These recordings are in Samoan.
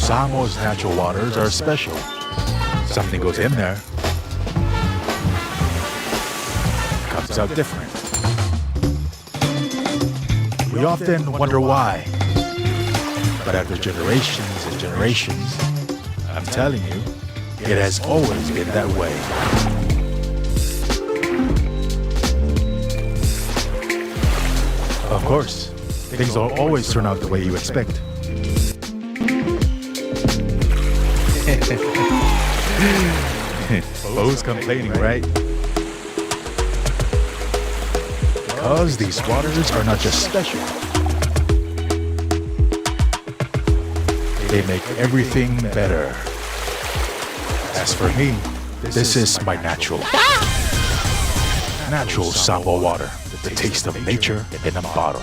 Samoa's natural waters are special. Something goes in there, comes out different. We often wonder why. But after generations and generations, I'm telling you, it has always been that way. Of course, things don't always turn out the way you expect. Who's complaining, right? Because these waters are not just special. They make everything better. As for me, this is my natural. Natural Samoa water, the taste of nature in a bottle.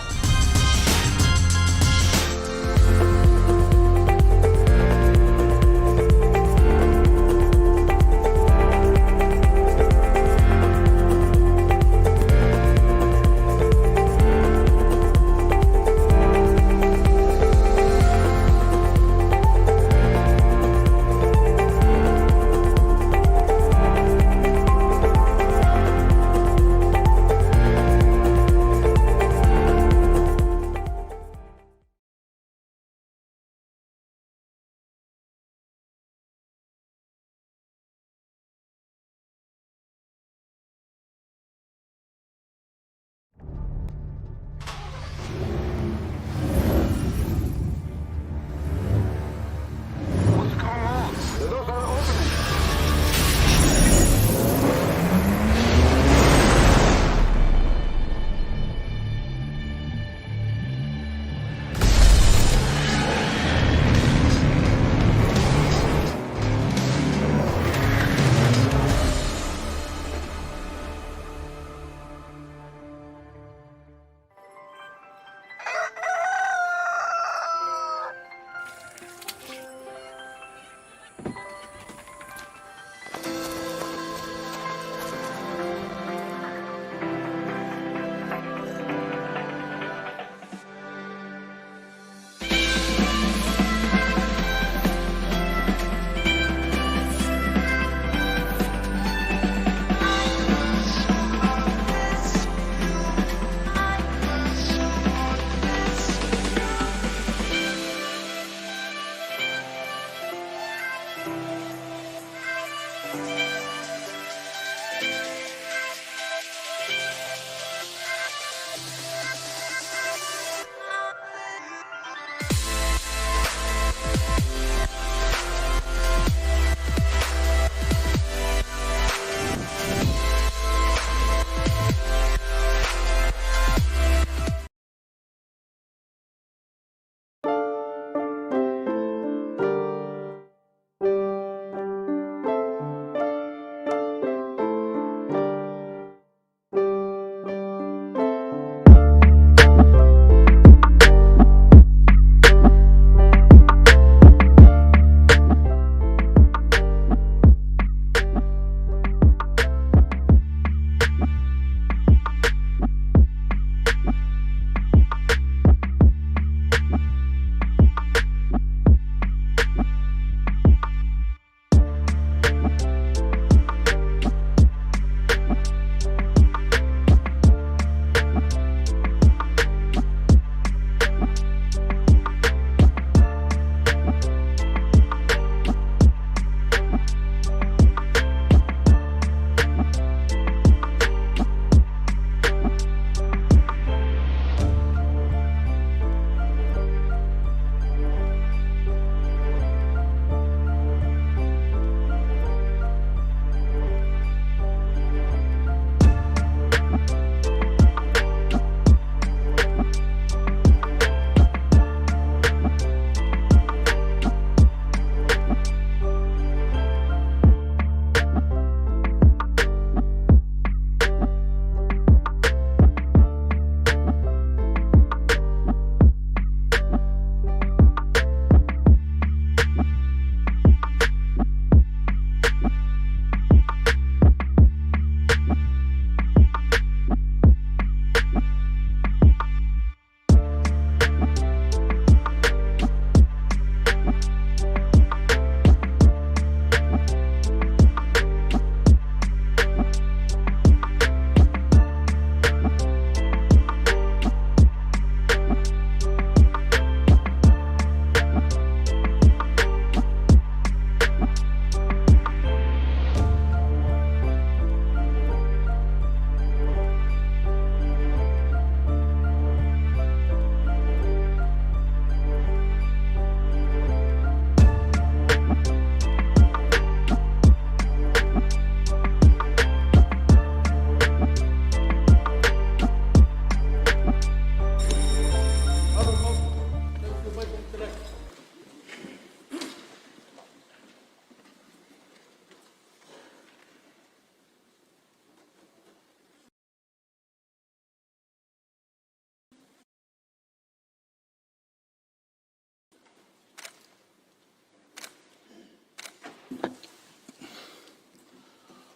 What's going on? The doors are opening.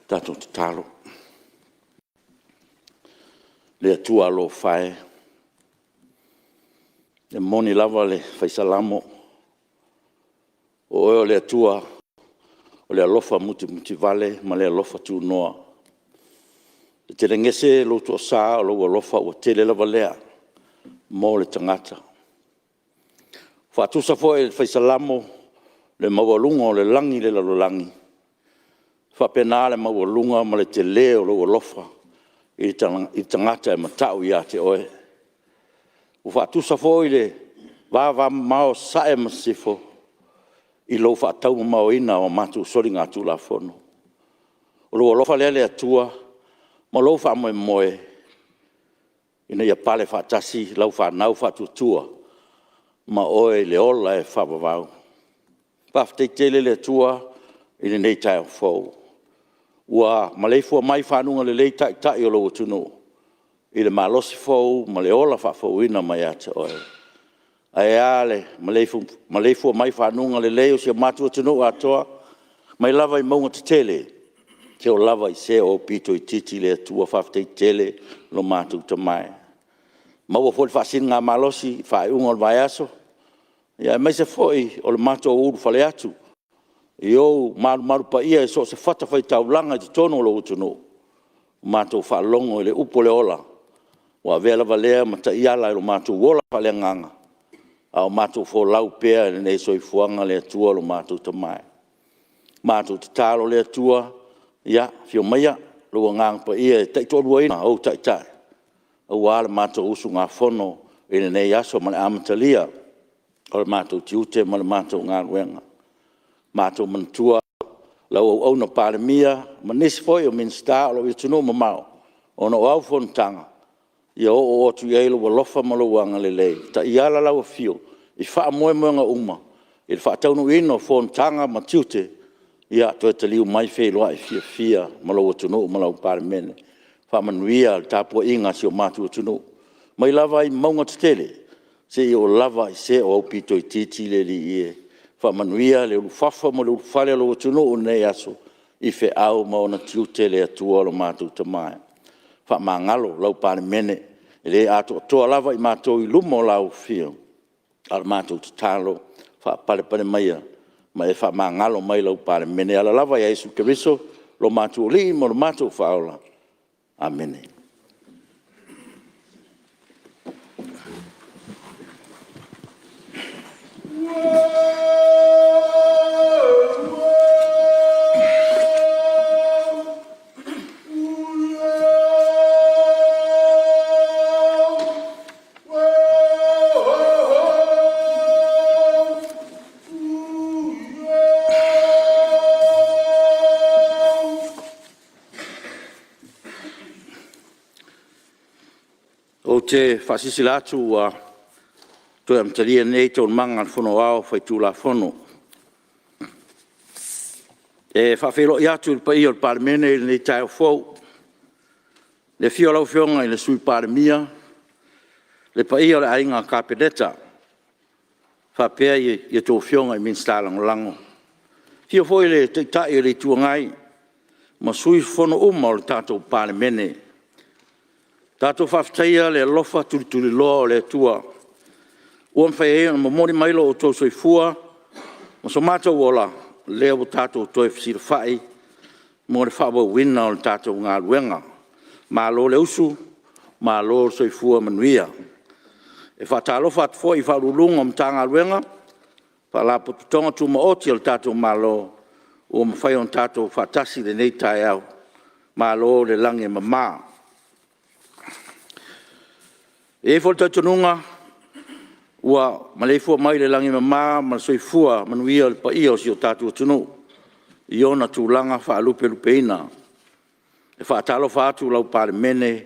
Tatou tatalo. Le Atua alofa e, e moni lava le fai Salamo, o Oe o le Atua o le alofa mutimutivale ma le alofa tunoa. E telegese lou toasa o lou alofa ua tele lava lea mo le tagata. Ua faatusa foi e le fai Salamo le maualuga o le lagi i le lalolagi, e faapena le maualuga ma le tele o lou alofa i le tagata e matau ia te oe. Ua faatusa foi le vavamamao o Sasae ma Sisifo i lou faataumamaoina o a matou soligatulafono. O lou alofa lea le Atua ma lou faamoemoe ina ia pale faatasi lau fanau faatuatua ma oe i le ola e faavavau. Faafetai tele le Atua i lenei taeao fou, ua maleifua mai i faguga lelei Taitai o lou atunuu i le malosi fou ma le ola faafouina mai ia te oe. Ae a le maleifua mai i faguga lelei o si o matou atunuu atoa, mai lava i mauga tetele seia oo lava i se o aupito itiiti le Atua. Faafetai tele lo matou Tama e. Maua foi le faasiligamalosi i le faaiuga o le vaiaso, aemaise foi o le matou ulufale atu i ou malumalu paia i so o se fatafaitaulaga i totonu o lou atunuu, matou faalogo i le upu o le ola, ua avea lava lea ma taiala i lo matou ola faaleagaga a o matou folau pea i lenei soifuaga le Atua lo matou Tama e. Matou tatalo le Atua, ia afio maia lou Agaga Paia e taitoaluaina ou Taitai aua le matou usugafono i lenei aso ma le amatalia o le matou tiute ma le matou galuega. Matou manatua lau auauna Palemia ma nisi foi o Minisita o lo o i atunuu mamao ona o au fonotaga, ia oo atu i ai lou alofa ma lou agalelei, taiala lau afio i faamoemoega uma i le faataunuuina o fonotaga ma tiute, ia toe taliu mai feiloai fiafia ma lou atunuu ma lau Palemene. Faamanuia le tapuaiga a si o matou atunuu, mai lava i mauga tetele seia oo lava i se o aupito itiiti le Alii e. Faamanuia le ulufafo ma le ulufale o lou atunuu i lenei aso i feau ma ona tiute le Atua lo matou Tama e. Faamagalo lau Palemene, e le atoatoa lava i matou i luma o lau Afio, a o le matou tatalo, faapalepale maia ma e faamagalo mai lau Palemene e ala lava ia Iesu Keriso lo matou Alii ma lo matou Faaola. Amene. Ou te faasilasila atu ua toe amatalia nei Taualumaga a le Fono Aoao Faitulafono. E faafeiloai atu i le paia o le Palemene i lenei taeao fou, i le afio o lau Afioga i le Sui Palemia, le paia o le Aiga Kapeneta, faapea a outou Afioga i Minisita Lagolago. Afio foi le Taitai o le Itu Agai ma sui usufono uma o le tatou Palemene. Tatou faafetaia le alofa tulituliloa o le Atua ua mafai ai ona momoli mai lo outou soifua ma so matou ola, o lea ua tatou toe fesilafai mo le faaauauina o le tatou galuega. Malo le usu, malo le soifua manuia. E faatalofa atu foi i Ofisa Sili o Pulega o Matagaluega ma Faalapotopotoga Tumaoti a le tatou Malo ua mafai ona tatou faatasi i lenei taeao. Malo le lagi e mama. E i ai foi le talitonuga, Ua maleifua mai i le lagi e mama ma le soifua manuia le paia o si o tatou atunuu i ona tulaga faalupelupeina. E faatalofa atu lau Palemene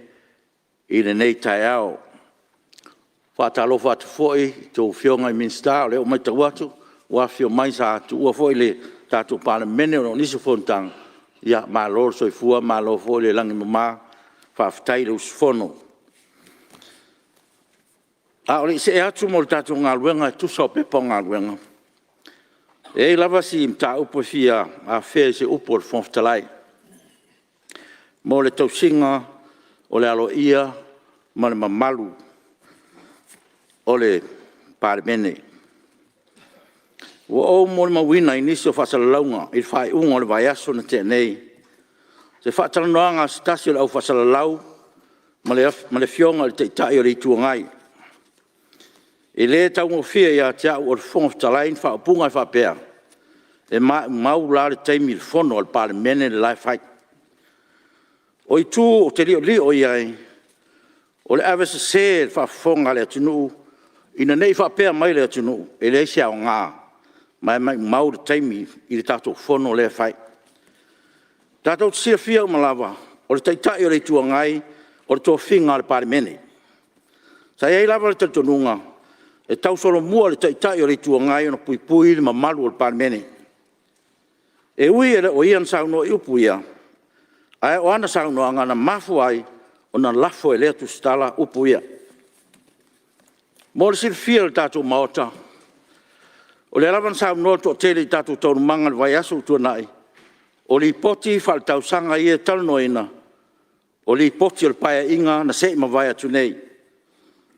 i lenei taeao. E faatalofa atu foi i a outou Afioga i Minisita, o lea ua matau atu ua afifio mai sa tuua foi le tatou Palemene ona o nisi o fonotaga, ia malo le soifua malo foi le lagi e mama, faafetai le usufono. A o le i see atu mo le tatou galuega e tusa o Pepa o Galuega, e i ai lava si mataupu e fia afea i se upu a le Fofoga Fetalai mo le tausiga o le aloaia ma le mamalu o le Palemene. Ua ou molimauina i nisi o faasalalauga i le faaiuga o le vaiaso na tea nei, se faatalanoaga a se tasi o le au faasalalau ma le Afioga i le Taitai o le Itu Agai. E le taugofie ia te au o le Fofoga Fetalai ni faaupuga e faapea, e maumau la le taimi i le Fono a le Palemene le la e fai. O itu ou te liolio i ai, o le avesese i le faafofoga a le atunuu ina ne i faapea mai le atunuu, e leai se aoga ma e maumau le taimi i le tatou Fono lea e fai. Tatou te silafia uma lava, o le Taitai o le Itu Agai, o le tofiga a le Palemene. Sa i ai lava le talitonuga, e tausolomua i le Taitai o le Itu Agai ona puipui le mamalu o le Palemene. E ui e le o ia na saunoa i upu ia, ae o ana saunoaga na mafua ai ona lafo e lea tusitala upu ia. Mo le silafia e le tatou Maota, o lea lava na saunoa le toatele i tatou taualumaga i le vaiaso ua tuanai, o Lipoti Faaletausaga ia e talanoaina, o Lipoti o le Paeaiga na se i mavae atu nei.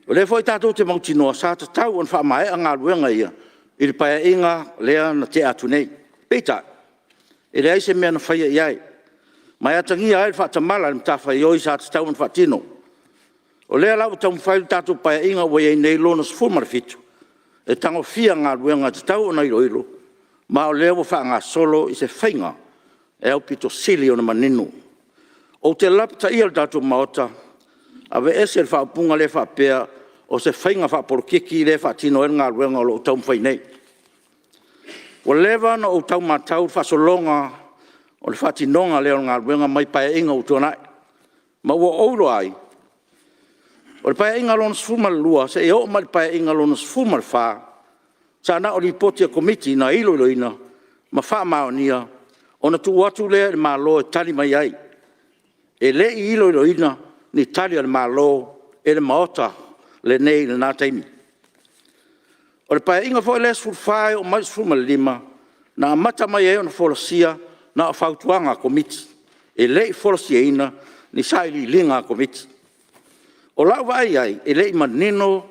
O lea foi tatou te mautinoa sa tatau ona faamaea galuega ia i le Paeaiga lea na tea atu nei. Peitai, e leai se mea na faia i ai, ma e atagia ai le faatamala i le matafaioi sa tatau ona faatino. O lea la ua taumafai le tatou Paeaiga ua i ai nei Lona XVII e tagofia galuega e tatau ona iloilo, ma o lea ua faagasolo i se faiga e aupito sili ona manino. Ou te lapataia le tatou Maota, aveese le faaupuga lea faapea o se faiga faapolokiki lea e faatino ai le galuega o lo o taumafai nei. Ua leva ona ou tau matau i le faasologa o le faatinoga lea o le galuega mai Paeaiga ua tuanai, ma ua ou iloa ai, o le Paeaiga Lona XII seia oo mai i le Paeaiga Lona XIV, sa na o Lipoti a Komiti na iloiloina ma faamaonia, ona tuu atu lea i le Malo e tali mai ai. E le i iloiloina ni Tali a le Malo e le Maota lenei i lena taimi. O le Paeaiga foi lea XIV e oo mai i le XV, na amata mai ai ona folasia na o fautuaga a Komiti, e le i folasiaina ni sailiiliga a Komiti. O lau vaai i ai, e le i manino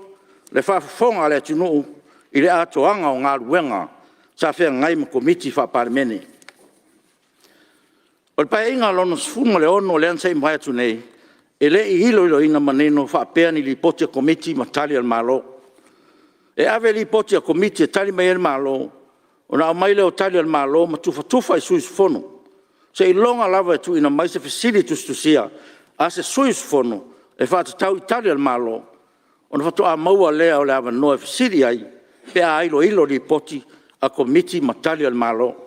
le faafofoga a le atunuu i le atoaga o galuega sa feagai ma Komiti Faa-Palemene. O le Paeaiga Lona XVI lea na se i mavae atu nei, e le i iloiloina manino faapea ni Lipoti a Komiti ma Tali a le Malo. E ave Lipoti a Komiti e tali mai ai le Malo, ona aumai lea o Tali a le Malo ma tufatufa i sui usufono, seiloga lava e tuuina mai se fesili tusitusia a se sui usufono e faatatau i Tali a le Malo, ona faatoa maua lea o le avanoa e fesili ai pe a iloilo Lipoti a Komiti ma Tali a le Malo.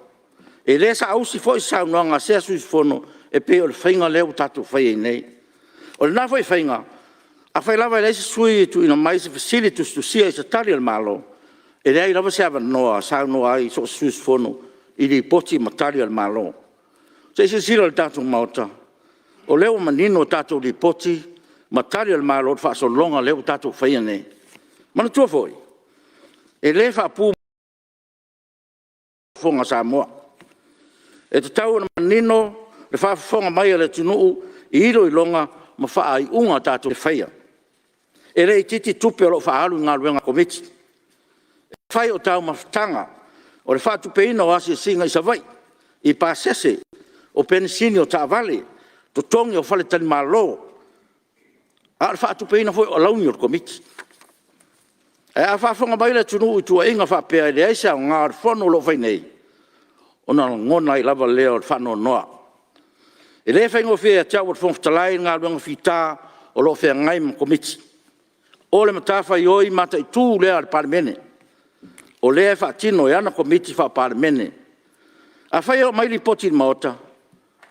E le saausi foi se saunoaga a sea sui usufono e pei o le faiga lea ua tatou faia ai nei. O lena foi faiga, afai lava e leai se sui usufono e tuuina mai se fesili tusitusia i se Tali a le Malo, e leai lava se avanoa e saunoa ai so o se sui usufono i Lipoti ma Tali a le Malo. Se i silasila le tatou Maota, o lea ua manino a tatou Lipoti ma Tali a le Malo i le faasologa lea ua tatou faia nei. Manatua foi, e le faapu i le faafofoga a Samoa. E tatau ona manino le faafofoga mai a le atunuu i iloiloga ma faaiuga tatou te faia. E le itiiti tupe o lo o faaalu i galuega a Komiti. E fai o taumafataga, o le faatupeina o asiasiga i Savaii, i pasese, o penisini o taavale, totogi o faletalimalo, a o le faatupeina foi o alauni o le Komiti. Ae a faafofoga mai le atunuu i tuuaiga faapea e leai se aoga o le Fono o lo o fai nei, ona lagona ai lava lea o le faanoanoa. E le faigofie ia te au o le Fofoga Fetalai le galuega fita o lo o feagai ma Komiti. O le matafaioi mataitu lea a le Palemene, o lea e faatino e ana Komiti Faa-Palemene. Afai e oo mai Lipoti i le Maota,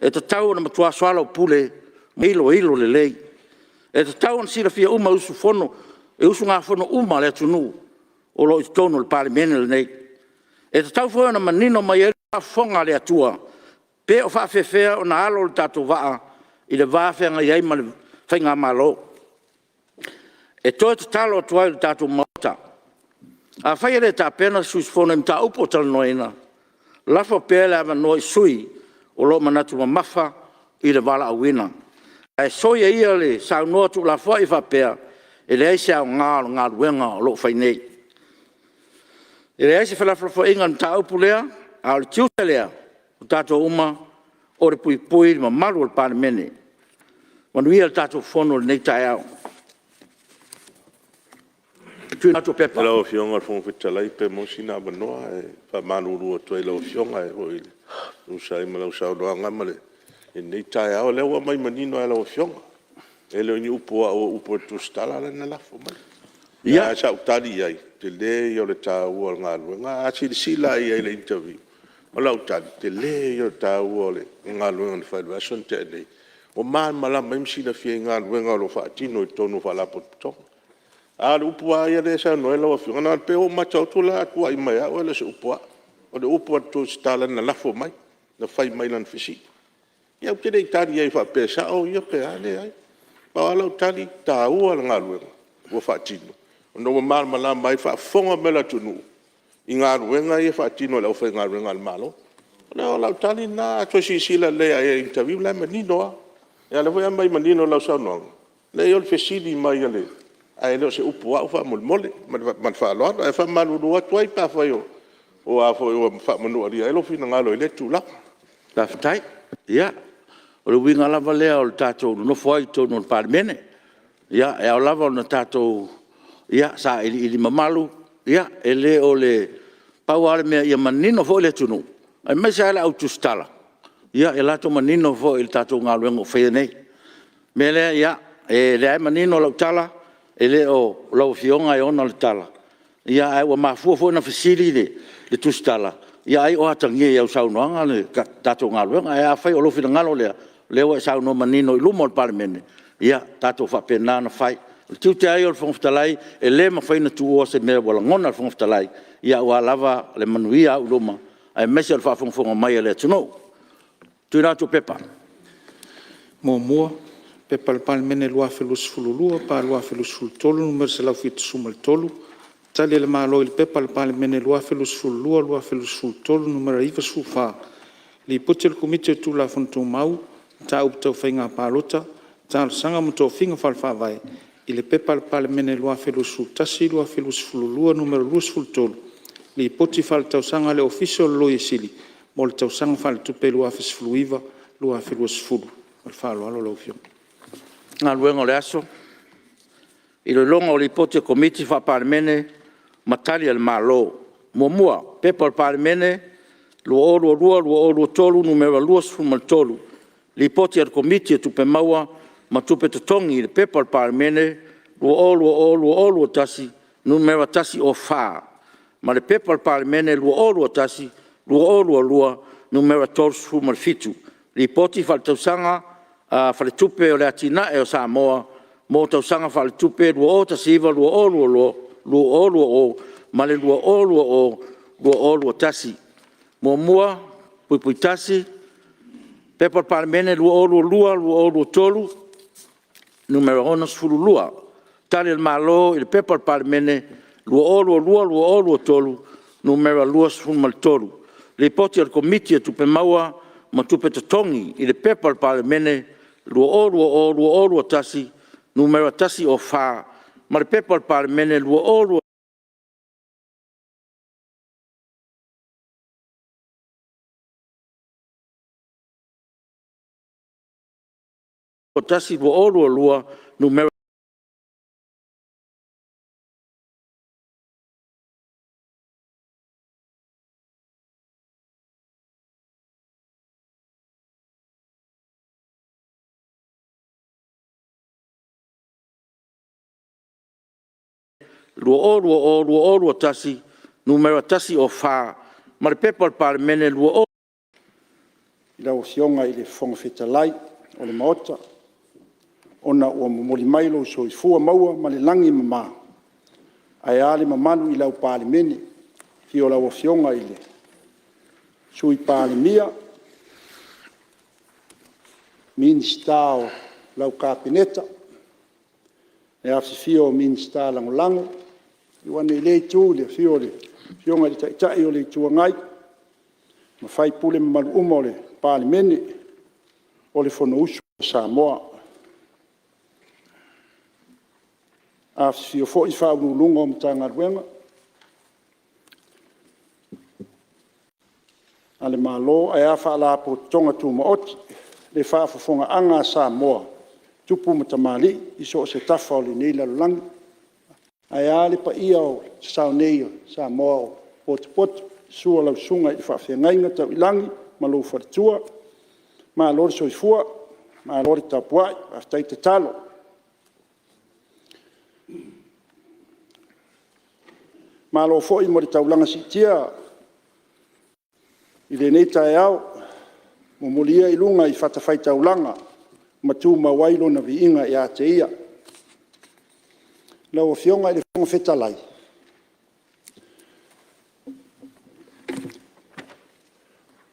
e tatau ona matua soalaupule ma iloilo lelei. E tatau ona silafia uma e usugafono uma a le atunuu o lo o i totonu o le Palemene lenei. E tatau foi ona manino mai ai le faafofoga a le Atua, pe o faapefea ona alo lo tatou vaa i le va feagai ai ma le faigamalo. E toe tatalo atu ai i le tatou Maota, afai e le tapena se sui usufono i mataupu ua talanoaina, lafo pea le avanoa i sui usufono o lo o manatu mamafa i le valaauina. Ae soia ia le saunoa tuulafoai faapea, e leai se aoga o le galuega o lo o fai nei. E leai se felafolafoaiga i le mataupu lea, a o le tiute lea o tatou uma o le puipui i le mamalu o le Palemene. Manuia le tatou Fono i lenei taeao. 1. P.P. Lau Afioga i le Fofoga Fetalai pe maua sina avanoa. E faamalulu atu ai i lau Afioga e tusa ai ma lau saunoaga i lenei taeao. O lea ua aumai manino lava e lau Afioga, e le o ni upu a au o upu a le tusitala lea na lafo mai. Ae sa ou tali i ai, o le tele ia o le taua o le galuega. A silasila lava i ai i le interview, o lau tali, o le tele ia o le taua o le galuega na fai i le vaiaso na tea nei, ua malamalama ai ma silafia ai galuega o lo o faatino i totonu o Faalapotopotoga. A o le upu lava ia lea e saunoa i ai lau Afioga, e pei ua ou matau atu o le a tuuai mai ia au ae le o se upu a au. O le upu a le tusitala na lafo mai, na fai mai i lana fesili. Ia ou te le i tali i ai faapea e sao ia pe a, e leai. Pau lava lau tali, e taua le galuega ua faatino ona ua malamalama ai le faafofoga mai a le atunuu i galuega ia e faatino e le aufaigaluega a le Malo. O lau tali lena, a toe silasila lelei lava i ai i le interview o la e manino lava. A o lea foi e aumai manino i lau saunoaga, leai o le fesili mai ae le o se upu a au faamolemole. Ma le faaaloalo. Ae faamalulu atu ai pe afai ua faamanualia ai lou finagalo i lea tulaga. Faafetai. Ia, o le uiga lava lea o le tatou nonofo ai i totonu o le Palemene. E ao lava ona tatou sailiili mamalu, e le o le… pau lava le mea ia manino foi le atunuu, aemaise lava le au tusitala, ia latou manino foi i le tatou galuega o faia nei. O le mea lea, o lea lava e manino lau tala, e le o lau Afioga e ona le tala, ae ua mafua foi ona fesili le tusitala, ai o atagia i au saunoaga le tatou galuega. Ae afai o lou finagalo lea, o lea ua e saunoa manino i luma o le Palemene, ia tatou faapena ona fai. O le tiute lava ia o le Fofoga Fetalai, e le mafai ona tuua se mea ua lagona e le Fofoga Fetalai, aua lava le manuia auiluma aemaise o le faafogafoga mai a le atunuu. 2. P.P.2022/2023 Nu.173, Tali a le Malo i le P.P.2022/2023 Nu.94, Lipoti a le Komiti o Tulafono Tumau, Mataupu Tau Faiga Palota, Talosaga ma Tofiga Faale-Faavae i le P.P.2021/2022 Nu.23, Lipoti Faaletausaga a le Ofisa o le Loia Sili mo le Tausaga Faaletupe 2019/2020. Ma le faaaloalo lau Afioga. E tolopo Taualumaga a le Malo 1. P.P.2022/2023 Nu.23, Lipoti a le Komiti o Tupe Maua ma Tupe Totogi i le P.P.2022/2023 Nu.104 ma le P.P.2021/2022 Nu.37, Lipoti Faaletausaga a Faletupe o Atinae o Samoa mo Tausaga Faaletupe 2019/2020 ma le 2020/2021. 1.1. P.P.2022/2023 Nu.62, Tali a le Malo i le P.P.2022/2023 Nu.23, Lipoti a le Komiti o Tupe Maua ma Tupe Totogi i le P.P.2022/2023 Nu.104 ma le P.P.2022/2023 Nu. 2020/2021 Nu.104, ma le P.P.2020/2021 I lau Afioga i le Fofoga Fetalai o le Maota, ona ua momoli mai lou soifua maua ma le lagi e mama, ae a le mamalu i lau Palemene. Afio lau Afioga i le Sui Palemia, Minisita o lau Kapeneta, le afifio o Minisita Lagolago. Liliu ane i lea Itu i le afio o le Afioga i le Taitai o le Itu Agai ma sui usufono mamalu uma o le Palemene o le Fonousu a Samoa. Afifio foi Ofisa Sili o Pulega o Matagaluega a le Malo ae a Faalapotopotoga Tumaoti. Le faafofogaaga a Samoa, tupu ma tamalii i so o se tafa o lenei lalolagi, ae a le paia o sasae nei o Samoa ua potopoto, susu lau susuga i le Faafeagaiga tau i lagi ma lou faletua, malo le soifua malo le tapuai, faafetai tatalo. Malo foi mo le taulaga siitia i lenei taeao, momolia ia i luga i fatafaitaulaga ma tumau ai Lona viiga ia te Ia. Lau Afioga i le Fofoga Fetalai,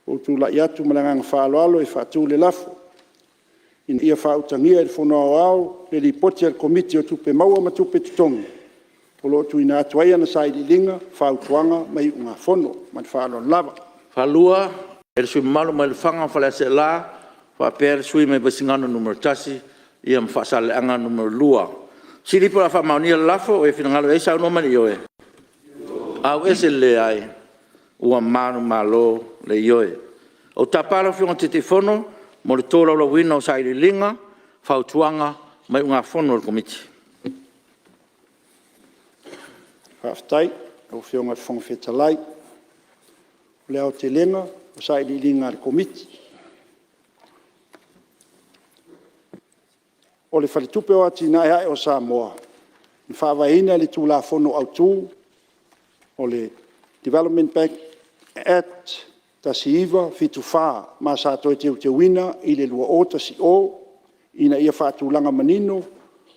ua ou tulai atu ma le agaga faaaloalo e faatu le lafo, Ina ia faautagia e le Fono Aoao le Lipoti a le Komiti o Tupe Maua ma Tupe Totogi o lo o tuuina atu ai ana Sailiiliga, Fautuaga ma Iugafono. Ma le faaaloalo lava. E tolopo Taualumaga a le Faleaseela faapea le sui usufono mai Vaisigano Nu.1 ma Faasaleleaga 2. O le a faamaonia le lafo, o e finagalo ai saunoa mai i le ioe. Ua manumalo le Ioe. Ou te tapa lau Afioga i le Taitaifono mo le tolaulauina o Sailiiliga, Fautuaga ma Iugafono a le Komiti. Faafetai i lau Afioga i le Fofoga Fetalai. O le aotelega o sailiiliga a le Komiti, o le Faletupe o Atinae o Samoa na faavaeina i le Tulafono Autu o le Development Bank Act 1974, ma sa toe teuteuina i le 2010 ina ia faatulaga manino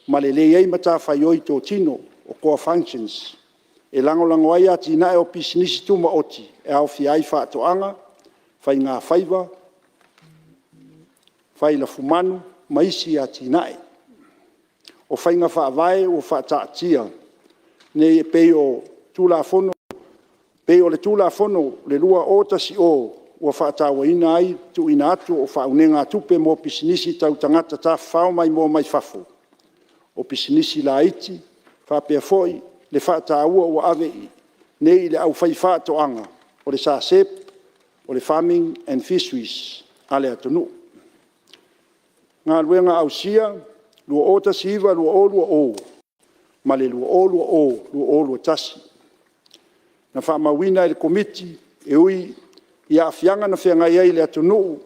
ma lelei ai matafaioi totino o core functions e lagolago ai atinae o pisinisi tumaoti e aofia ai faatoaga, faigafaiva, failafumanu ma isi atinae. O faiga faavae ua faataatia nei e pei o le Tulafono 2010 ua faatauaina ai le tuuina atu o faaunegatupe mo pisinisi tau tagata tafafao maimoa mai fafo, o pisinisi laiti, faapea foi le faataua ua ave nei i le aufaifaatoaga, o le SACEP o le Farming and Fisheries a le atunuu. Galuega ausia 2019/2020 ma le 2020/2021. Na faamauina e le Komiti e ui i aafiaga na feagai ai le atunuu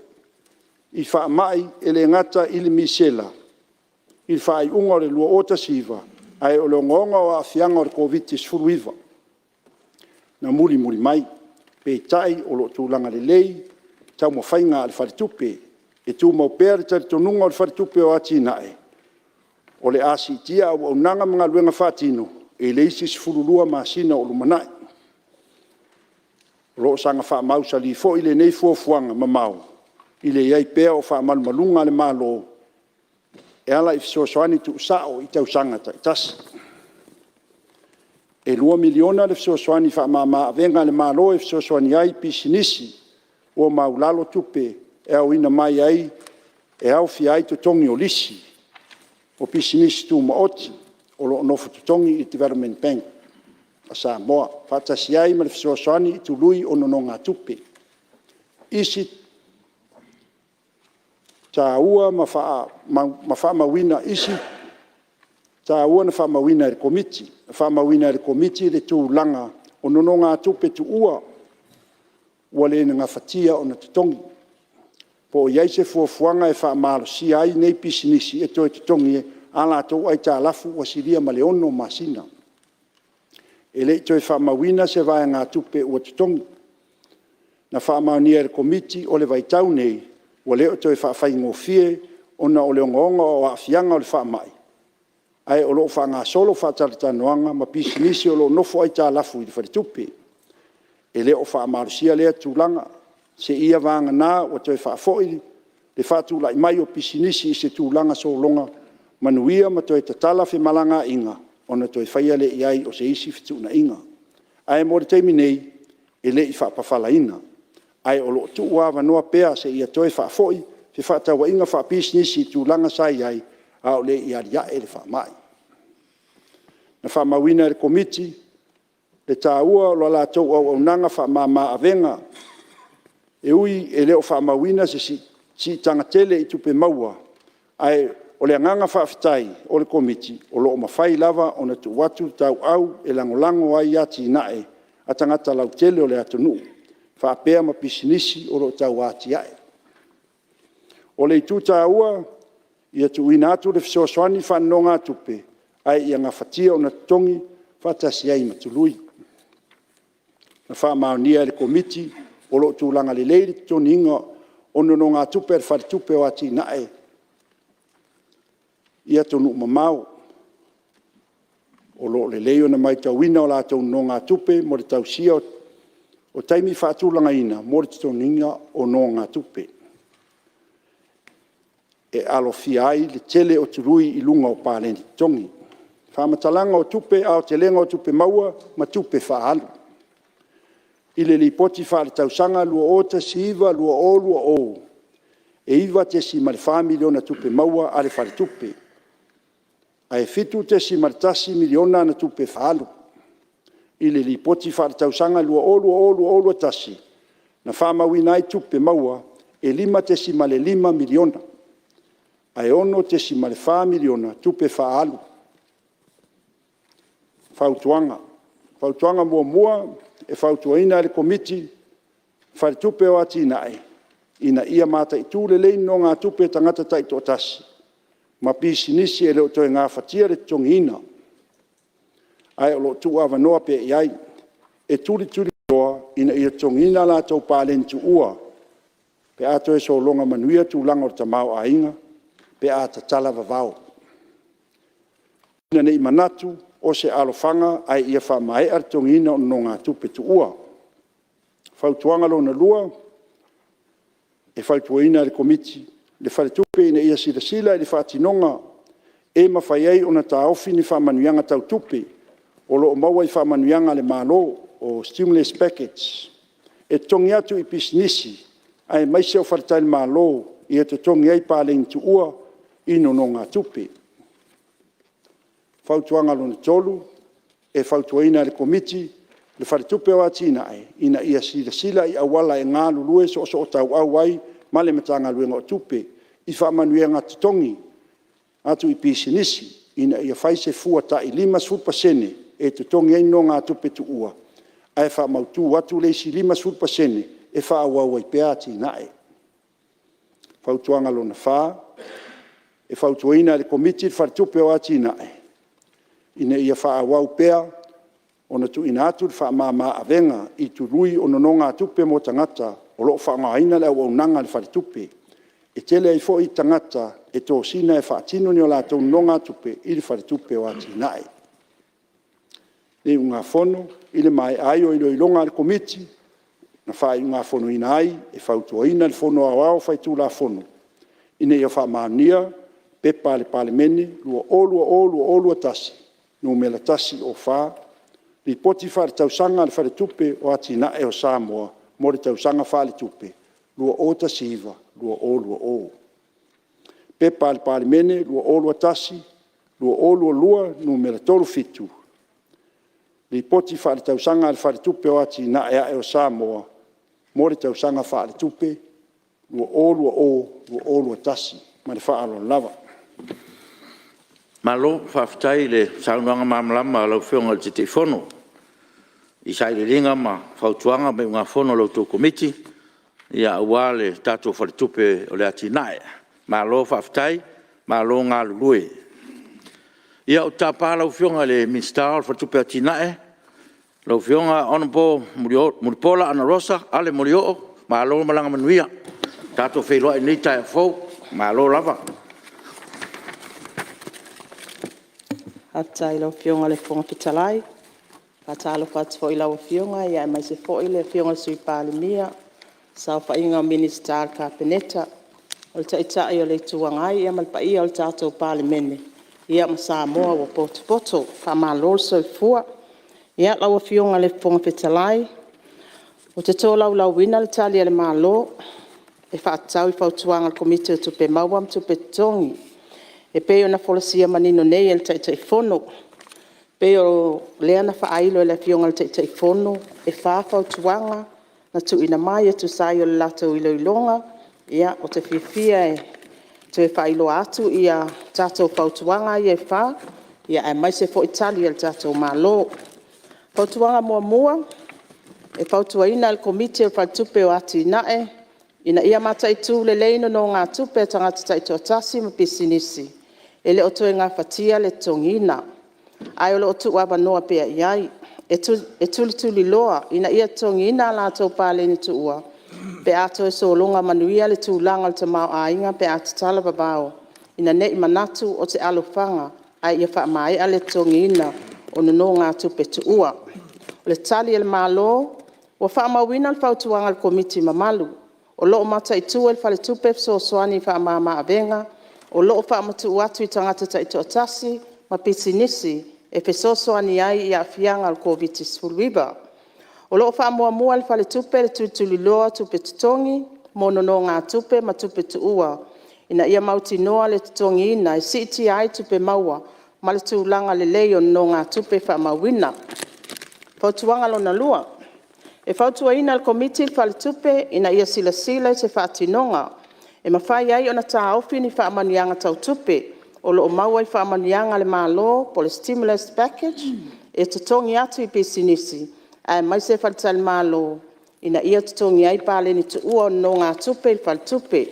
i faamai, e le gata i le misela i le faaiuga o le 2019, ae o le ogaoga o aafiaga o le Koviti-19 na mulimuli mai. Peitai o lo o tulaga lelei taumafaiga a le Faletupe. E tumau pea le talitonuga o le Faletupe o Atinae, o le a siitia auaunaga ma galuega faatino i le isi 12 masina o lumanai. O lo o saga faamausali foi lenei fuafuaga mamao i le i ai pea o faamalumaluga a le Malo e ala i fesoasoani tuusao i tausaga taitasi. E $2 miliona le fesoasoani faamama-avega a le Malo e fesoasoani ai i pisinisi ua maualalo tupe e aoina mai e aofia ai totogi o lisi o pisinisi tumaoti o lo o nofo totogi i le Development Bank a Samoa, faatasi ai ma le fesoasoani i tului o nonogatupe. Isi taua na faamauina e le Komiti: Na faamauina e le Komiti le tulaga o nonogatupe tuua ua le gafatia ona totogi. Po o i ai se fuafuaga e faamalosia ai nei pisinisi e toe totogi a latou aitalafu ua silia ma le 6 masina. E le i toe faamauina se vaegatupe ua totogi. Na faamaonia e le Komiti o le vaitau lenei, ua le o toe faafaigofie ona o le ogaoga o aafiaga o le faamai, ae o lo o faagasolo faatalatalanoaga ma pisinisi o lo o nofo aitalafu i le faletupe. E le o faamalosia lea tulaga, seia vagana ua toe faafoi le faatulai mai o pisinisi i se tulaga sologa manuia ma toe tatala femalagaaiga, ona toe faia lea i ai o se isi fetuunaiga. Ae mo le taimi nei, e le i faapafalaina, ae o lo o tuuavanoa pea seia toe faafoi fefaatauaiga faapisinisi i tulaga sa i ai a o le i aliae le faamai. Na faamauina e le Komiti le taua o le latou auaunaga faamama avega. E ui e le o faamauina se siitaga tele i tupe maua, ae o le agaga faafetai o le Komiti, o lo o mafai lava ona tuu atu le tauau e lagolago ai i atinae a tagata lautele o le atunuu faapea ma pisinisi o lo o tau atiae. O le itu taua, ia tuuina atu le fesoasoani faanonogatupe, ae ia gafatia ona totogi faatasi ai ma tului. Na faamaonia e le Komiti o lo o tulaga lelei le totogiina o nonogatupe a le Faletupe o Atinae i atunuu mamao. O lo o lelei ona matauina a latou nonogatupe mo le tausia o taimi faatulagaina mo le totogiina o nonogatupe. E alofia ai le tele o tului i luga o paleni totogi. Faamatalaga o Tupe Aotelega o Tupe Maua ma Tupe Faaalu: I le Lipoti Faaletausaga 2019/2020, e $9.4 miliona tupe maua a le Faletupe, ae $7.1 miliona ana tupe faaalu. I le Lipoti Faaletausaga 2020/2021, na faamauina ai tupe maua e $5.5 miliona, ae $6.4 miliona tupe faaalu. Fautuaga: 1. E fautuaina e le Komiti le Faletupe o Atinae, ina ia mataitu lelei nonogatupe a tagata taitoatasi ma pisinisi e le o toe gafatia le totogiina, ae o lo o tuuavanoa pea i ai, e tulituliloa ina ia totogiina a latou paleni tuua pe a toe sologa manuia tulaga o le tamaoaiga pe a tatala vavao, ina ne i manatu o se alofaga ae ia faamaea le totogiina o nonogatupe tuua. Fautuaga 2: E fautuaina e le Komiti le Faletupe ina ia silasila i le faatinoga e mafai ai ona taofi ni faamanuiaga tau tupe o lo o maua i faamanuiaga a le Malo (stimulus package) e totogi atu i pisinisi aemaise o faletalimalo ia totogi ai paleni tuua i nonogatupe. Fautuaga 3: E fautuaina e le Komiti le Faletupe o Atinae, ina ia silasila i auala e galulue soosootauau ai ma le Matagaluega o Tupe i faamanuiaga totogi atu i pisinisi, ina ia fai se fua tai 50% e totogi ai nonogatupe tuua, ae faamatuu atu le isi 50% e faaauau ai pea atinae. Fautuaga 4: E fautuaina e le Komiti le Faletupe o Atinae, ina ia faaauau pea ona tuuina atu le faamama avega i tului o nonogatupe mo tagata o lo o faaaogaina le auaunaga a le faletupe. E tele ai foi tagata e tosina e faatino ni a latou nonogatupe i le Faletupe o Atinae. Iugafono: I le maea ai o iloiloga a le Komiti, na faaiugafonoina ai, e fautuaina le Fono Aoao Faitulafono, Ina ia faamaonia P.P.2020/2021 Nu.104, Lipoti Faaletausaga a le Faletupe o Atinae o Samoa mo le Tausaga Faaletupe 2019/2020. P.P.2021/2022 Nu.37, Lipoti Faaletausaga a le Faletupe o Atinae o Samoa mo le Tausaga Faaletupe 2020/2021. Ma le faaaloalo lava. Malo faafetai i le saunoaga malamalama a lau Afioga i le Taitaifono i Sailiiliga ma Fautuaga ma Iugafono a la outou Komiti aua le tatou Faletupe o Atinae. Malo faafetai, malo galulue. Ia, ou te tapa lau Afioga i le Minisita o le Faletupe o Atinae Lau Afioga Hon Mulipola Anarosa Ale Molioo, malo le malaga manuia. Tatou feiloai i lenei taeao fou, malo lava. Faafetai i lau Afioga i le Fofoga Fetalai. E faatalofa atu foi i lau Afioga aemaise foi le Afioga i le Sui Palemia, saofaiga o Minisita o le Kapeneta, o le Taitai o le Itu Agai ma le paia o le tatou Palemene ma Samoa ua potopoto. Faamalo le soifua. Lau Afioga i le Fofoga Fetalai, ou te tolaulauina le Tali a le Malo e faatatau i Fautuaga a le Komiti o Tupe Maua ma Tupe Totogi e pei ona folasia manino nei e le Taitaifono. E pei o lea na faailo e le Afioga i le Taitaifono e 4 fautuaga na tuuina mai e tusa ai o le latou iloiloga. Ou te fiafia e toe faailoa atu tatou fautuaga ia e 4, aemaise foi Tali a le tatou Malo. Fautuaga 1: E fautuaina e le Komiti o le Faletupe o Atinae, ina ia mataitu lelei nonogatupe a tagata taitoatasi ma pisinisi e le o toe gafatia le totogiina, ae o lo o tuu avanoa pea i ai. E tulituliloa ina ia totogiina a latou paleni tuua pe a toe sologa manuia le tulaga o le tamaoaiga pe a tatala vavao, ina nei manatu o se alofaga ae ia faamaea le totogiina o nonogatupe tuua. Tali a le Malo Ua faamauina le fautuaga a le Komiti mamalu. O lo o mataitu e le Faletupe fesoasoani faamama-avega o lo o faamatuu atu i tagata taitoatasi ma pisinisi e fesoasoani ai i aafiaga o le Koviti-19. O lo o faamuamua e le Faletupe le tulituliloa o tupe totogi mo nonogatupe ma tupe tuua ina ia mautinoa le totogiina e siitia ai tupe maua ma le tulaga lelei o nonogatupe faamauina. Fautuaga 2: E fautuaina e le Komiti le Faletupe ina ia silasila i se faatinoga e mafai ai ona taofi ni faamanuiaga tau tupe o lo o maua i faamanuiaga a le Malo (stimulus package) e totogi atu i pisinisi aemaise faletalimalo ina ia totogi ai paleni tuua o nonogatupe i le Faletupe.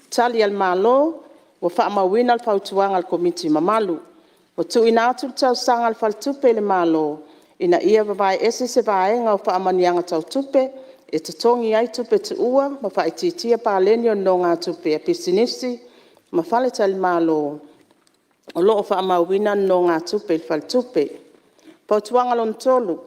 Tali a le Malo Ua faamauina le fautuaga a le Komiti mamalu. Ua tuuina atu le talosaga a le Faletupe i le Malo ina ia vavae ese se vaega o faamanuiaga tau tupe e totogi ai tupe tuua ma faaitiitia paleni o nonogatupe a pisinisi ma faletalimalo o lo o faamauina nonogatupe i le Faletupe. Fautuaga 3: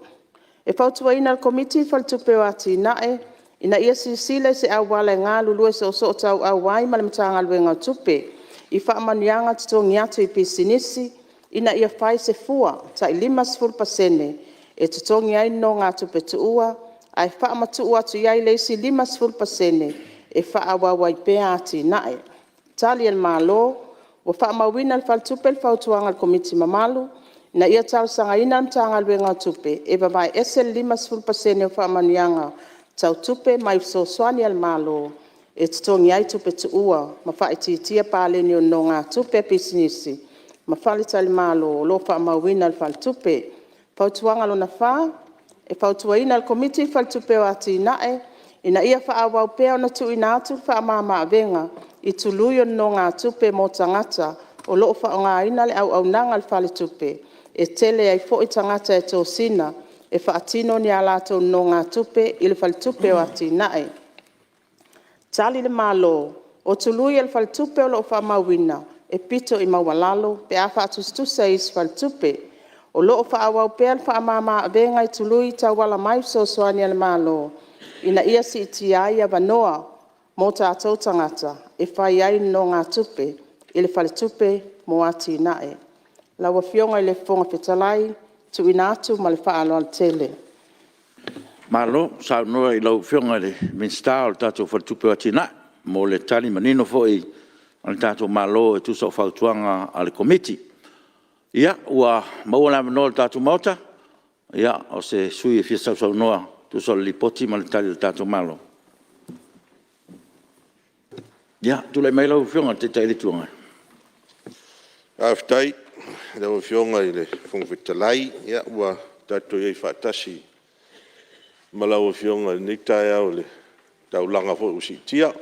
E fautuaina e le Komiti le Faletupe o Atinae, ina ia silasila i se auala e galulue soosootauau ai ma le Matagaluega o Tupe i faamanuiaga totogi atu i pisinisi, ina ia fai se fua tai 50% e totogi ai nonogatupe tuua ae faamatuu atu i ai le isi 50% e faaauau ai pea atinae. Tali a le Malo Ua faamauina e le Faletupe le fautuaga a le Komiti mamalu, ina ia talosagaina le Matagaluega o Tupe e vavae ese le 50% o faamanuiaga tau tupe mai fesoasoani a le Malo e totogi ai tupe tuua ma faaitiitia paleni o nonogatupe a pisinisi ma faletalimalo o lo o faamauina i le Faletupe. Fautuaga 4: E fautuaina e le Komiti le Faletupe o Atinae, ina ia faaauau pea ona tuuina atu le faamama-avega i tului o nonogatupe mo tagata o lo o faaaogaina le auaunaga a le Faletupe, e tele ai foi tagata e tosina e faatino ni a latou nonogatupe i le Faletupe o Atinae. Tali a le Malo O tului a le Faletupe o lo o faamauina e pito i maualalo pe a faatusatusa i isi faletupe. O lo o faaauau pea le faamama-avega i tului tauala mai i fesoasoani a le Malo ina ia siitia ai avanoa mo tatou tagata e fai ai nonogatupe i le Faletupe mo Atinae. Lau Afioga i le Fofoga Fetalai, Tuuina atu ma le faaaloalo tele. Malo saunoa i lau Afioga i le Minisita o le tatou Faletupe o Atinae mo le tali manino foi a le tatou Malo e tusa o fautuaga a le Komiti. Ia, ua maua le avanoa o le tatou Maota o se sui usufono e fia sausaunoa e tusa o le Lipoti ma le Tali a le tatou Malo. Ia, tulai mai lau Afioga i le Taitai o le Itu Agai. Faafetai i lau Afioga i le Fofoga Fetalai. Ia ua tatou i ai faatasi ma lau Afioga i lenei taeao i le taulaga foi ua siitia.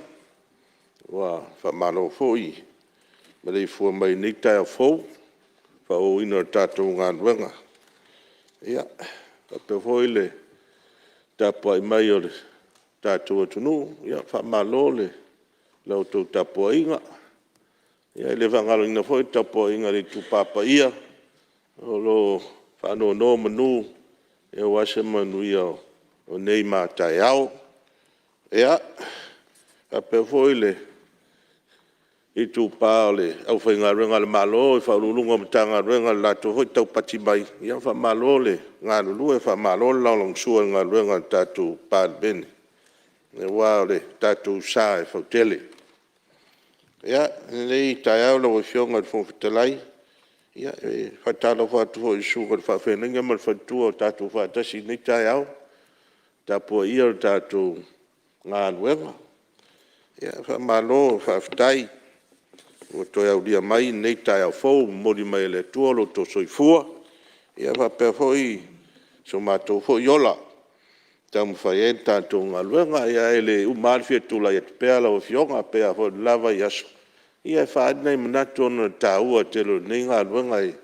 Ua faamalo foi le maleifua mai i lenei taeao fou i le faaauauina o le tatou galuega. faapea foi le tapuai mai o le tatou atunuu. Faamalo i la outou tapuaiga. E le faagaloina foi le tapuaiga a le Itupa paia o lo o faanonomanu aua se manuia o nei ma a taeao. Ia, faapea foi le itupa o le aufaigaluega a le Malo i Ofisa Sili o Pulega o Matagaluega i le latou foi taupati mai, ia faamalo le galulue, faamalo le lagolagosua i galuega a le tatou Palemene, aua o le tatou sa e fautele. Ia, i lenei taeao lau Afioga i le Fofoga Fetalai, e faatalofa atu foi i le susuga i le faafeagaiga ma le faletua ua tatou faatasi i lenei taeao, e tapuaia le tatou galuega. Faamalo faafetai ua toe aulia mai lenei taeao fou ua momoli mai e le Atua lo outou soifua faapea foi so matou foi ola e taumafai ai le tatou galuega. Ae le uma lava le fia tulai atu pea lau Afioga, e pei lava foi o le la vaiaso, e faaali nai manatu ona o le taua tele o lenei galuega, e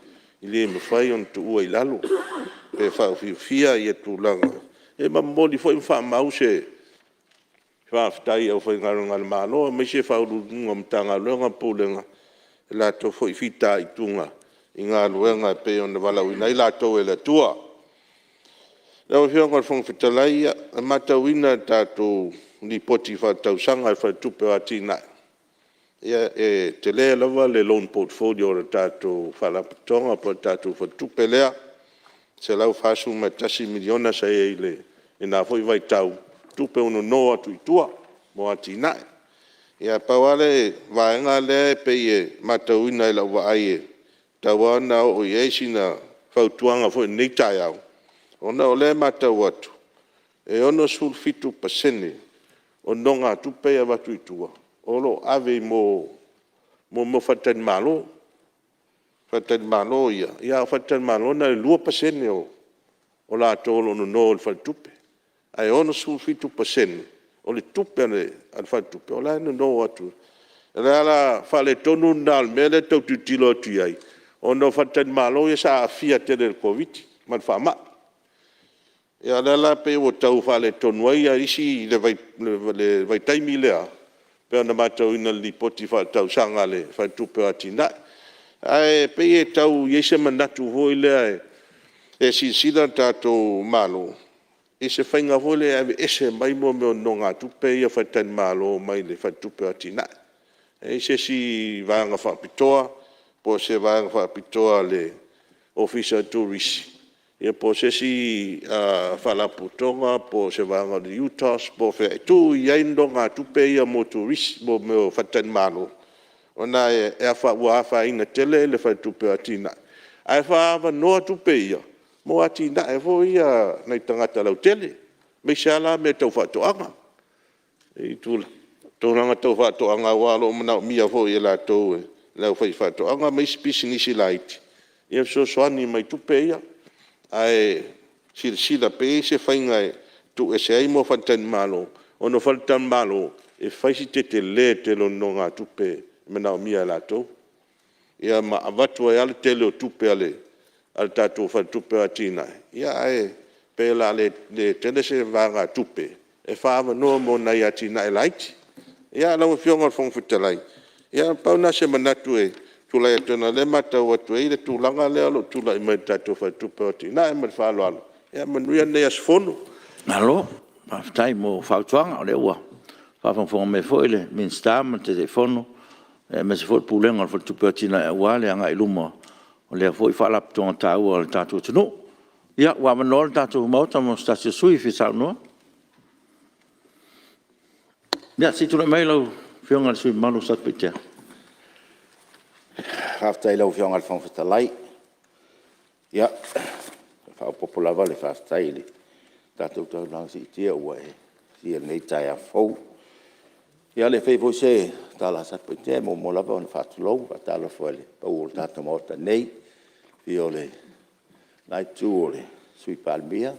le mafai ona tuua i lalo pe faaufiufia tulaga. E momoli foi ma faamau se faafetai i le aufaigaluega a le Malo aemaise o Ofisa Sili o Pulega o Matagaluega i le latou foi fitaituga i galuega e pei ona valaauina ai i latou e le Atua. Lau Afioga i le Fofoga Fetalai, e matauina i le tatou Lipoti Faaletausaga a le Faletupe o Atinae, e tele lava le loan portfolio a le tatou Faalapotopotoga po o le tatou Faletupe lea, e $141 miliona sa i ai i lena foi vaitau, o tupe ua nono atu i tua mo atinae. Ae pau lava le vaega lea e pei e matauina i lau vaai e tatau lava ona oo i ai sina fautuaga foi i lenei taeao, ona o lea e matau atu, e 67% o nonogatupe ia e avatu i tua, o lo o ave i mea o faletalimalo. Faletalimalo ia, a o faletalimalo na o le 2% o latou o lo o nono i le faletupe, ae 67% o le tupe a le faletupe o la e nono atu. O le faaletonu lena o le mea lea e tau tilotilo atu i ai, ona o faletalimalo ia sa aafia tele i le Koviti-19 ma le faamai. Ia o lea la pei ua tau faaletonu ai isi i le vaitaimi lea, pei ona matauina i le Lipoti Faaletausaga a le Faletupe o Atinae. Ae pei e tau i ai se manatu foi lea e silasila le tatou Malo i se faiga foi lea e aveese mai mea o nonogatupe ia a faletalimalo mai le Faletupe o Atinae. E i ai se isi vaega faapitoa po o se vaega faapitoa a le Ofisa o Turisi, ia po o se isi Faalapotopotoga po o se vaega o le UTOS po o fea e tuu i ai nonogatupe ia mo turisi mo mea o faletalimalo, ona ua afaina tele le Faletupe o Atinae, ae faaavanoa tupe ia mo atinae foi ia a nai tagata lautele, aemaise lava la mea tau faatoaga, i tulaga tau faatoaga aua o lo o manaomia foi e latou le aufaifaatoaga ma isi pisinisi laiti e fesoasoani mai i tupe ia. Ae silasila pe i ai se faiga e tuuese ai mea o faletalimalo, ona o faletalimalo e fai si tetele tele o nonogatupe e manaomia e latou, ia ma avatu ai lava le tele o tupe a le tatou Faletupe o Atinae, ae pei o le a le tele se vaegatupe e faaavanoa mo nai atinae laiti. Ia, lau Afioga i le Fofoga Fetalai, na pau lena o se manatu e tulai atu ai ona o lea e matau atu e i ai le tulaga lea o lo o tulai mai i le tatou Faletupe o Atinae. Ma le faaaloalo. Ia manuia lenei aso Fono. Malo faafetai mo fautuaga, o lea ua faafogafoga mai foi le Minisita ma le Taitaifono aemaise foi le Pulega o le Faletupe o Atinae aua le agai i luma o lea foi Faalapotopotoga taua a le tatou atunuu. Ia, ua avanoa le tatou Maota mo se tasi o sui usufono e fia saunoa. Ia, se i tulai mai lau Afioga i le sui usufono mamalu mo Satupaitea. Faafetai i lau Afioga i le Fofoga Fetalai. Ia, e faaopoopo lava le faafetai i le tatou taulaga siitia ua e siitia i lenei taeao fou. Ia a o le i faia foi se tala a Satupaitea, e muamua lava ona faatulou ma faatalofa i le pau o le tatou Maota nei, i le afio o lena Itu o le Sui Palemia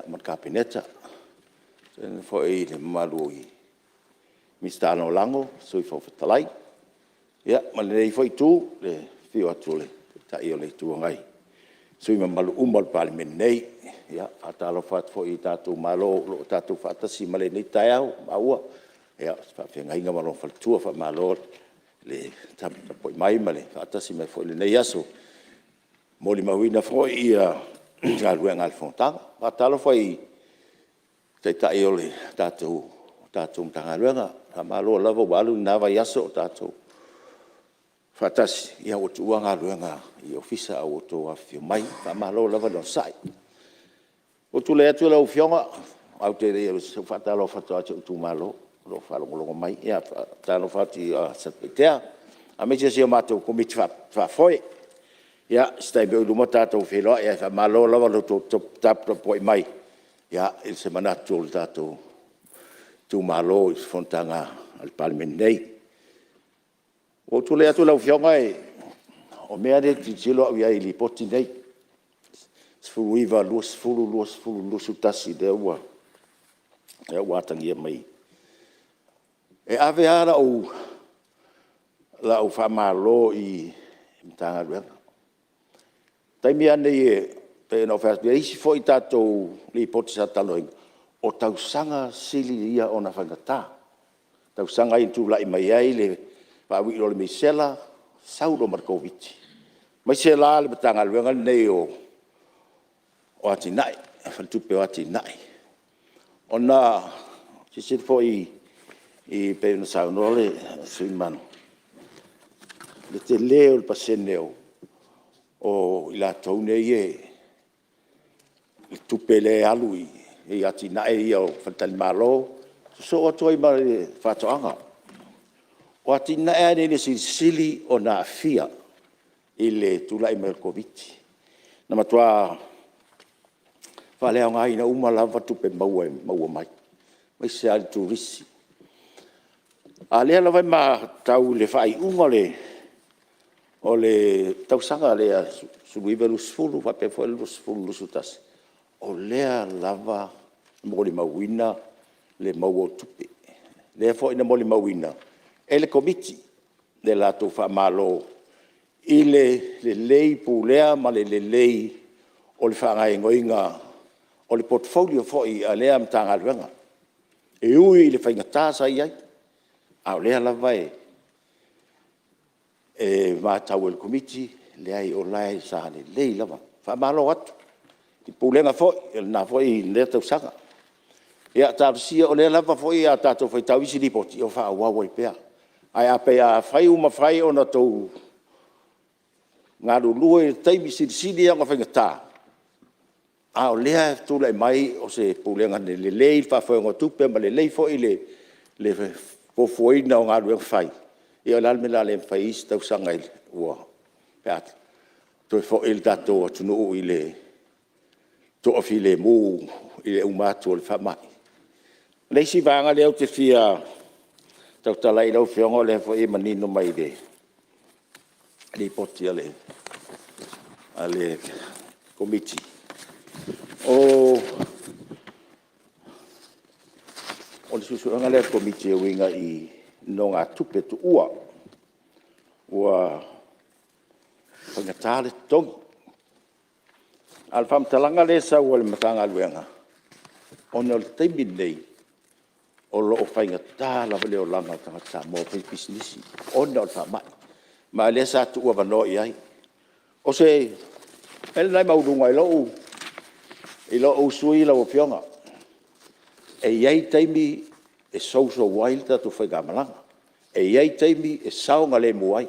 ma le Kapeneta, tainane foi le mamalu i Minisita Lagolago, Sui Fofoga Fetalai. Ia, ma lenei foi Itu i le afio atu o le Taitai o le Itu Agai, sui usufono mamalu uma o le Palemene nei. E faatalofa atu foi i tatou Malo o lo o tatou faatasi mai lenei taeao, ua maua o se faafeagaiga ma lona faletua, faamalo le taputapuai mai ma le faatasi mai foi i lenei aso. E molimauina foi galuega a le fonotaga. E faatalofa i le Taitai o le tatou Matagaluega, faamalo lava ua alu lena vaiaso o tatou faatasi, ua tuua galuega i le Ofisa ae ua outou afifio mai. Faamalo lava le onosai. Ua ou tulai atu lau Afioga ae ou te le i alu ese, se i ou faatalofa atu lava i si ou itumalo o lo o faalogologo mai. E faatalofa atu ia Satupaitea, aemaise o si a matou Komiti Faafoe. Ia, o se taimi oi luma tatou feiloai, ae faamalo lava i lo outou taputapuai mai i se manatu o le tatou itumalo i se fonotaga a le Palemene nei. Ua ou tulai atu lau Afioga, o mea ia ou te tilotilo au i ai i Lipoti nei 2019, 2020, 2021 lea ua atagia mai. E ave lava lau faamalo i Matagaluega. O le taimi lava lenei e pei ona ou fai atu, e i ai isi foi tatou Lipoti sa talanoaina, o tausaga sili ia ona faigata, tausaga ia na tulai mai ai le faaiuiu loa o le misela sau loa ma le Koviti-19, aemaise la le Matagaluega lenei o Atinae, le Faletupe o Atinae. Ona silasila foi e pei ona saunoa le sui usufono mamalu, i le tele o le pasene o i latou nei i le tupe lea e alu i atinae ia o faletalimalo, sosoo atu ai ma faatoaga. O atinae lava nei e silisili ona aafia i le tulai mai o le Koviti-19. Na matua faaleaogaina uma lava tupe maua e maua mai, aemaise lava le turisi. A o lea lava e matau i le faaiuga o le tausaga lea 2019/2020 faapea foi le 2020/2021, o lea lava e molimauina le maua o tupe. O lea foi na molimauina e le Komiti le latou faamalo i le lelei pulea ma le lelei o le faagaoioiga o le portfolio foi a lea Matagaluega. E ui i le faigata sa i ai, a o lea lava e matau e le Komiti, leai o la e sa lelei lava. Faamalo atu i le Pulega foi i lena foi tausaga. Ia talosia, o lea lava foi a tatou faitau i isi Lipoti, o faaauau ai pea. Ae afai ua mafai ona outou galulue i le taimi silisili ia ona faigata, a o lea e tulai mai o se Pulega e lelei le faafoeina o tupe ma lelei foi le fuafuaina o galuega fai, ia o le a le mea o le a le mafai ai isi tausaga pe a toe foi le tatou atunuu i le toafilemu i le uma atu o le faamai. O le isi vaega lea ou te fia tautala i ai lau Afioga, o lea foi e manino mai i le Lipoti a le Komiti, o le suesuega lea a le Komiti e uiga i nonogatupe tuua ua faigata le totogi. A o le faamatalaga lea e sau a le Matagaluega, ona o le taimi lenei, o lo o faigata lava le olaga o tagata Samoa faipisinisi ona o le faamai, ma o lea sa tuuavanoa i ai. O se mea lena e maualuga i lou sui usufono lau Afioga, e i ai taimi e sousou ai le tatou faigamalaga, e i ai taimi e saogalemu ai.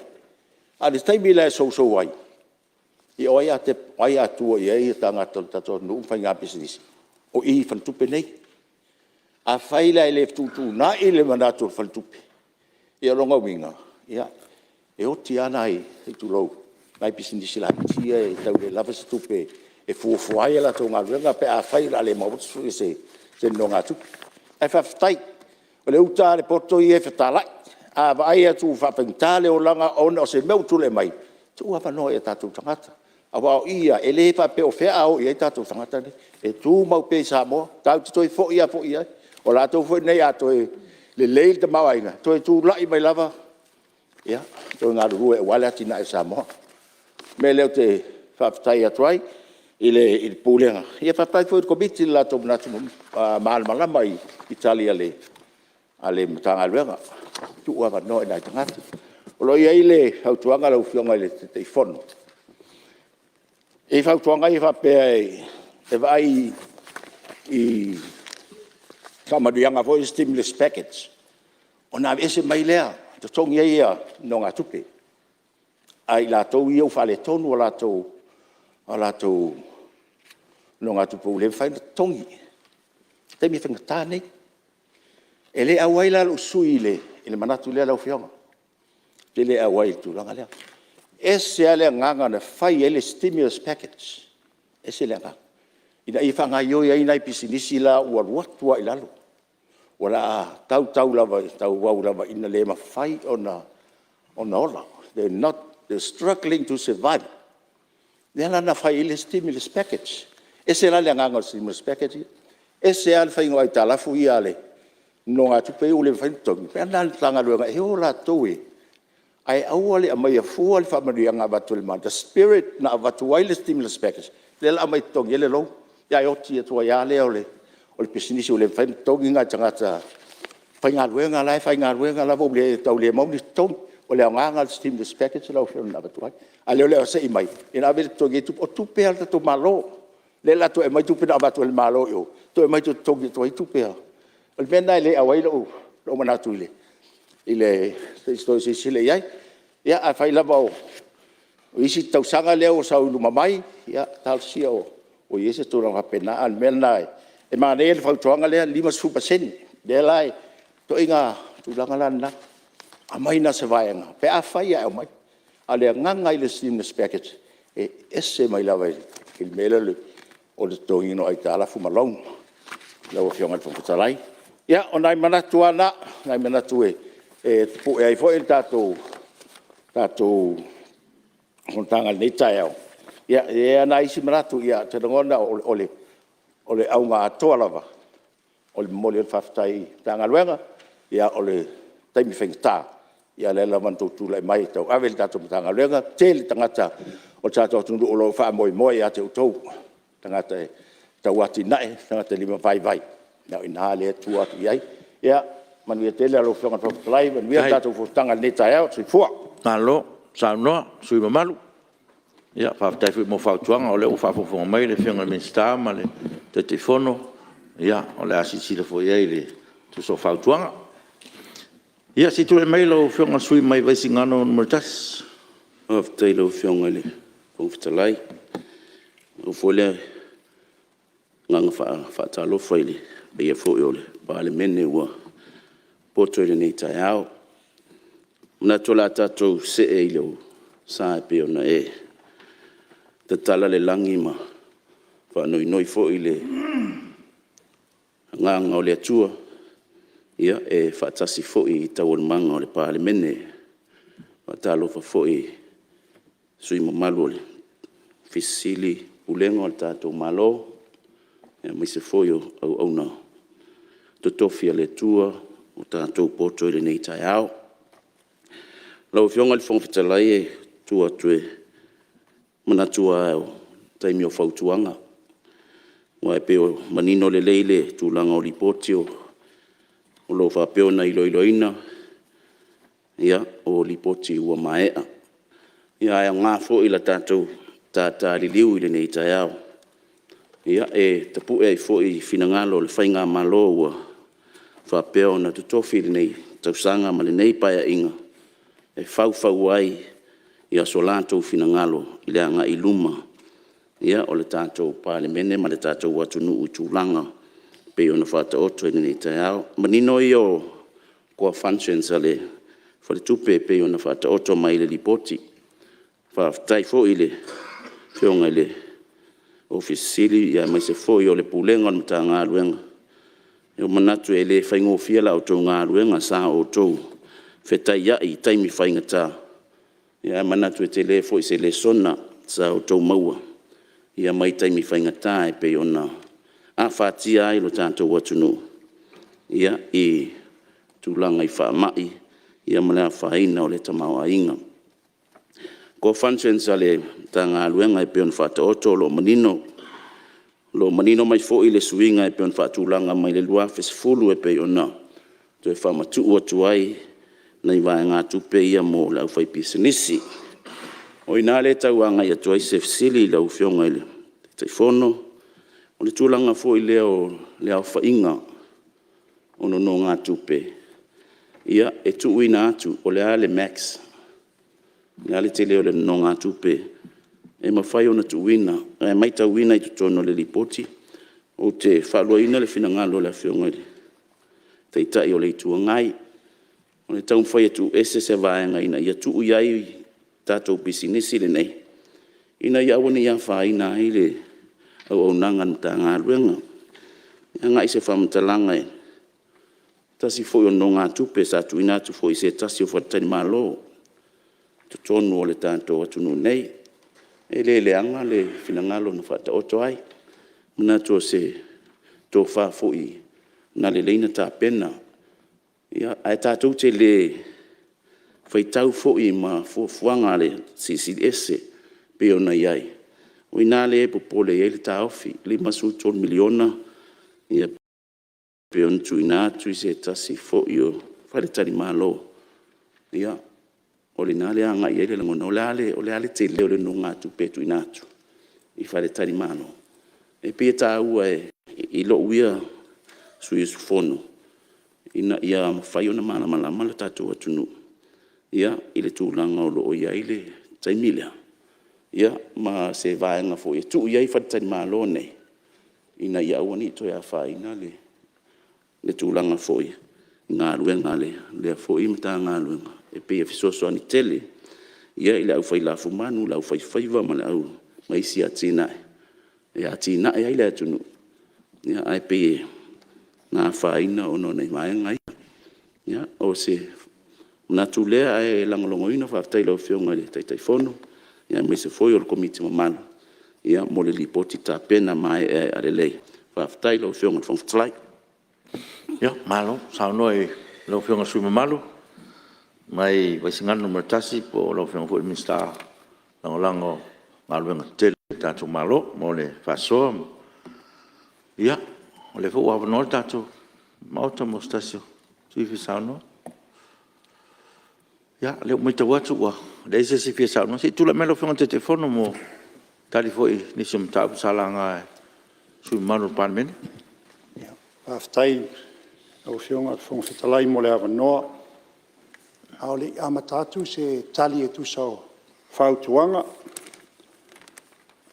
A o le taimi la e sousou ai, ia o ai a tua i ai tagata o le tatou atunuu ma faiga pisinisi? O i i faletupe nei. Afai la e le fetuutuunai le manatu o le faletupe, ia o lona uiga, e oti lava nai, se i tulou, nai pisinisi laiti ia e tau le lava se tupe e fuafua ai a latou galuega pe afai o le a le maua se nonogatupe. Ae faafetai, o le uta a le poto ia e fetalai. A vaai atu ua faafaigata le olaga ona o se mea ua tulai mai, tuu avanoa i o tatou tagata. Aua o i ia, e le faapea o fea a o i ai tatou tagata nei, e tumau pea i Samoa, tatou te toe foi lava foi i ai. O latou foi nei a toe lelei le tamaoaiga, e toe tulai mai lava e toe galulue aua le atinae o Samoa. O le mea lea ou te faafetai atu ai. i le Pulega, ia faafetai foi i le Komiti i le latou manatu malamalama i tali a le Matagaluega, tuuavanoa i nai tagata. O lo o i ai le fautuaga lau Afioga i le Taitaifono, e i ai fautuaga ia faapea e vaai i faamanuiaga foi ia stimulus package, ona aveese mai lea totogi ai nonogatupe a i latou ia ua faaletonu a latou nonogatupe ua le mafai ona totogi i taimi faigata nei. E le auai la lou sui usufono i le manatu lea lau Afioga, ou te le auai i le tulaga lea. E ese lava le agaga na fai ai le stimulus package, e ese le agaga, ina ia faagaoioi ai nai pisinisi la ua alu atu lava i lalo, o le a tau lava ina le mafai ona ola, they struggling to survive. Lea la na fai ai le stimulus package. E ese la le agaga o le stimulus package ia, ese lava le faiga o aitalafu ia a nonogatupe ia ua le mafai ona totogi, o le mea lena a le Matagaluega e o latou ae aua le aumaia fua le faamanuiaga na avatu e le Malo, the spirit na avatu ai le stimulus package lea o le a aumai e totogi ai le loan, ae oti atu ai lava lea o le pisinisi ua le mafai ona totogi nai tagata faigaluega la e faigaluega lava ua tau le maua ni totogi. O le aoga lena o le stimulus package lau Afioga na avatu ai, a o lea o le a se i mai ona ave lea e totogi ai tupe. O tupe lava a le tatou Malo lea o le a toe aumai tupe na avatu e le Malo i o toe aumai e toe totogi atu ai tupe a… O le mea lena e le auai ai lou manatu se i toe silasila i ai. Ia, afai lava o isi tausaga lea ua sau i luma mai, ia talosia o i ai se tulaga faapena. A o le mea lena e manaia le fautuaga lea 50%, lea la e… ituaiga tulaga la lena, aumai na o se vaega pe afai lava e aumai. A o le agaga i le stimulus package, e ese mai lava i le mea lea o le totogiina o aitalafu ma loan lau Afioga i le Fofoga Fetalai. Ia, o nai manatu lava na, o nai manatu e tapue ai foi le tatou fonotaga i lenei taeao. Ia, e i ai lava nai isi manatu, ae ou te lagona o le auga atoa lava, o le momoli o le faafetai i le Matagaluega. O le taimi faigata, a o lea lava na outou tulai mai e tauave le tatou Matagaluega. E toatele tagata o le tatou atunuu o lo o faamoemoe ia te outou, o tagata e tau atinae, tagata e limavaivai, o i ina lea e tua atu i ai. Ia manuia tele lau Afioga i le Fofoga Fetalai, manuia le tatou fonotaga i lenei taeao. Soifua. Malo saunoa i le sui usufono mamalu. Faafetai foi mo fautuaga o lea ua faafogafoga mai le Afioga i le Minisita ma le Taitaifono, o le a silasila foi i ai e tusa o fautuaga. Ia se i tulai mai lau Afioga i le sui usufono mo Vaisigano 1. Faafetai i lau Afioga i le Fofoga Fetalai. E avatu foi le agaga faatalofa i le paia foi o le Palemene ua poto i lenei taeao. E manatu o le a tatou see i lou sa e pei ona e tatala le lagi ma faanoinoi foi i le agaga o le Atua e faatasi foi i taualumaga o le Palemene. E faatalofa foi i sui usufono mamalu o le Ofisa Sili o Pulega o le tatou Malo, aemaise foi o auauna totofi a le Atua ua tatou poto i lenei taeao. Lau Afioga i le Fofoga Fetalai e tu atu e manatu lava o le taimi o fautuaga, aua e pei e manino lelei le tulaga o Lipoti o lo o faapea ona iloiloina, ia, o Lipoti ua maea. Ae aoga foi le tatou tata liliu i lenei taeao e tapue ai foi finagalo o le faigamalo ua faapea ona totofi i lenei tausaga ma lenei Paeaiga e faufau ai so latou finagalo i le agai i luma o le tatou Palemene ma le tatou atunuu i tulaga e pei ona faataoto i lenei taeao. O le manino ia o core functions a le Faletupe e pei ona faataoto mai i le Lipoti. Faafetai foi i le Afioga i le Ofisa Sili aemaise foi o le Pulega o le Matagaluega. E manatu e le faigofie la outou galuega sa outou fetaiai i taimi faigata, ae manatu e tele foi se lesona sa outou maua mai taimi faigata e pei ona afatia ai lo tatou atunuu i tulaga i faamai ma le afaina o le tamaoaiga. Core functions a le Matagaluega e pei ona faataoto o lo o manino. O lo o manino mai foi le suiga e pei ona faatulaga mai le 2010 e pei ona toe faamatuu atu ai nai vaegatupe ia mo le aufaipisinisi. O i ina lea e tau agai atu ai se fesili i lau Afioga i le Taitaifono, o le tulaga foi lea o le aofaiga o nonogatupe e tuuina atu, po o le a le max, po o le a le tele o le nonogatupe e mafai ona tuuina. Ae matauina i totonu o le Lipoti, ou te faaluaina le finagalo o le Afioga i le Taitai o le Itu Agai, o le taumafai e tuuese se vaega ina ia tuu i ai tatou pisinisi nei, ina ia aua ne i afaina ai le auaunaga a le Matagaluega. E agai se faamatalaga i se tasi foi o nonogatupe sa tuuina atu foi i se tasi o faletalimalo i totonu o le tatou atunuu nei. E le leaga le finagalo na faataoto ai, manatu o se tofa foi na lelei ona tapena, ae tatou te le faitau foi ma fuafuaga a le Silisili Ese e pei ona i ai. O i ina lea e popole i ai le taofi, e $53 miliona e pei ona tuuina atu i se tasi foi o faletalimalo. Ia, o i ina lea e agai i ai le lagona, o le a le tele o le nonogatupe e tuuina atu i faletalimalo? E pei e taua i lou ia sui usufono ina ia mafai ona malamalama le tatou atunuu i le tulaga o lo o i ai le taimi lea, ma se vaega foi e tuu i ai faletalimalo nei ina ia aua ne i toe afaina le tulaga foi i galuega a lea foi Matagaluega. E pei e fesoasoani tele i le aufai lafumanu, le aufaifaiva ma isi atinae e atinae ai le atunuu, ae pei na afaina ona o nai vaega ia. Ia, o se manatu lea ae lagolagoina. Faafetai i lau Afioga i le Taitaifono aemaise foi o le Komiti mamalu mo le Lipoti tapena maeaea lelei. Faafetai i lau Afioga i le Fofoga Fetalai. Ia, malo saunoa i lau Afioga i le sui usufono mamalu mai Vaisigano 1, po o lau Afioga foi i le Minisita Lagolago o Galuega Tetele a le tatou Malo mo le faasoa. Ia, o lea foi ua avanoa le tatou Maota mo se tasi o sui usufono e fia saunoa. Ia, o lea ua matau atu ua leai se isi e fia saunoa. Se i tulai mai lau Afioga i le Taitaifono e tali foi i nisi o mataupu sa laga e sui usufono mamalu o le Palemene. Faafetai i lau Afioga i le Fofoga Fetalai mo le avanoa. A o le i amata atu se tali e tusa o fautuaga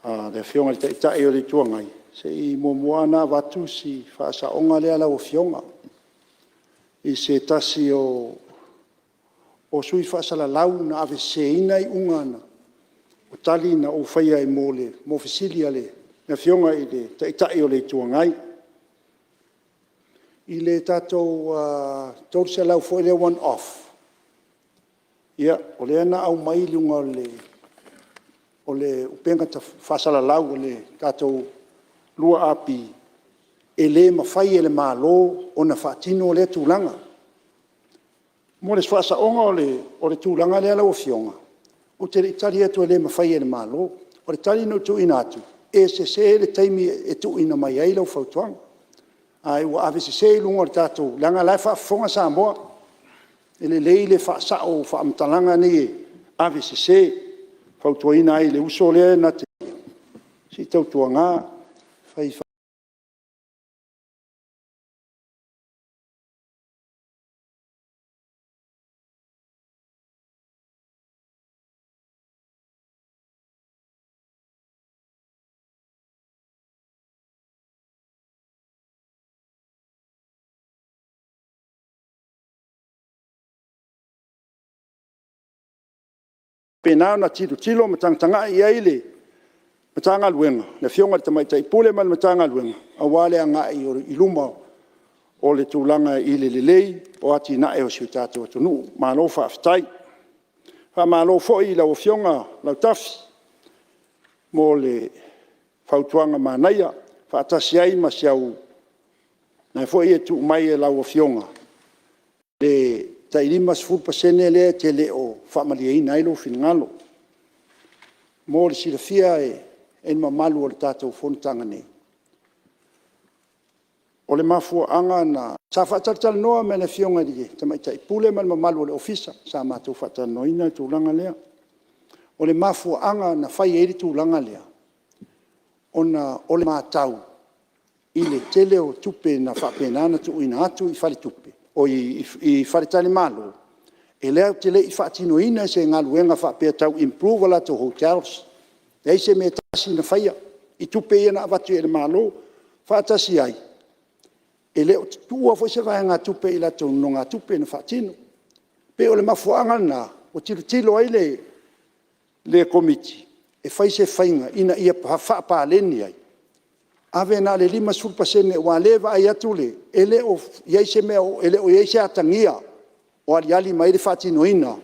a le Afioga i le Taitai o le Itu Agai, se i muamua lava ona avatu si faasaoga lea lau Afioga i se tasi o sui faasalalau na aveseseina iuga o tali na ou faia mo fesili a le Afioga i le Taitai o le Itu Agai. I le tatou $300 foi lea one off, o lea na aumai i luga o le upega faasalalau a le tatou 2AP, e le mafai e le Malo ona faatino lea tulaga. Mo le faasaoga o le tulaga lea lau Afioga, ou te le i tali atu e le mafai e le Malo. O le tali na ou tuuina atu, e sese le taimi e tuuina mai ai lau fautuaga, ae ua avesese i luga o le tatou… leaga o la e faafofoga Samoa. E lelei le faasao o faamatalaga nei e avesese. E fautuaina ai le uso lea na te faia, se i tautuana, fai faapena ona tilotilo ma tagatagai i ai le Matagaluega, le Afioga i le Tamaitai Pule ma le Matagaluega aua le agai i luma o le tulaga i le lelei o atinae o si o tatou atunuu. Malo faafetai. Faamalo foi i lau Afioga Lautafi mo le fautuaga manaia, faatasi ai ma si au… o lena foi e tuu mai e lau Afioga le tai 50% lea e te le o faamalieina ai lou finagalo. Mo le silafia e le mamalu o le tatou fonotaga nei, O le mafuaaga na… Sa faatalatalanoa ma le Afioga i le Tamaitai Pule ma le mamalu o le Ofisa sa matou faatalanoaina le tulaga lea. O le mafuaaga na fai ai le tulaga lea, ona o le matau i le tele o tupe na faapena ona tuuina atu i faletalimalo, e latou te le i faatinoina se galuega faapea tau improve a latou hotels. E leai se mea e tasi na faia i tupe ia na avatu e le Malo. Faatasi ai, e le o tuua foi se vaegatupe i latou nonogatupe na faatino. E pei o le mafuaaga lena ua tilotilo ai le Komiti e fai se faiga ina ia faapaleni ai, ave na o le 50% aua o lea e vaai atu e le o i ai se mea, e le o i ai se atagia o aliali mai ai le faatinoina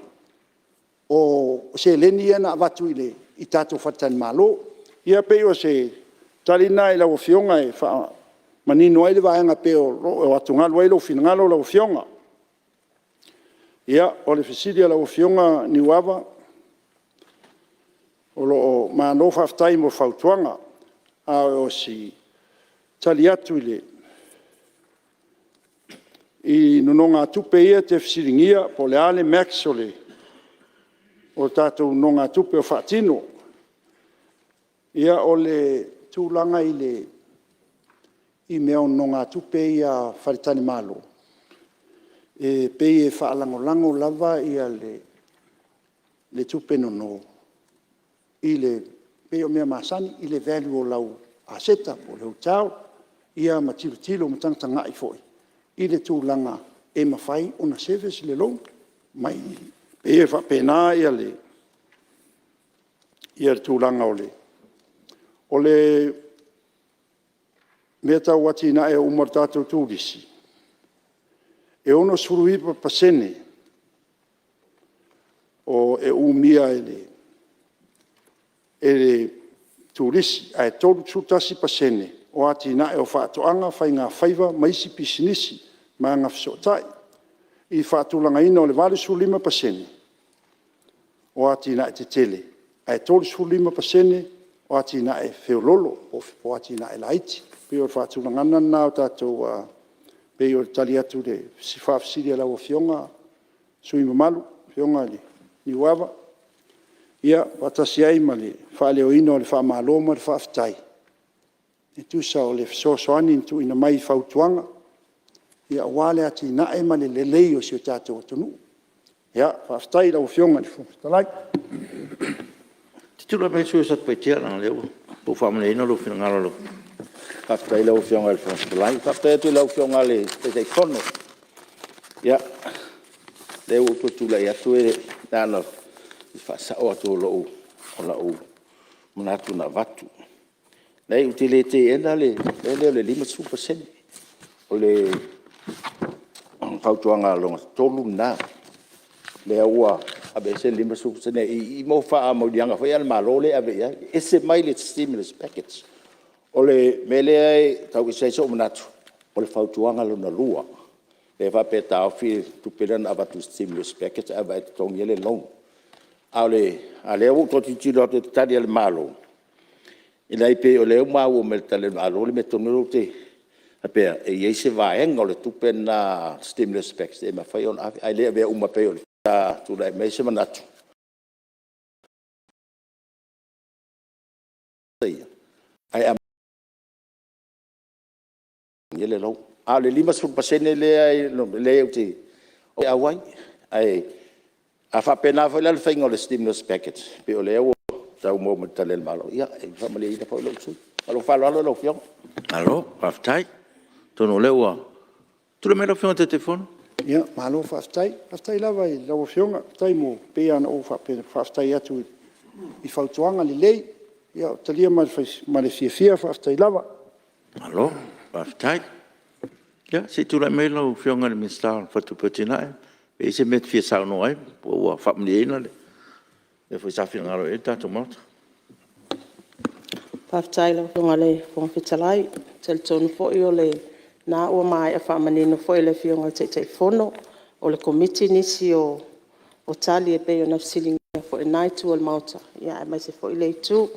o seleni ia na avatu i tatou faletalimalo. Ia pei o se tali lena i lau Afioga e faamanino ai le vaega e pei o atugalu ai lou finagalo lau Afioga. Ia, o le fesili a lau Afioga Niuava, malo faafetai mo fautuaga. A o si tali atu i nonogatupe ia e te fesiligia po o le a le max o tatou nonogatupe o faatino. Ia, o le tulaga i mea o nonogatupe ia a faletalimalo, e pei e faalagolago lava le tupe nono i le… pei o mea masani i le value o lau aseta po o le hotel, ia ma tilotilo ma tagatagai foi i le tulaga e mafai ona service le loan. E pei e faapena le tulaga o le… O le mea tau atinae uma o le tatou turisi, e 69% e umia e le turisi, ae 31% o atinae o faatoaga, faigafaiva ma isi pisinisi ma agafesootai. I le faatulagaina o le 85% o atinae tetele ae 35% o atinae feoloolo po o atinae laiti. E pei o le faatulagaga lena o tatou… E pei o le tali atu i le faafesili a lau Afioga i le sui usufono mamalu lau Afioga Niuava, ia, faatasi ai ma le faaleoina o le faamalo ma le faafetai e tusa o le fesoasoani na tuuina mai i fautuaga aua le atinae ma le lelei o si o tatou atunuu. Faafetai i lau Afioga i le Fofoga Fetalai. Se i tulai mai le sui usufono mo Satupaitea, leaga o lea ua faamalieina lou finagalo. Faafetai i lau Afioga i le Fofoga Fetalai. Faafetai atu i lau Afioga i le Taitaifono. Ia, o lea ua ou toe tulai atu na ona faasao atu o lou manatu na avatu. Leai ou te le teena le mea lea o le 50%. O le fautuaga lona 3 lena, lea ua aveese le 50% i mea o faamanuiaga foi a le Malo lea e ave i ai, e ese mai le stimulus package. O le mea lea e tau ese ai sou manatu, o le fautuaga lona 2, lea e faapea e taofi le tupe lea na avatu i le stimulus package ae totogi ai le loan. A o lea ua ou toe tilotilo atu i tali a le Malo, e leai e pei o lea ua maua mai e le Tali a le Malo le mea tonu lea ou te faapea e i ai se vaega o le tupe lena stimulus package e mafai ona ave, ae le avea uma pei sa tulai mai ai se manatu, ae A o le 50% lea ou te auai, ae a faapena foi la le faiga o le stimulus package e pei o lea ua tau maua mai i le Tali a le Malo, ia e faamalieina foi lou sui usufono. Ma lou faaaloalo lau Afioga. Malo faafetai. Atonu o lea ua… Tulai mai lau Afioga i le Taitaifono. Malo faafetai. Faafetai lava i lau Afioga. E pei lava ona ou faafetai atu i fautuaga lelei, ua talia ma le fiafia, faafetai lava. Malo faafetai. Ia se i tulai mai lau Afioga i le Minisita o le Faletupe o Atina'e pe i ai se mea e te fia saunoa ai po ua faamalieina le mea foi sa finagalo i ai le tatou Maota. Faafetai i lau Afioga i le Fofoga Fetalai. E talitonu foi o lena ua maea faamanino foi e le Afioga i le Taitaifono o le Komiti nisi o tali e pei ona fesiligia foi e lena itu o le Maota, aemaise foi o lea itu.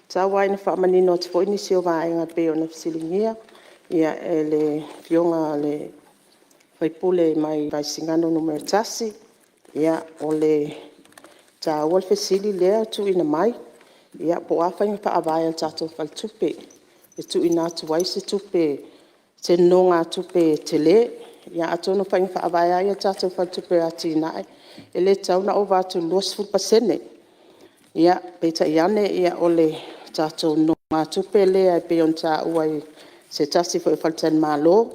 Tau lava ina faamanino atu foi nisi o vaega e pei ona fesiligia. Le Afioga i le sui usufono mai Vaisigano 1, e taua le fesili lea ua tuuina mai, po o a faiga faavae a le tatou Faletupe e tuuina atu ai se tupe, se nonogatupe tele. Ia atonu o faiga faavae lava ia a le tatou Faletupe o Atinae e le tatau ona ova atu i le 20%. Peitai ane o le tatou nonogatupe lea e pei ona taua e se tasi foi o faletalimalo,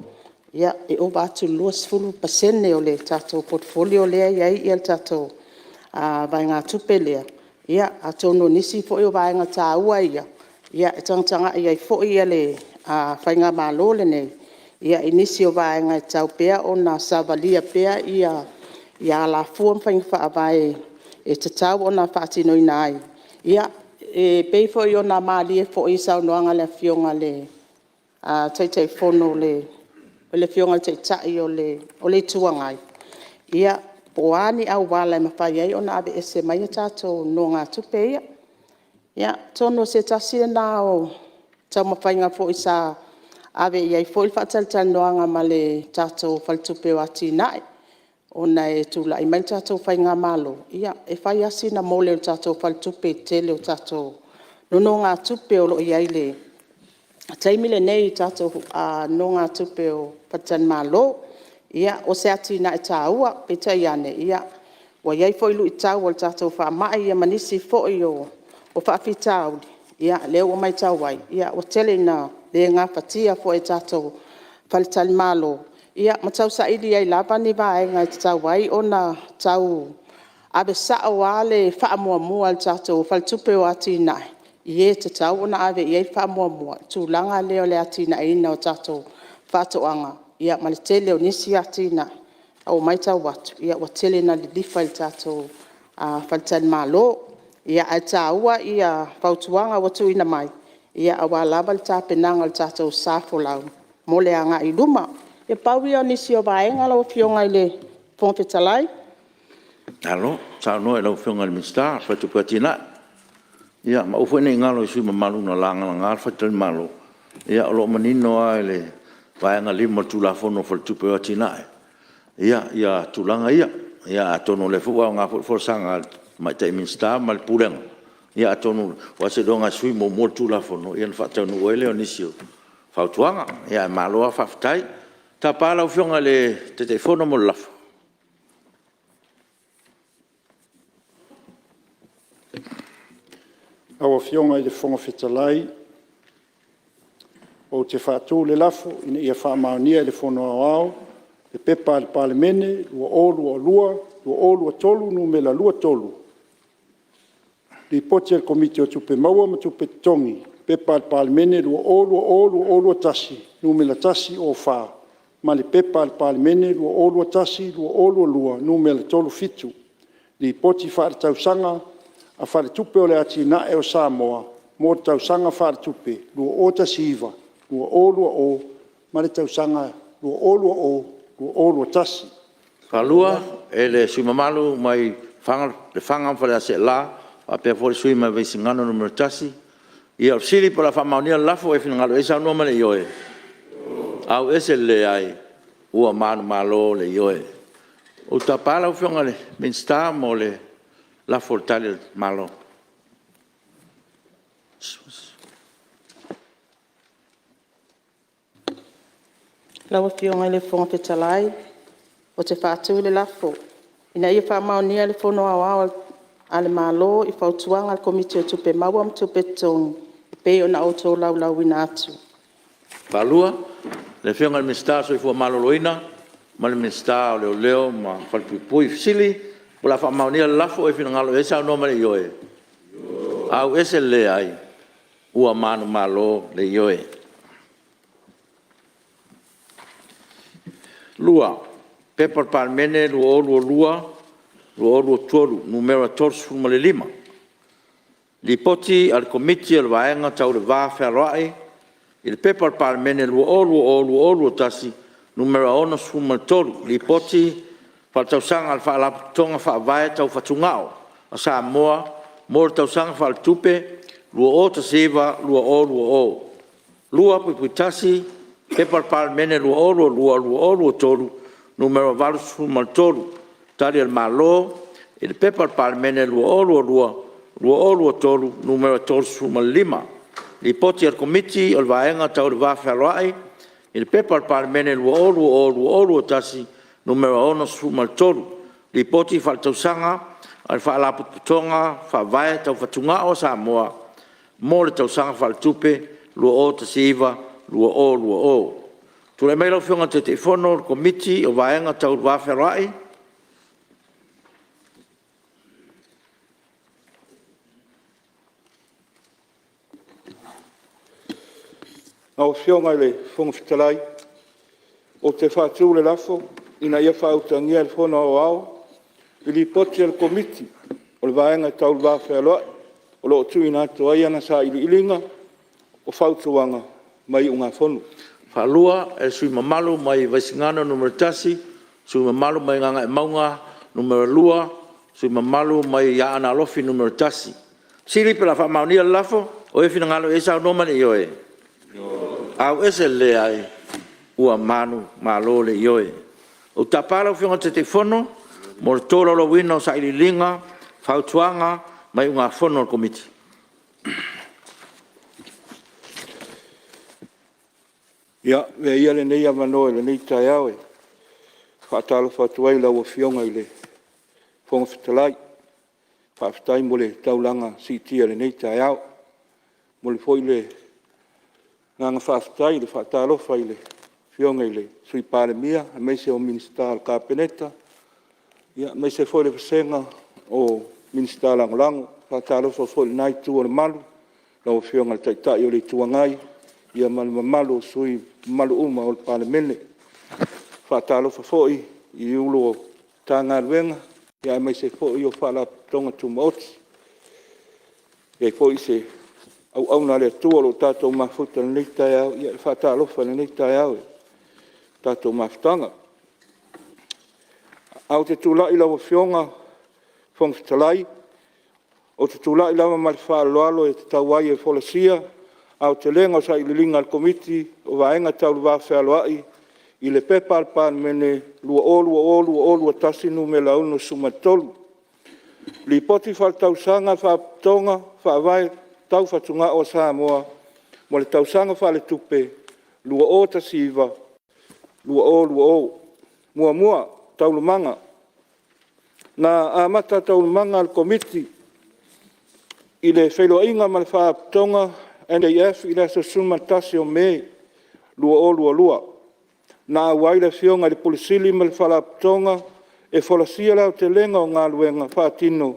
e ova atu i le 20% o le tatou portfolio lea e i ai le tatou vaegatupe lea. Ia atonu o nisi foi o vaega taua ia e tagatagai ai foi le faigamalo lenei i nisi o vaega e tatau pea ona savalia pea alafua ma faiga faavae e tatau ona faatinoina ai. E pei foi ona malie foi i saunoaga a le Afioga i le Taitaifono le Afioga i le Taitai o le Itu Agai, po o a ni auala e mafai ai ona aveese mai a tatou nonogatupe ia. Ia, atonu o se tasi lena o taumafaiga foi sa ave i ai foi le faatalatalanoaga ma le tatou Faletupe o Atinae, ona e tulai mai le tatou faigamalo, e fai lava sina mole o le tatou faletupe i le tele o tatou nonogatupe o lo o i ai i le taimi lenei i tatou nonogatupe o faletalimalo. Ia, o se atinae taua, peitai ane, ua i ai foi luitau o le tatou faamai ma nisi foi o faafitauli, lea ua matau ai, ua tele ina le gafatia foi e tatou faletalimalo, ma tausaili ai lava ni vaega e tatau ai ona tau ave sao lava le faamuamua a le tatou Faletupe o Atinae i e tatau ona ave i ai le faamuamua i le tulaga lea o le atinaeina o tatou faatoaga ma le tele o nisi atinae. Ae ua matau atu ua tele ina lilifa i tatou faletalimalo. Ae taua fautuaga ua tuuina mai aua lava le tapenaga o le tatou sa folau mo le agai i luma. Ia pau ia o nisi o vaega lau Afioga i le Fofoga Fetalai. Malo saunoa i lau Afioga i le Minisita o le Faletupe o Atinae. Ia ma aua foi ne i galo i sui usufono mamalu na lagalaga le faletalimalo, o lo o manino lava i le vaega 5 o le Tulafono o Faletupe o Atinae tulaga ia. Ia atonu o lea foi ua aoga foi le folasaga a le Tamaitai Minisita ma le Pulega, atonu aua seiloga lava e sui muamua le Tulafono ona faataunuu ai lea o nisi o fautuaga. Ae malo lava faafetai. Ou te tapa lau Afioga i le Taitaifono mo le lafo. Lau Afioga i le Fofoga Fetalai, ou te faatu le lafo, Ina ia faamaonia e le Fono Aoao le P.P.2022/2023 Nu.23, Lipoti a le Komiti o Tupe Maua ma Tupe Totogi, P.P.2020/2021 Nu.104 ma le P.P.2021/2022 Nu.37, Lipoti Faaletausaga a Faletupe o Atinae o Samoa mo le Tausaga Faaletupe 2019/2020 ma le Tausaga 2020/2021. E le sui usufono mamalu mai Lefaga ma Faleaseela faapea foi le sui usufono mai Vaisigano 1. Ia o le fesili po o le a faamaonia le lafo, e finagalo i ai saunoa ma le ioe. Ua manumalo le Ioe. Ou te tapa lau Afioga i le Minisita mo le lafo i le Tali a le Malo. Lau Afioga i le Fofoga Fetalai, ou te faatu le lafo, Ina ia faamaonia e le Fono Aoao a le Malo le Fautuaga a le Komiti o Tupe Maua ma Tupe Totogi e pei ona ou tolaulauina atu. Le Afioga i le Minisita o le Soifua Maloloina ma le Minisita o Leoleo ma Falepuipui. O le a faamaonia le lafo, e finagalo i ai saunoa ma le ioe. Ua manumalo le Ioe. 2. P.P.2022/2023 Nu.35, Lipoti a le Komiti o le Vaega Tau le Va Fealoai i le P.P.2020/2021 Nu.63, Lipoti Faaletausaga a le Faalapotopotoga Faavae Tau Fatugao a Samoa mo le Tausaga Faaletupe 2019/2020. 2.1 P.P.2022/2023 Nu.83, Tali a le Malo i le Pepa a le Palemene 2022/2023 Nu.35, Lipoti a le Komiti o le Vaega Tau le Va Fealoai i le Pepa a le Palemene 2020/2021 Nu.63, Lipoti Faaletausaga a le Faalapotopotoga Faavae Tau Fatugao a Samoa mo le Tausaga Faaletupe 2019/2020. Tulai mai lau Afioga i le Taitaifono o le Komiti o le Vaega Tau le Va Fealoai. Lau Afioga i le Fofoga Fetalai, ou te faatu le lafo, Ina ia faautagia e le Fono Aoao le Lipoti a le Komiti o le Vaega Tau le Va Fealoai o lo o tuuina atu ai ana Sailiiliga, o Fautuaga ma Iugafono. 2. E le sui usufono mamalu mai Vaisigano Nu.1, sui usufono mamalu mai Gagaemauga Nu.2, sui usufono mamalu mai Aana Alofi 1. O le a fesili pe o le a faamaonia le lafo. O ai e finagalo i ai saunoa ma le ioe. Ioe. Ua manumalo le Ioe. Ou te tapa lau Afioga i le Taitaifono mo le tolaulauina o Sailiiliga, Fautuaga ma Iugafono a le Komiti. Ia, avea ia lenei avanoa i lenei taeao e faatalofa atu ai i lau Afioga i le Fofoga Fetalai. Faafetai mo le taulaga siitia i lenei taeao. E momoli foi le agaga faafetai i le faatalofa i le Afioga i le Sui Palemia aemaise o Minisita o le Kapeneta, aemaise foi le vasega o Minisita Lagolago. E faatalofa foi i lena Itu o le Malu, lau Afioga i le Taitai o le Itu Agai ma le mamalu o sui usufono mamalu uma o le Palemene. E faatalofa foi i Ofisa Sili o Pulega o Matagaluega aemaise foi o Faalapotopotoga Tumaoti. E i ai foi se auauna a le Atua o lo o tatou mafuta i lenei taeao, ia e faatalofa i lenei taeao i le tatou mafutaga. Ae ou te tulai lau Afioga i le Fofoga Fetalai, ou te tulai lava ma le faaaloalo e tatau ai e folasia aotelega o sailiiliga a le Komiti o Vaega Tau le Va Fealoai i le Pepa a le Palemene 2020/2021 Nu.63, Lipoti Faaletausaga a le Faalapotopotoga Faavae Tau Fatugao a Samoa mo le Tausaga Faaletupe 2019/2020. Muamua, Taualumaga. Na amata taualumaga a le Komiti i le feiloaiga ma le Faalapotopotoga NKF i le aso 11 Me 2022. Na auai le Afioga i le Ofisa Sili ma le Faalapotopotoga e folasia le aotelega o galuega faatino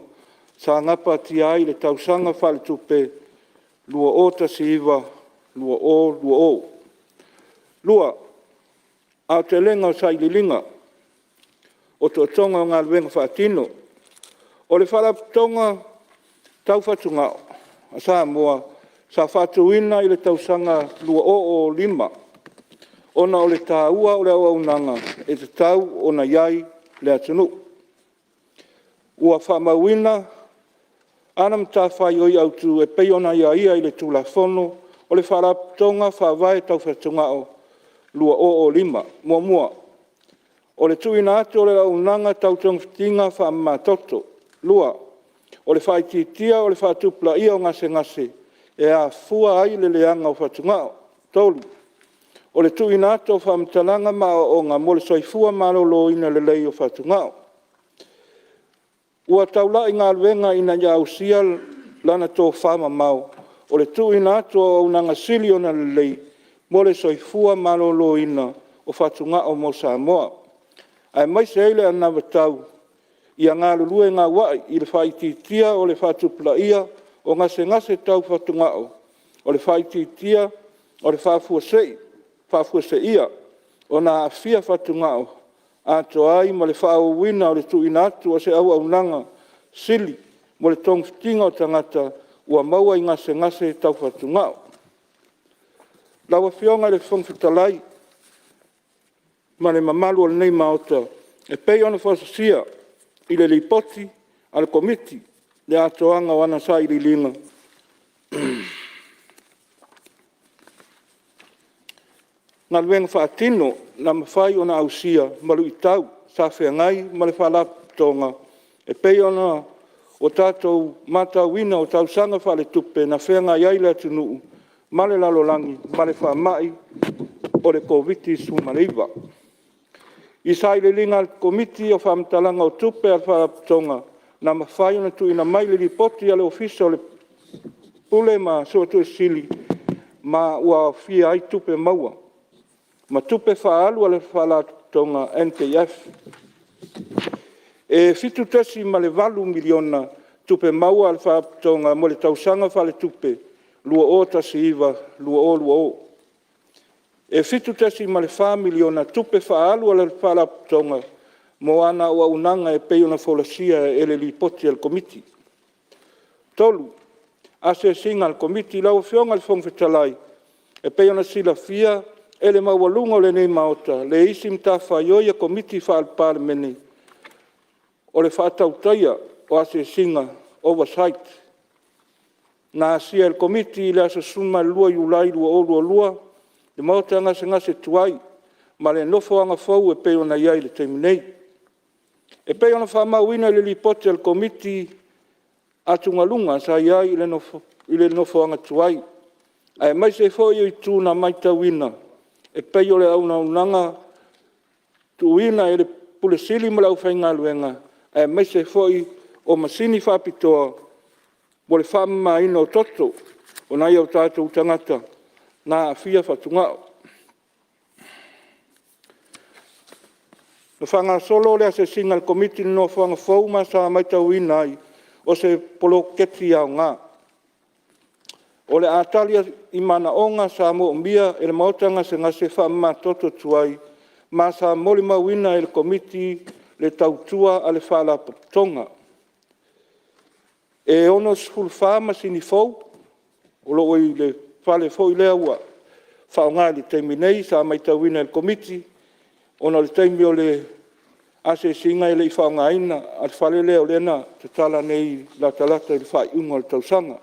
sa gapatia ai i le tausaga faaletupe 2019/2020. Lua, Aotelega o sailiiliga, otootoga o galuega faatino. O le Faalapotopotoga Tau Fatugao a Samoa, sa faatuina i le tausaga 2005, ona o le taua o le auaunaga e tatau ona i ai i le atunuu. Ua faamauina ana matafaioi autu e pei ona aiaia i le Tulafono o le Faalapotopotoga Faavae Tau Fatugao 2005. Muamua, o le tuuina atu o le auaunaga tau togafitiga faamamatoto. Lua, o le faaitiitia o le faatupulaia o gasegase e afua ai le leaga o fatugao. Tolu, o le tuuina atu o faamatalaga ma aoaoga mo le soifua maloloina lelei o fatugao. Ua taulai galuega ina ia ausia lana tofamamao o le tuuina atu o auaunaga sili ona lelei mo le soifua maloloina o fatugao mo Samoa, aemaise ai le anavatau ia galulue gauai i le faaitiitia o le faatupulaia o gasegase tau fatugao, o le faaitiitia o le faafuaseia ona aafia fatugao, atoa ai ma le faaauauina o le tuuina atu o se auaunaga sili mo le togafitiga o tagata ua maua i gasegase tau fatugao. Lau Afioga i le Fofoga Fetalai ma le mamalu o lenei Maota, e pei ona folasia i le Lipoti a le Komiti le atoaga o ana sailiiliga, galuega faatino na mafai ona ausia ma luitau sa feagai ma le Faalapotopotoga e pei ona tatou matauina o tausaga faaletupe na feagai ai le atunuu ma le lalolagi ma le faamai o le Koviti-19. I sailiiliga a le Komiti o faamatalaga o tupe a le Faalapotopotoga, na mafai ona tuuina mai le lipoti a le Ofisa o le Pule ma Suetusi Sili, ma ua aofia ai tupe maua ma tupe faaalu a le Faalapotopotoga NKF. E $7.8 miliona tupe maua a le Faalapotopotoga mo le tausaga faaletupe 2019/2020. E $7.4 miliona tupe faaalu a le Faalapotopotoga mo ana auaunaga e pei ona folasia e le Lipoti a le Komiti. 3. Asiasiga a le Komiti. Lau Afioga i le Fofoga Fetalai, e pei ona silafia e le maualuga o lenei Maota le isi matafaioi a Komiti Faa-Palemene, o le faatautaia o asiasiga, oversight. Na asia e le Komiti i le aso 12 Iulai 2022 le Maota Gasegase tuai ma le nofoaga fou e pei ona i ai i le taimi nei. E pei ona faamauina i le Lipoti a le Komiti atugaluga sa i ai i le nofoaga tuai, aemaise ai foi o itu na matauina e pei o le auaunaga tuuina e le Ofisa Sili ma le aufaigaluega, aemaise foi o masini faapitoa mo le faamamaina o toto o nai o tatou tagata na aafia fatugao. Na faagasolo le asiasiga a le Komiti i le nofoaga fou ma sa matauina ai, o se poloketi aoga. O le a tali i manaoga sa manaomia e le Maota Gasegase faamamatoto tuai, ma sa molimauina e le Komiti le tautua a le Faalapotopotoga. E 64 masini fou o lo o i le fale foi lea ua faaaoga i le taimi nei, sa matauina e le Komiti, ona o le taimi o le asiasiga e le i faaaogaina, a o le fale lea o lea na tatala nei latalata i le faaiuga o le tausaga.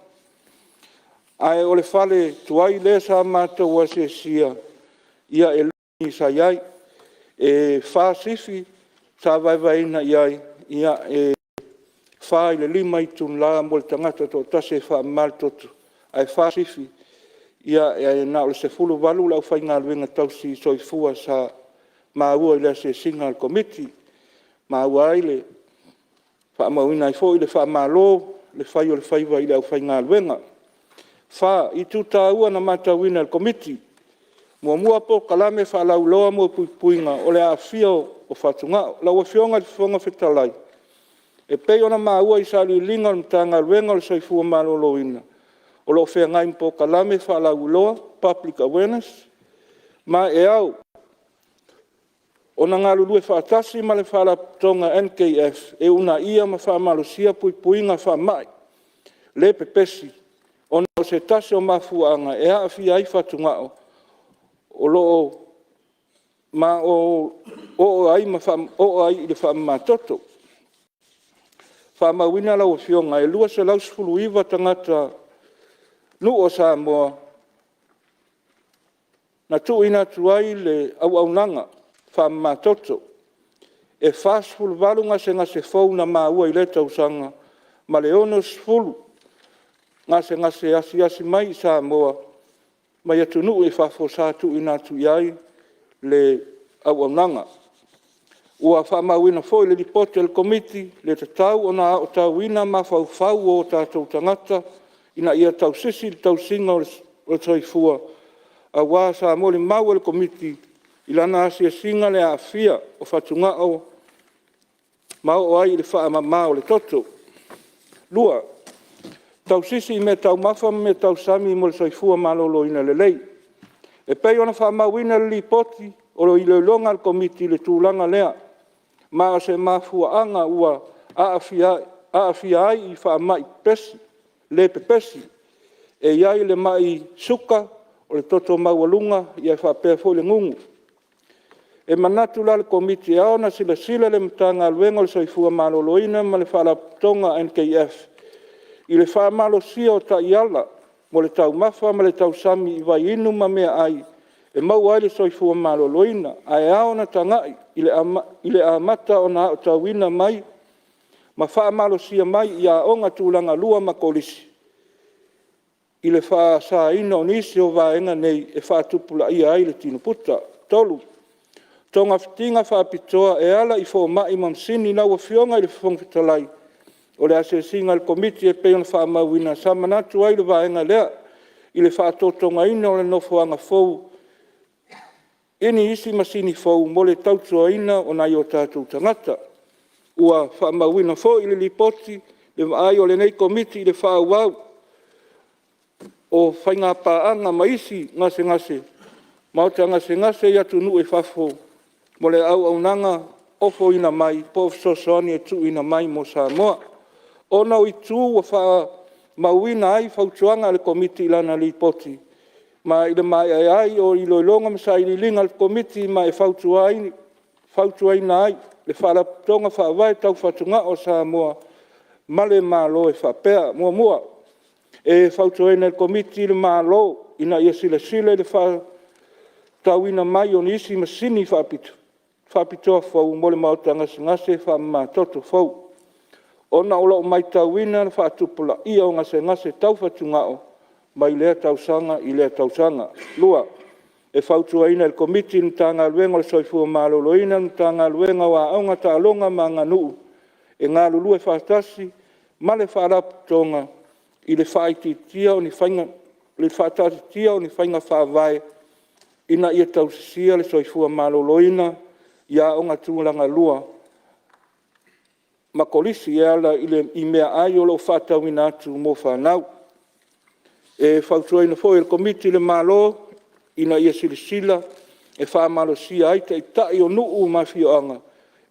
Ae o le fale tuai lea sa matou asiasia, ia e 2 masini sa i ai. E 4 sifi sa vaevaeina i ai, e 4 i le 5 itula mo le tagata e toatasi e faamama le toto, ae 4 sifi, ae na o le 18 le aufaigaluega tausi soifua sa maua i le asiasiga a le Komiti. Faamauina ai foi le faamalo le fai o le faiva i le aufaigaluega. 4. Itu taua na matauina e le Komiti. Muamua, polokalame faalauiloa mo puipuiga o le aafia o fatugao. Lau Afioga i le Fofoga Fetalai, e pei ona maua i sailiiliga a le Matagaluega o le Soifua Maloloina, o lo o feagai ma polokalame faalauiloa, public awareness, ma e ao ona galulue faatasi ma le Faalapotopotoga NKF e uunaia ma faamalosia puipuiga faamai le pepesi, ona o se tasi o mafuaaga e aafia ai fatugao, ma oo ai i le faamamatoto. E faamauina lau Afioga, e 219 tagatanuu o Samoa na tuuina atu ai le auaunaga faamamatoto. E 48 gasegase fou na maua i lea tausaga, ma le 60 gasegase asiasi mai i Samoa mai atunuu i fafo sa tuuina atu i ai le auaunaga. Ua faamauina foi i le Lipoti a le Komiti le tatau ona aotauina mafaufau o tatou tagata ina ia tausisi i le tausiga o le soifua, aua sa molimau e le Komiti i lana asiasiga le aafia o fatugao ma oo ai i le faamama o le toto. 2. Tausisi i meataumafa ma meatausami mo le soifua maloloina lelei. E pei ona faamauina i le Lipoti o iloiloga a le Komiti i le tulaga lea, ma o se mafuaaga ua aafia ai i faamai le pepesi, e i ai le mai suka, o le toto maualuga faapea foi le gugu. E manatu la le Komiti e ao ona silasila le Matagaluega o le Soifua Maloloina ma le Faalapotopotoga NKF i le faamalosia o taiala mo le taumafa ma le tausami i vaiinu ma meaai e e maua ai le soifua maloloina. Ae ao ona tagai i le amata ona aotauina mai ma faamalosia mai i aoga tulagalua ma kolisi i le faasaina o nisi o vaega nei e faatupulaia ai le tino puta. 3. Togafitiga faapitoa e ala i fomai ma masini. Lau Afioga i le Fofoga Fetalai, o le asiasiga a le Komiti e pei ona faamauina, sa manatu ai le vaega lea i le faatotogaina o le nofoaga fou i nisi masini fou mo le tautuaina o nai o tatou tagata. Ua faamauina foi i le Lipoti le vaai a lenei Komiti i le faaauau o faiga paaga ma isi gasegase, maota gasegase i atunuu i fafo mo le auaunaga ofoina mai po o fesoasoani e tuuina mai mo Samoa. Ona o itu ua faamauina ai fautuaga a le Komiti i lana Lipoti, ma i le maea ai o iloiloga ma sailiiliga a le Komiti, ma e fautuaina ai le Faalapotopotoga Faavae Tau Fatugao a Samoa ma le Malo e faapea: Muamua, e fautuaina e le Komiti le Malo ina ia silasila i le faatauina mai o nisi masini faapitoa fou mo le maota gasegase faamamatoto fou, ona o lo o matauina le faatupulaia o gasegase tau fatugao mai lea tausaga i lea tausaga. Lua, e fautuaina e le Komiti le Matagaluega o le Soifua Maloloina, le Matagaluega o Aoga, Taaloga ma Aganuu e galulue faatasi ma le Faalapotopotoga i le faataatitia o ni faiga faavae ina ia tausisia le soifua maloloina i aoga tulagalua ma kolisi e ala i meaai o lo o faatauina atu mo fanau. E fautuaina foi e le Komiti le Malo ina ia silasila e faamalosia ai taitai o nuu ma afioaga,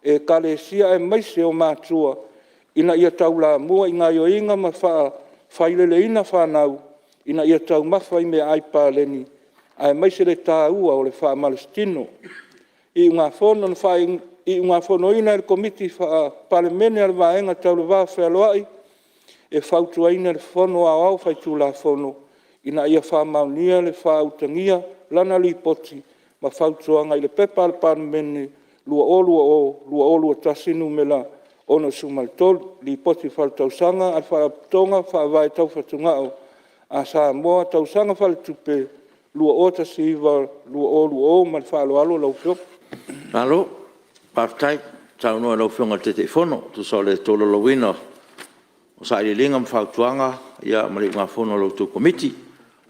ekalesia aemaise o matua ina ia taulamua i gaoioiga ma faafaileleina fanau ina ia taumafa i meaai paleni aemaise le taua o le faamalositino. Iugafono Na faaiugafonoina e le Komiti Faa-Palemene o le Vaega Tau le Va Fealoai e fautuaina le Fono Aoao Faitulafono ina ia faamaonia le faautagia lana Lipoti ma Fautuaga i le P.P.2020/2021 Nu.63, Lipoti Faaletausaga a le Faalapotopotoga Faavae Tau Fatugao a Samoa Tausaga Faaletupe 2019/2020. Ma le faaaloalo lau Afioga. Malo faafetai saunoa i lau Afioga i le Taitaifono e tusa o le tolaulauina o Sailiiliga ma Fautuaga ma le Iugafono a la outou Komiti. O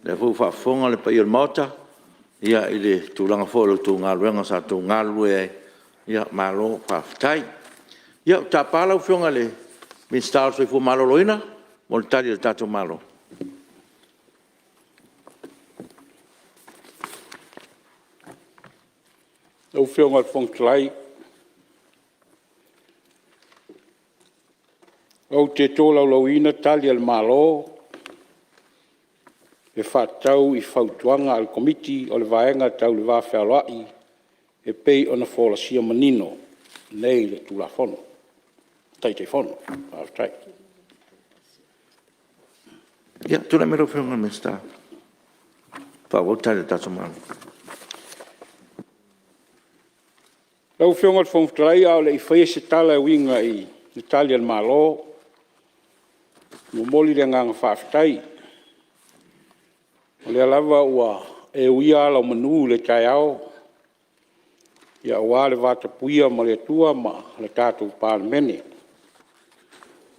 lea foi ua faafofoga le paia o le Maota i le tulaga foi o la outou galuega sa outou galulue ai, malo faafetai. Ia, ou te tapa lau Afioga i le Minisita o le Soifua Maloloina mo le Tali a le tatou Malo. Lau Afioga i le Fofoga Fetalai, ou te tolaulauina Tali a le Malo e faatatau i Fautuaga a le Komiti o le Vaega Tau le Va Fealoai e pei ona folasia manino nei e le Taitaifono. Faafetai. Ia, tulai mai lau Afioga i le Minisita e faaauau le Tali a le tatou Malo. Lau Afioga i le Fofoga Fetalai a o le i faia se tala e uiga i Tali a le Malo, e momoli le agaga faafetai, o lea lava ua e uia ala o manu i le taeao aua le vatapuia ma le Atua ma le tatou Palemene.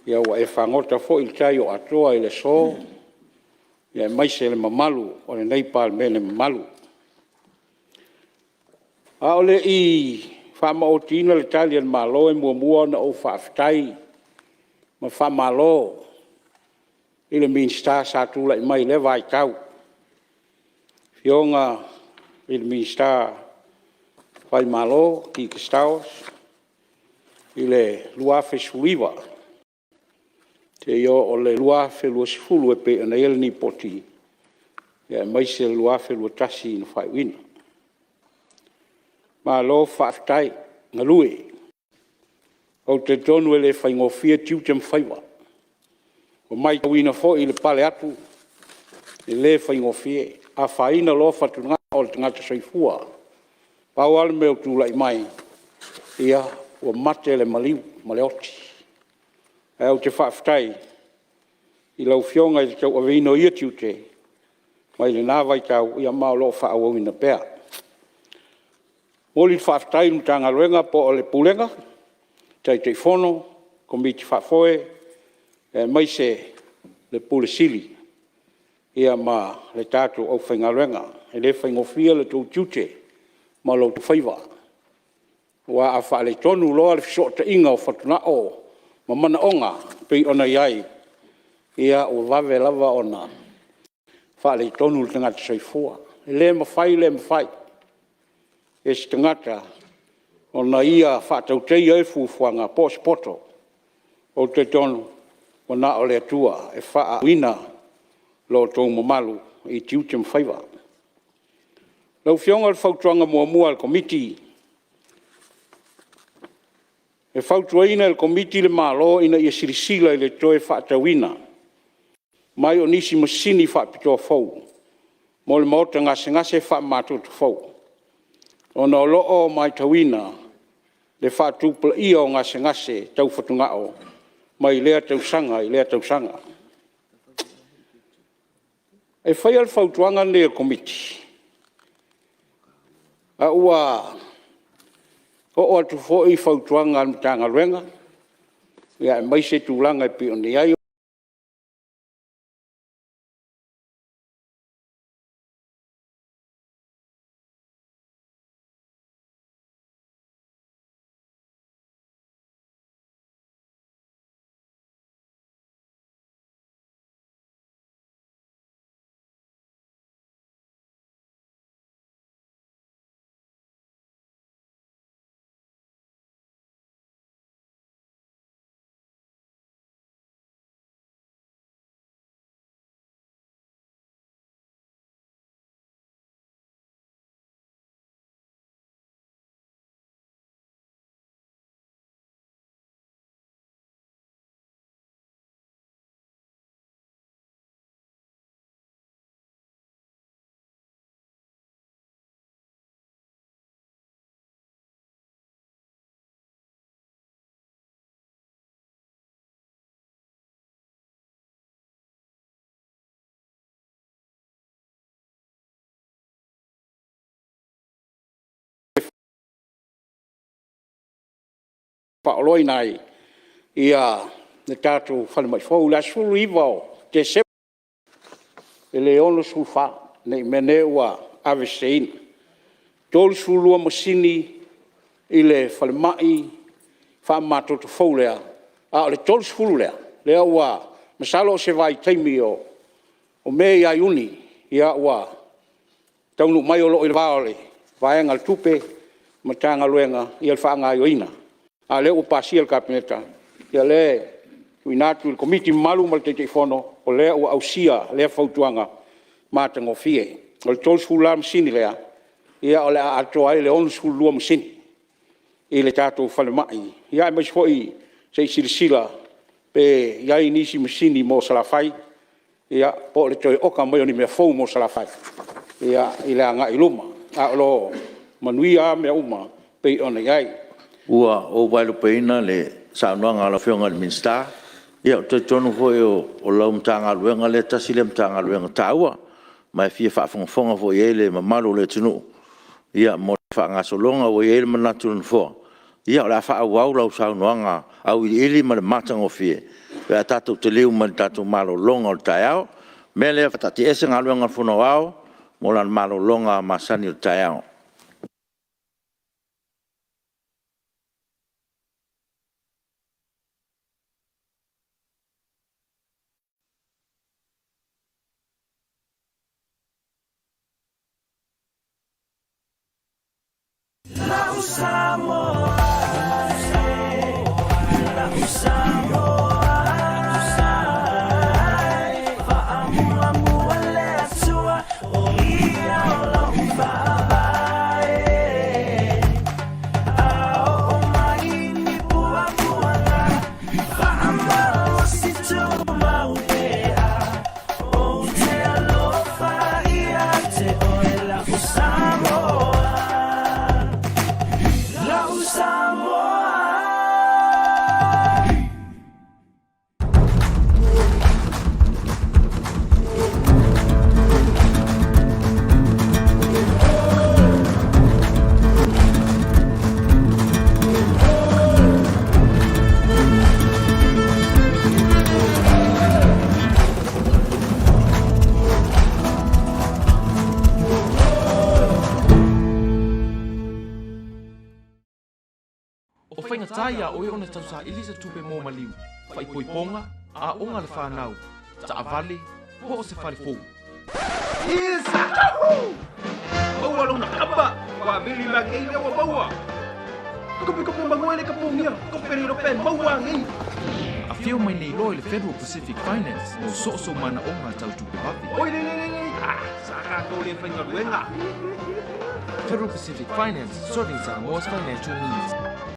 Ua e fagota foi i le tai o Atua i le aso, aemaise le mamalu o lenei Palemene mamalu. A o le i faamaotiina le Tali a le Malo, e muamua ona ou faafetai ma faamalo i le Minisita sa tulai mai i lea vaitau, le Afioga i le Minisita Faimalo Kika Stowers i le 2019 seia oo i le 2020 e pei ona i ai le Lipoti, aemaise le 2021 na faaiuina. Malo faafetai galue. Ou te talitonu e le faigofie tiute ma faiva. Ua matauina foi le pale atu, e le faigofie, afaina loa fatugao, o le tagata soifua. Pau lava le mea ua tulai mai, ua mate le maliu ma le oti. Ae ou te faafetai i lau Afioga i le tauaveina o ia tiute mai lena vaitau, ma o lo o faaauauina pea. E momoli le faafetai i le Matagaluega po o le Pulega, Taitaifono, Komiti Faafoe aemaise le Ofisa Sili ma le tatou aufaigaluega. E le faigofie lo outou tiute ma o outou faiva, aua a faaletonu loa le fesootaiga o fatugao ma manaoga e pei ona i ai, ua vave lava ona faaletonu le tagata soifua. E le mafai le mafai e se tagata ona ia faatautaia ai fuafuaga po o se poto. Ou te talitonu ua na o le Atua e faauuina lo outou mamalu i tiute ma faiva. Lau Afioga o le fautuaga muamua a le Komiti, e fautuaina e le Komiti le Malo ina ia silasila i le toe faatauina mai o nisi masini faapitoa fou mo le maota gasegase faamamatoto fou, ona o lo o matauina le faatupulaia o gasegase tau fatugao mai lea tausaga i lea tausaga. E faia le fautuaga lenei a le Komiti, a ua oo atu foi fautuaga a le Matagaluega aemaise tulaga e pei ona i ai. Faaoloaina ai le tatou falemai fou. I le aso 19 o Tesema, e le 64 ne i meaane ua aveseseina. E 32 masini i le falemai faamamatoto fou lea, a o le 30 lea, lea ua… masalo o se vaitaimi o Me ia Iuni ua taunuu mai, o lo o i le va o le vaega o le Tupe, Matagaluega le faagaoioiga, a o lea ua pasia e le Kapeneta. Ia o lea e tuuina atu i le Komiti mamalu ma le Taitaifono, o lea ua ausia lea fautuaga matagofie. O le 30 la masini lea, o le a atoa ai le 62 masini i le tatou falemai, aemaise foi se i silasila pe i ai nisi masini mo Salafai, po o le toe oka mai o ni mea fou mo Salafai i le agai i luma. Ae o lo o manuia lava mea uma e pei ona i ai. Ua ou vaelupeina le saunoaga a lau Afioga i le Minisita, ou te talitonu foi o lau Matagaluega lea tasi lea Matagaluega taua, ma e fia faafogafoga foi i ai le mamalu o le atunuu mo le faagasologa. Ua i ai le manatu o le Nofoa, ia o le a faaauau lau saunoaga auiliili ma le matagofie pe a tatou taliu mai i le tatou malologa o le taeao. O le mea lea, faataatiaese Galuega a le Fono Aoao mo lana malologa masani o le taeao. Faigata iā oe ona tausaili se tupe mo maliu, faaipoipoga, aoga a le fanau, taavale, po o se fale fou. Afio mai nei loa i le Federal Pacific Finance mo so o sou manaoga tau tupe vave. Federal Pacific Finance, serving Samoa's financial needs.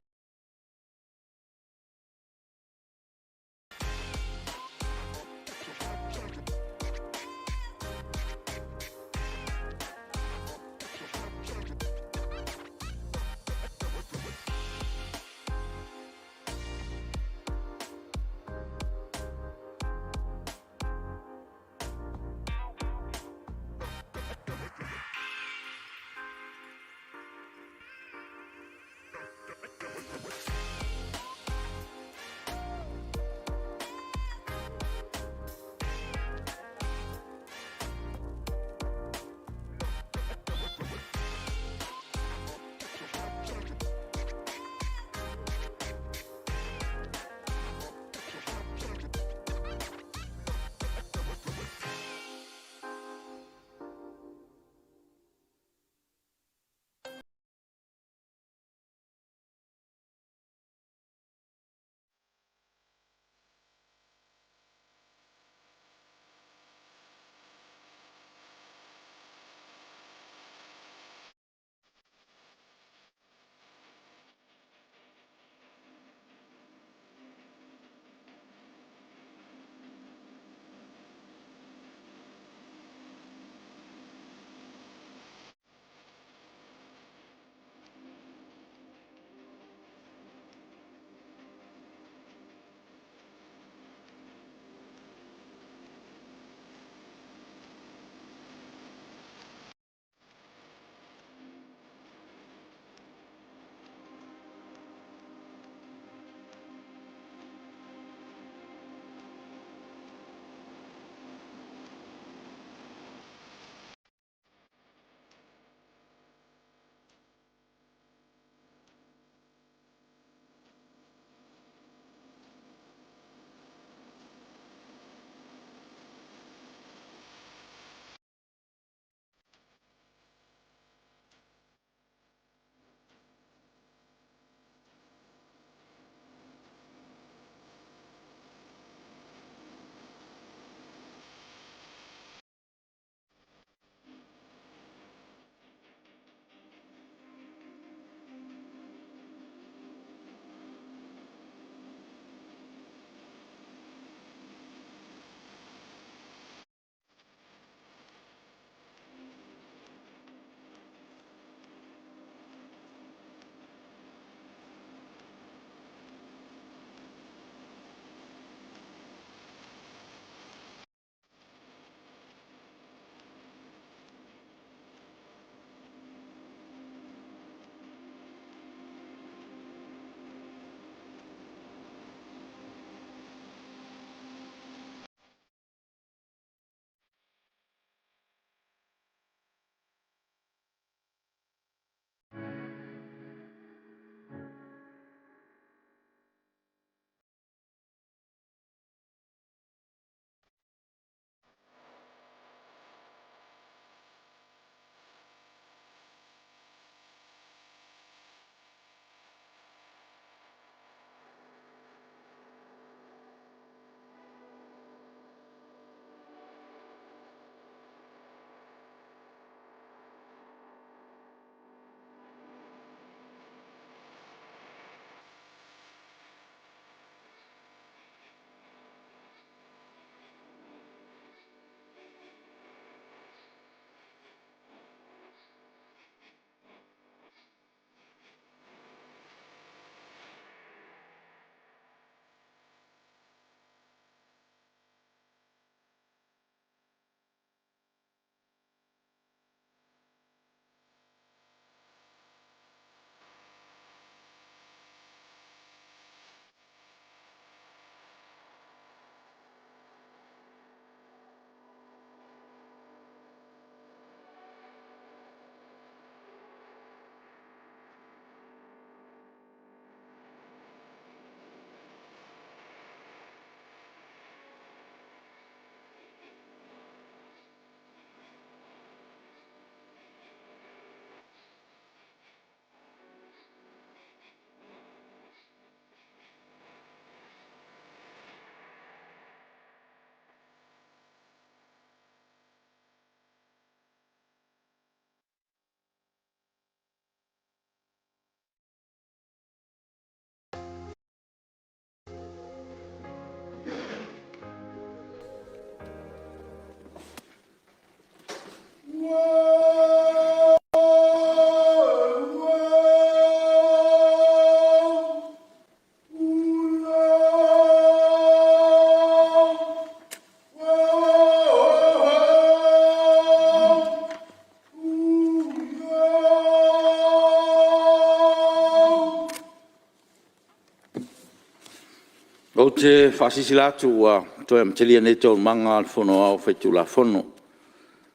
te faasilasila atu ua toe amatalia nei Taualumaga a le Fono Aoao Faitulafono.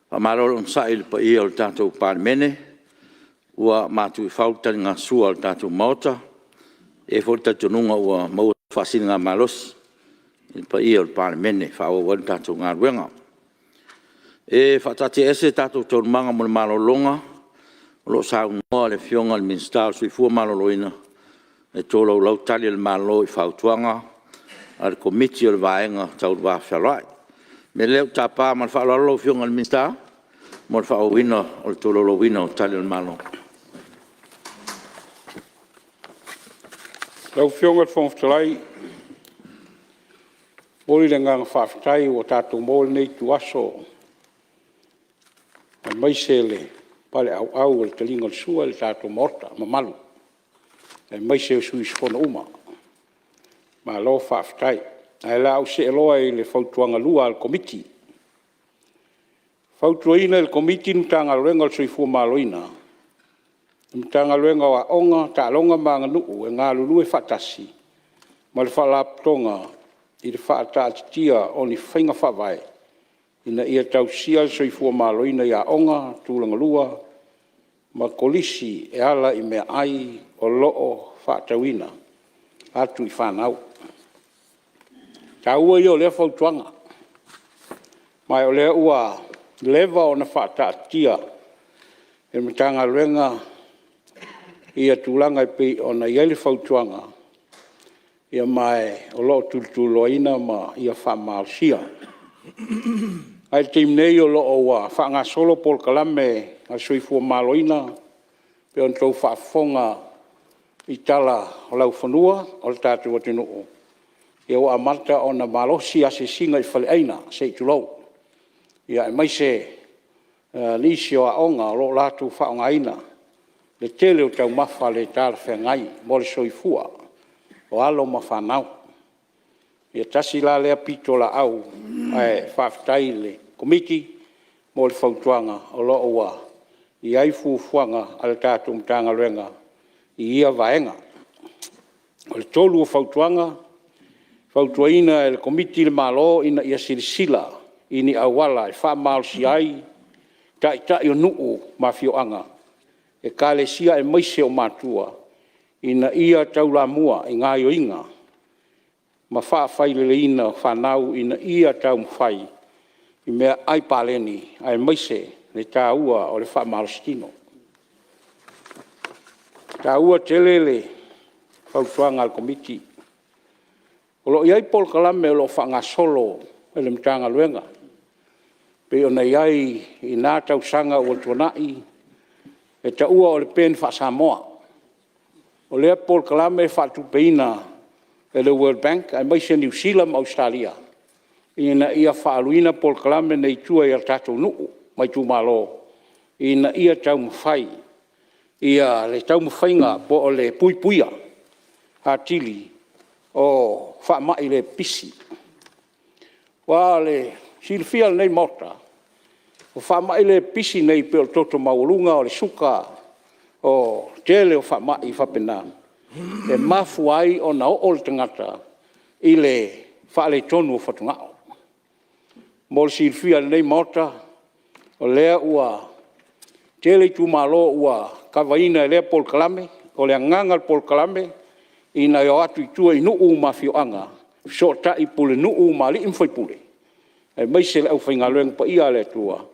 Faamalo le onosai i le paia o le tatou Palemene, ua matu i fau le taligasua a le tatou Maota. E i ai foi le talitonuga ua maua le faasiligamalosi i le paia o le Palemene e faaauau ai le tatou galuega. E faataatiaese tatou Taualumaga mo le malologa o lo o saunoa le Afioga i le Minisita o le Soifua Maloloina e tolaulau Tali a le Malo i Fautuaga a le Komiti o le Vaega Tau le Va Fealoai. O le mea lea ou te tapa ma le faaaloalo lau Afioga i le Minisita mo le faaauauina o le tolaulauina o Tali a le Malo. Lau Afioga i le Fofoga Fetalai, e momoli le agaga faafetai ua tatou maua lenei ituaso aemaise le paleauau o le taliga o le sua i le tatou Maota mamalu, aemaise o sui usufono uma. Malo faafetai. Ae o le a ou see loa i le Fautuaga 2 a le Komiti. E fautuaina e le Komiti le Matagaluega o le Soifua Maloloina, le Matagaluega o Aoga, Taaloga ma Aganuu e galulue faatasi ma le Faalapotopotoga i le faataatitia o ni faiga faavae ina ia tausisia le soifua maloloina i aoga tulagalua ma kolisi e ala i meaai o lo o faatauina atu i fanau. O le taua ia o lea fautuaga, ma o lea ua leva ona faataatitia e le Matagaluega tulaga e pei ona i ai le fautuaga, ma o lo o tulituliloaina ma ia faamalosia. Ae i le taimi nei o lo o ua faagasolo polokalame a le Soifua Maloloina pei ona outou faafofoga i tala o laufanua o le tatou atunuu, ua amata ona malosi asiasiga i faleaiga se i tulou, aemaise nisi o aoga o lo o latou faaaogaina le tele o taumafa le talafeagai mo le soifua o alo ma fanau. Ia tasi la lea pitolaau ae faafetai i le Komiti mo le fautuaga o lo o ua i ai fuafuaga a le tatou Matagaluega i ia vaega. O le tolu o fautuaga: Fautuaina e le Komiti le Malo ina ia silasila i ni auala e faamalosia ai taitai o nuu ma afioaga, ekalesia aemaise o matua ina ia taulamua i gaoioiga ma faafaileleina o fanau ina ia taumafai i meaai paleni aemaise le taua o le faamalositino. E taua tele le fautuaga a le Komiti. O lo o i ai polokalame o lo o faagasolo e le Matagaluega pei ona i ai i na tausaga ua tuanai e taua o le PEN faa-Samoa. O lea polokalame e faatupeina e le World Bank aemaise Niu Sila ma Ausetalia ina ia faaaluina polokalame nei i tua i tatou nuu ma itumalo ina ia taumafai le taumafaiga po o le puipuia atili o faamai le pipisi. Aua o le silafia e lenei Maota, o faamai le pipisi nei pei o le toto maualuga, o le suka, o le tele o faamai faapena, e mafua ai ona oo le tagata i le faaletonu o fatugao. Mo le silafia e lenei Maota, o lea ua tele itumalo ua kavaina e lea polokalame. O le agaga o le polokalame, ina ia o atu i tua i nuu ma afioaga, fesootai i pulenuu ma alii ma faipule, aemaise le aufaigaluega paia a le Atua,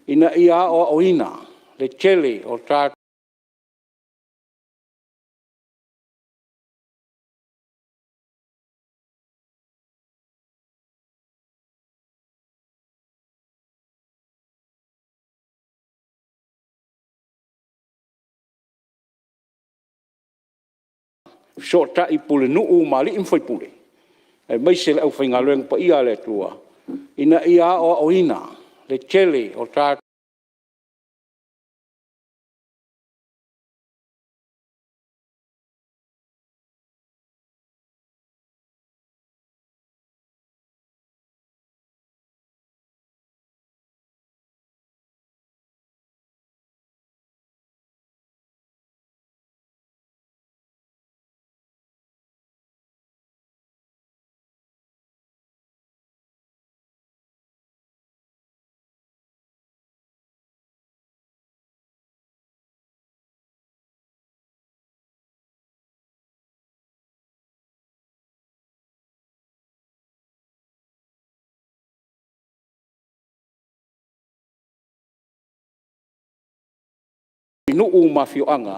ina ia aoaoina le tele o fesootai i pulenuu ma alii ma faipule, aemaise le aufaigaluega paia a le Atua, ina ia aoaoina le tele o tatou. nuu ma afioaga.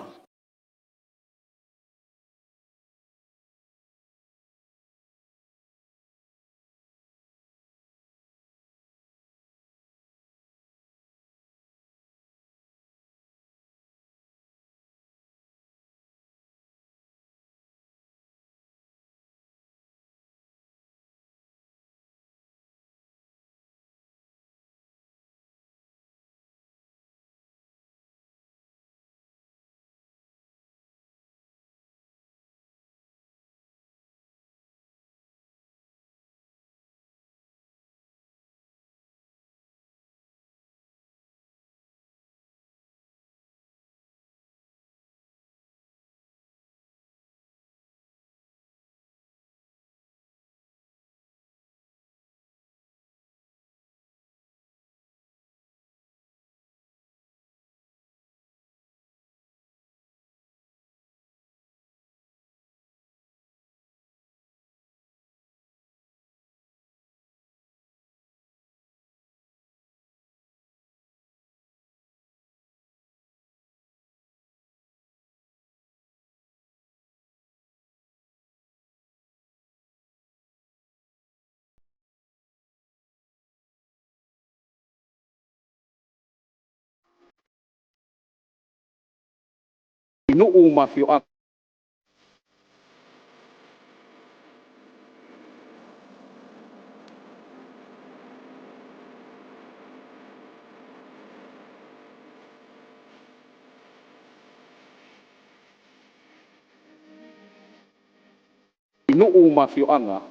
I nuu ma afioaga. I nuu ma afioaga.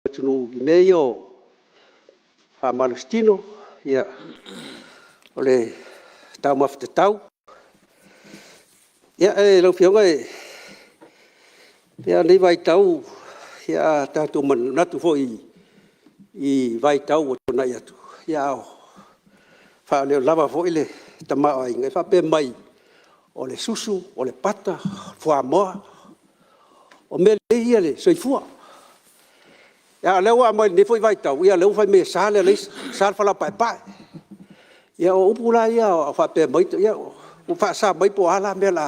atunuu i mea ia o faamalositino, o le taumafa tatau. Ia lau Afioga e pei lava o lenei vaitau a tatou manatu foi i vaitau ua tuanai atu, a o faaleolava foi le tamaoaiga, e faapea mai, o le susu, o le pata, fuamoa, o mea lelei ia i le soifua. A o lea ua aumai i lenei foi vaitau, o lea ua fai mai e sa le alaisa, sa le falaoa paepae. Ia o upu la ia a o faapea mai, ia ua faasa mai po o a la mea o le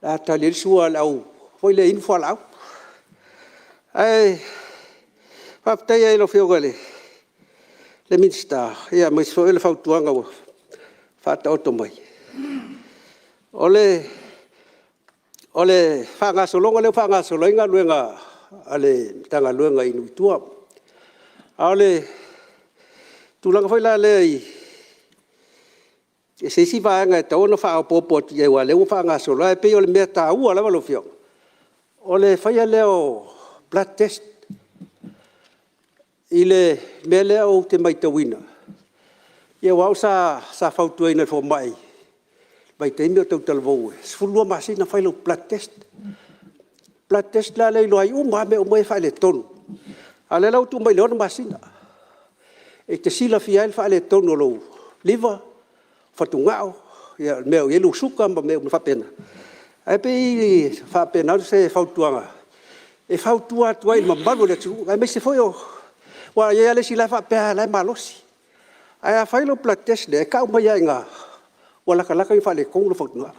a tali ai le sua a le au foi lea inu fualaau. Ae faafetai lava i lau Afioga i le Minisita aemaise foi o le fautuaga ua faataoto mai. O le faagasologa lea ua faagasolo ai galuega a le Matagaluega i nuu i tua. A o le tulaga foi la lea i se isi vaega e tatau ona faaopoopo atu i ai aua o lea ua faagasolo, ae pei o le mea taua lava lau Afioga, o le faia lea o blood test i le mea lea ou te matauina, aua o au sa fautuaina e le fomai i le vaitaimi o tautalavou, e 12 masina fai lau blood test. Le blood test la lea e iloa ai uma lava mea uma ia faaletonu, a o lea la ua tuu mai i le 6 masina e te silafia ai le faaletonu o lou liver, fatugao, o le mea o i ai lou suka ma mea uma faapena. Ae pei e faapena se fautuaga e fautua atu ai i le mamalu o le atunuu, aemaise foi o… aua e i ai lava le isi la e faapea lava o la e malosi. Ae a fai lau blood test lea e tau mai lava i ina ua latalata ona faaletonu lou fatugao.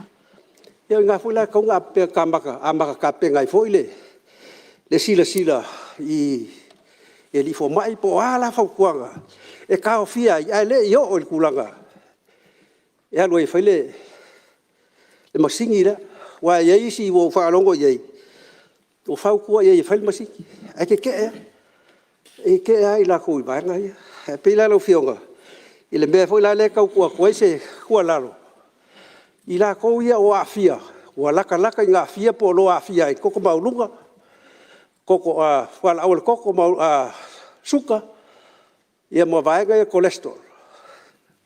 Ia o i ina foi la e tatau ona amata tapena ai foi le silasila i alii fomai po o a la fautuaga e taofia ai ae le i oo i le tulaga e alu ai e fai le masini lea. Aua e i ai isi ua ou faalogo i ai ua fautua i ai e fai le masini ae tete'e lava, e tete'e lava i latou i vaega ia. Ae pei la lau Afioga i le mea foi la lea e tau tuu atu ai se tuualalo, i latou ia ua aafia ua latalata ina aafia po o lo o aafia ai le toto maualuga, fualaau a le toto, suka ma vaega ia o le cholesterol,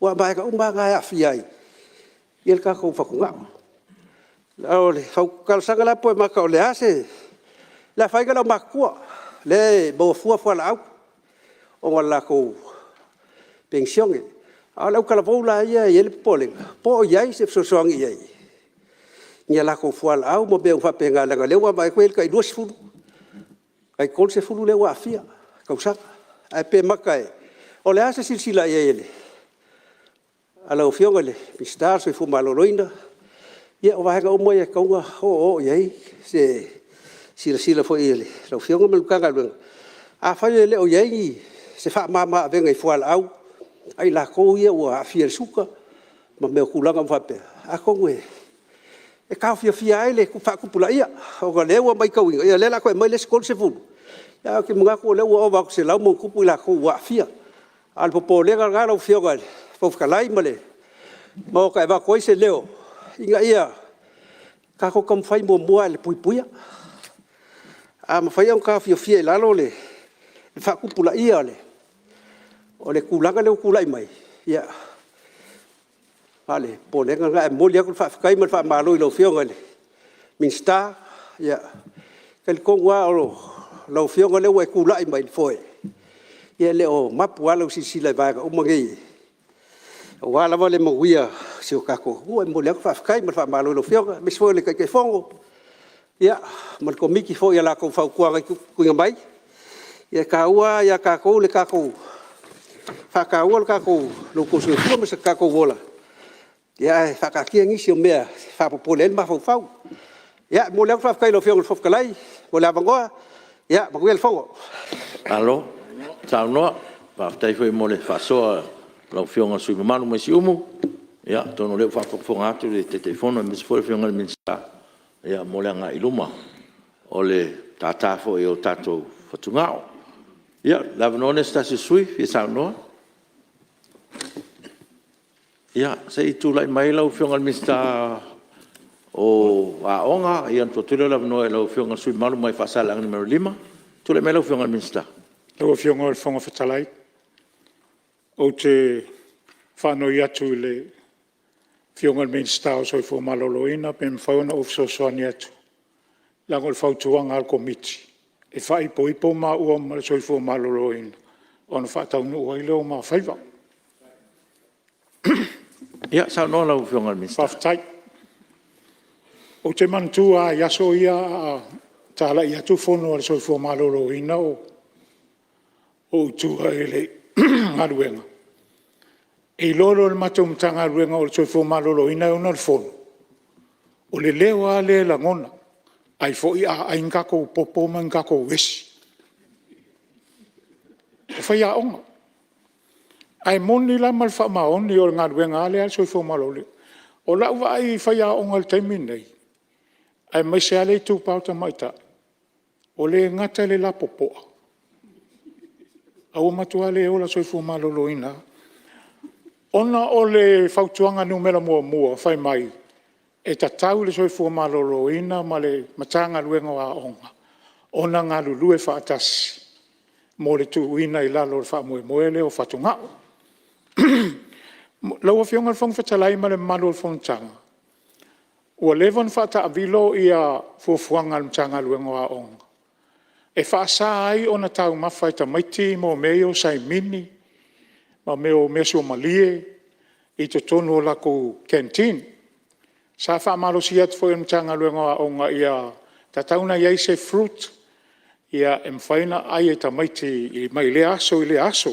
aua o vaega uma lava na e aafia ai le tatou fatugao. O le talosaga la pe mata o le a se… Le afaina o le aumatutua lea e maua fua fualaau ona o le latou penisione, a o le autalavou la ia e i ai le popolega, po o i ai se fesoasoani i ai i a latou fualaau ma mea uma faapena leaga o lea ua vaavaai atu e i ai le tai 20, tai 30 lea ua aafia i tausaga. Ae pe mata o le a se silasila i ai a lau Afioga i le Minisita o le Soifua Maloloina. Ia o vaega uma ia e tatau ona oooo i ai se silasila foi a lau Afioga ma le Matagaluega. Afai e le o i ai se faamama-avega i fualaau a i latou ia ua aafia i le suka ma tulaga uma faapea, atonu e taofiofia ai le faatupulaia, ona o lea ua matauina o lea o le a toe aumai le isi 30, ae ou te manatu o lea ua ova atu i le 100+ i latou ua aafia. A o le popolega lena lau Afioga i le Fofoga Fetalai ma le Maota e avatu ai se leo, ina ia tatou taumafai muamua i le puipuia. A mafai ona taofiofia i lalo le faatupulaia o le tulaga lea ua tulai mai, ia, a o le popolega lena. Ae momoli atu le faafetai ma le faamalo i lau Afioga i le Minisita. E talitonu lava o lau Afioga lea ua e tulai mai i le foe, ia e le o mapu lava lau silasila i vaega uma nei aua lava le manuia o si o tatou atunuu. E momoli atu le faafetai ma le faamalo i lau Afioga aemaise foi o le Taitaifono ma le Komiti foi i a latou fautuaga e tuuina mai. E taua lava ia tatou le tatou faataua lo outou soifua ma so tatou ola, ae faataatia nisi o mea e faapopole ai le mafaufau. Ia, e momoli atu le faafetai i lau Afioga i le Fofoga Fetalai mo le avanoa. Ia manuia le fono. Malo saunoa, faafetai foi mo le faasoa a lau Afioga i le sui usufono mamalu mai Siumu. Atonu o lea ua faafogafoga atu le Taitaifono aemaise foi le Afioga i le Minisita mo le agai i luma o le tata foi o tatou fatugao. Ia o le avanoa lenei mo se tasi o sui usufono e fia saunoa. Ia, se i tulai mai lau Afioga i le Minisita o Aoga ona tuu atu lea o le avanoa i lau Afioga i le sui usufono mamalu mai Faasaleleaga 5. Tulai mai lau Afioga i le Minisita. Lau Afioga i le Fofoga Fetalai, ou te faanoi atu i le Afioga i le Minisita o le Soifua Maloloina pe mafai ona ou fesoasoani atu, leaga o le fautuaga a le Komiti e faaipoipo maua ma le Soifua Maloloina ona faataunuu ai lea o ma faiva. Ia saunoa lau Afioga i le Minisita. Faafetai. Ou te manatua lava i aso ia a o talai atu fono a le Soifua Maloloina o ou i tua i le galuega, e iloa loa e le matou Matagaluega o le Soifua Maloloina e ona le fono, o le leo lava lea e lagona, ai foi a ai ni tatou popo ma ni tatou esi. O faiaoga. Ae moni la ma le faamaoni o le galuega lava lea a le Soifua Maloloina. O lau vaai i faiaoga i le taimi lenei, aemaise lava le itupa o tamaitai, ua le gata i le lapopoa, ae ua matua le ola soifua maloloina lava. Ona o le fautuaga 1 fai mai e tatau i le Soifua Maloloina ma le Matagaluega o Aoga ona galulue faatasi mo le tuuina i lalo o le faamoemoe lea o fatugao. Lau Afioga i le Fofoga Fetalai ma le mamalu o le fonotaga, ua leva ona faataamilo ia fuafuaga a le Matagaluega o Aoga e faasa ai ona taumafa e tamaiti mea ia o saimini ma mea o measuamalie i totonu o latou canteen. Sa faamalosia atu foi e le Matagaluega o Aoga ia tatau ona i ai se fruit e mafai ona aai e tamaiti mai lea aso i lea aso.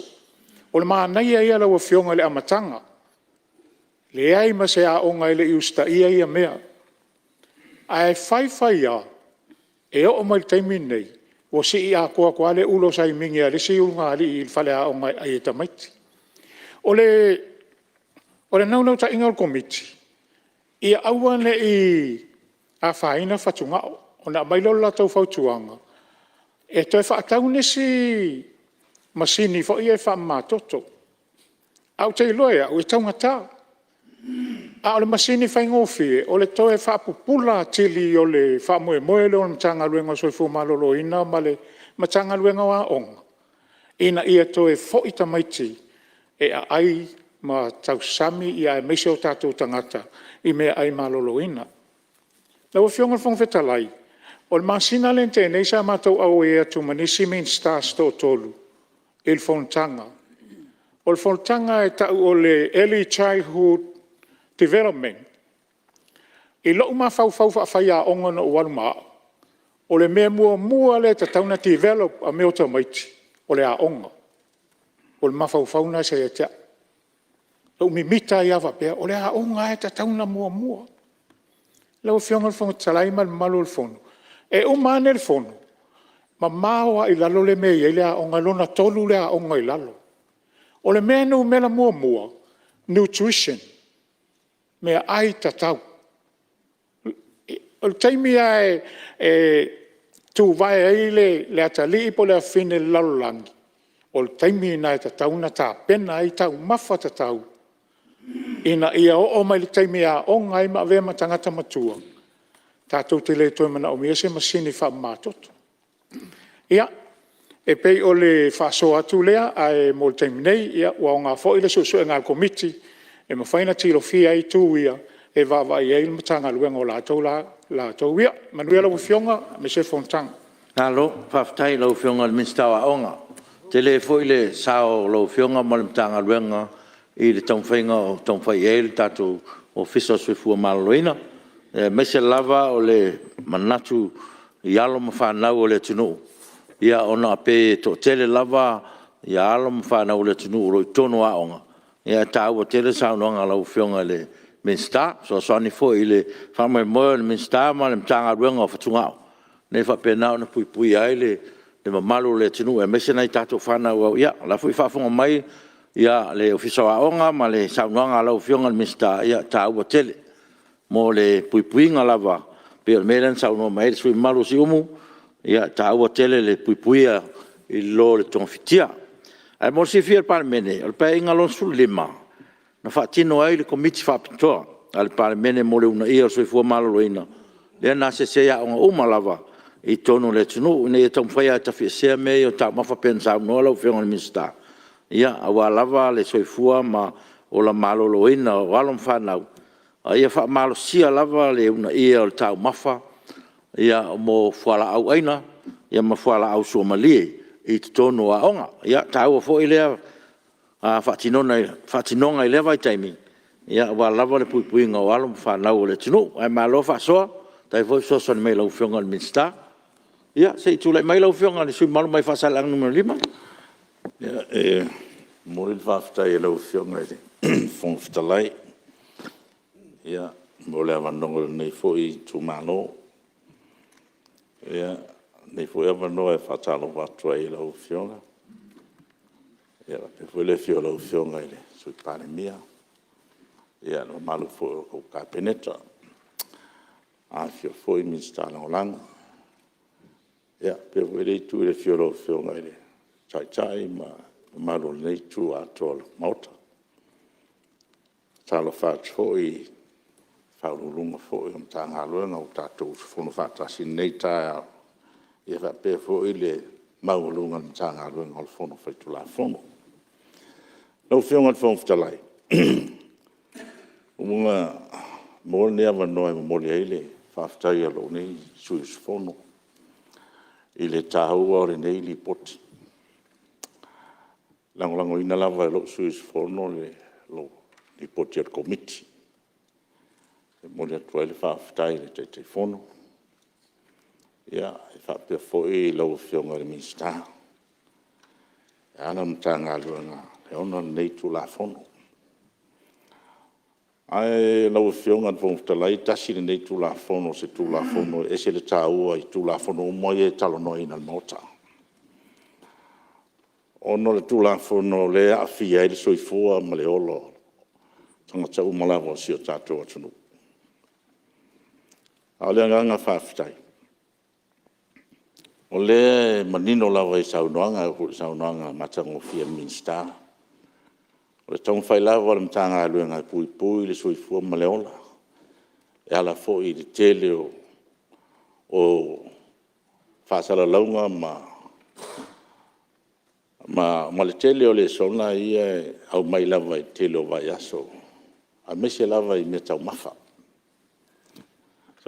O le manaia ia lau Afioga i le amataga, leai ma se aoga e le i usitaia ia mea. Ae fai fai lava, e oo mai i le taimi lenei, ua sii atoa atu lava le ulo saimini a le isi ulugalii i le faleaoga e ai e tamaiti. O le naunautaiga o le Komiti, ia aua ne i afaina fatugao. Ona aumai lea o le latou fautuaga, e toe faatau nisi masini foi ia e faamamatoto. Ae ou te iloa e au e taugata. A o le masini faigofie, o le toe faapupula atili o le faamoemoe lea o le Matagaluega o le Soifua Maloloina ma le Matagaluega o Aoga, ina ia toe foi tamaiti e aai ma tausami aemaise o tatou tagata i meaai maloloina. Lau Afioga i le Fofoga Fetalai, o le masina lea na tea nei sa matou auai atu ma nisi Minisita se toatolu i le fonotaga. O le fonotaga e tau o le Early Childhood Development. I lou mafaufau faafaiaoga ina ua alu ma au, o le mea muamua lea e tatau ona develop o tamaiti, o le aoga. O le mafaufau lena sa ia te au. Na ou mimita ai lava faapea, o le aoga lava e tatau ona muamua. Lau Afioga i le Fofoga Fetalai ma le mamalu o le Fono, e uma ane le fono, mamao lava i lalo le mea e i ai le aoga, e lona 3 le aoga i lalo. O le mea e numera muamua, nutrition, meaai tatau. O le taimi lava e tuvae ai le atalii po o le afafine i le lalolagi, o le taimi lena e tatau ona tapena ai taumafa tatau ina ia oo mai i le taimi e aoga ai ma avea ma tagata matua, tatou te le toe manaomia se masini faamamatoto. Ia, e pei o le faasoa atu lea, ae mo le taimi nei, ua aoga foi le suesuega a le Komiti e mafai ona tilofia ai itu ia e vaavaai i ai le Matagaluega o latou ia. Manuia lau Afioga aemaise le fonotaga. Malo faafetai i lau Afioga i le Minisita o Aoga, e tele foi le sao o lau Afioga ma le Matagaluega i le taumafaiga o taumafai i ai le tatou Ofisa o le Soifua Maloloina, aemaise lava o le manatu i alo ma fanau a le atunuu, ona e pei e toatele lava alo ma fanau a le atunuu o lo o i totonu o aoga, ae taua tele le saunoaga a lau Afioga i le Minisita, e fesoasoani foi i le faamoemoe o le Minisita ma le Matagaluega o Fatugao, ina ia faapena ona puipuia ai le mamalu o le atunuu aemaise nai a tatou fanau. Ia o la e foi e faafofoga mai le Ofisa o Aoga ma le saunoaga a lau Afioga i le Minisita, ia e taua tele mo le puipuiga lava, pei o le mea lea na saunoa mai ai le sui usufono mamalu o Siumu, e taua tele le puipuia i lo le togafitia. Ae mo le silafia e le Palemene, o le Paeaiga Lona XV, na faatino ai le Komiti Faapitoa a le Palemene mo le Uunaia o le Soifua Maloloina, lea na asiasi ai aoga uma lava i totonu o le atunuu, ina ia taumafai lava e tafiesea mea ia o taumafa e pei ona saunoa lau Afioga i le Minisita, aua lava le soifua ma ola maloloina o alo ma fanau, a ia faamalosia lava le uunaia o taumafa mo fualaau aina ma fualaau suamalie i totonu o aoga. E taua foi lea faatinoga i lea vaitaimi, aua lava le puipuiga o alo ma fanau a le atunuu. Ae malo faasoa, faafetai foi fesoasoani mai i lau Afioga i le Minisita. Ia se i tulai mai lau Afioga i le sui usufono mamalu mai Faasaleleaga 5. E momoli le faafetai i lau Afioga i le Fofoga Fetalai mo le avanoa o lenei foi itumalo. O lenei foi avanoa e faatalofa atu ai i lau Afioga, faapea foi le afio o lau Afioga i le Sui Palemia, le mamalu foi o le Kapeneta, afifio foi Minisita Lagolago. E faapea foi lenei Itu i le afio o lau Afioga i le Taitai ma le mamalu o lenei Itu atoa o le Maota. E faatalofa atu foi i Ofisa Sili o Pulega o Matagaluega ua tatou usufono faatasi i lenei taeao, e faapea foi le maualuga o le Matagaluega o le Fono Faitulafono. Lau Afioga i le Fofoga Fetalai, ua maua lenei avanoa e momoli ai le faafetai a lou nei sui usufono i le taua o lenei Lipoti. E lagolagoina lava e lou sui usufono le Lipoti a le Komiti. E momoli atu ai le faafetai i le Taitaifono e faapea foi lau Afioga i le Minisita e ana le Matagaluega e ona lenei Tulafono. Ae lau Afioga i le Fofoga Fetalai, tasi lenei Tulafono o se Tulafono e ese le taua i Tulafono uma ia e talanoaina e le Maota, ona o le Tulafono o lea e aafia ai le soifua ma le ola o tagata uma lava o si o tatou atunuu. A o le agaga faafetai, o lea e manino lava i saunoaga, e oo foi i le saunoaga matagofie a le Minisita, o le taumafai lava o le Matagaluega e puipui le soifua ma le ola, e ala foi i le tele o faasalalauga ma le tele o lesona ia e aumai lava i le tele o vaiaso, aemaise lava i meataumafa.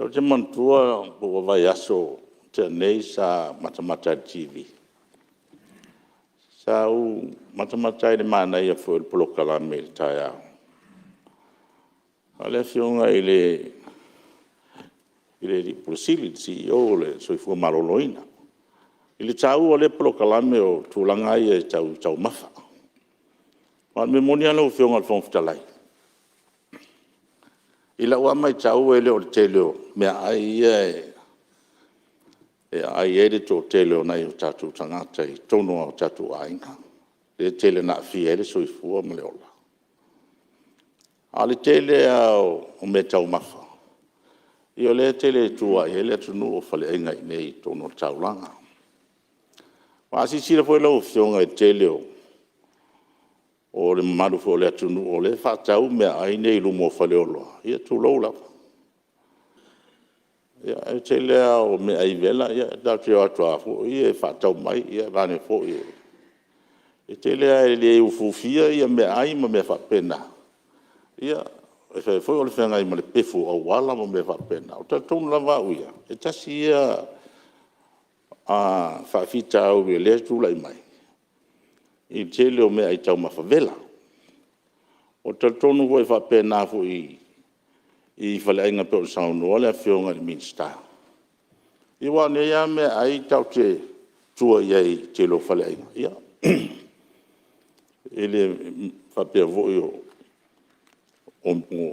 Ou te manatua po o le vaiaso na tea nei sa matamata ai i le TV, sa ou matamata ai i le manaia foi o le polokalame i le taeao a le Afioga i le Ofisa Sili, le CEO o le Soifua Maloloina, i le taua o lea polokalame o tulaga ia tau taumafa. Aua o le mea moni lava lau Afioga i le Fofoga Fetalai, i lau lava matau e le o le tele o meaai ia e aai ai le toatele o nai o tatou tagata i totonu o tatou aiga, lea e tele ina aafia ai le soifua ma le ola. A o le tele lava o meataumafa, ia o lea e tele ina tua i ai le atunuu o faleaiga i inei i totonu o le taulaga. Aua a silasila foi lau Afioga i le tele o le mamalu foi o le atunuu o lea e faatau meaai nei i luma o faleoloa, ia tulou lava. O le tele lava o meaai vela, tatou te o atu lava foi e faatau mai, vaeane foi. E tele lava e le ufiufia meaai ma mea faapena, e fai foi o le feagai ma le pefu o auala ma mea faapena. Ou te talitonu lava au ia, e tasi ia faafitauli o lea e tulai mai i le tele o meaai taumafa vela. Ou te talitonu foi e faapena foi i faleaiga pei ona saunoa le Afioga i le Minisita, ia aua o nei lava meaai tatou te tua i ai i le tele o faleaiga, ia, e le faapea foi o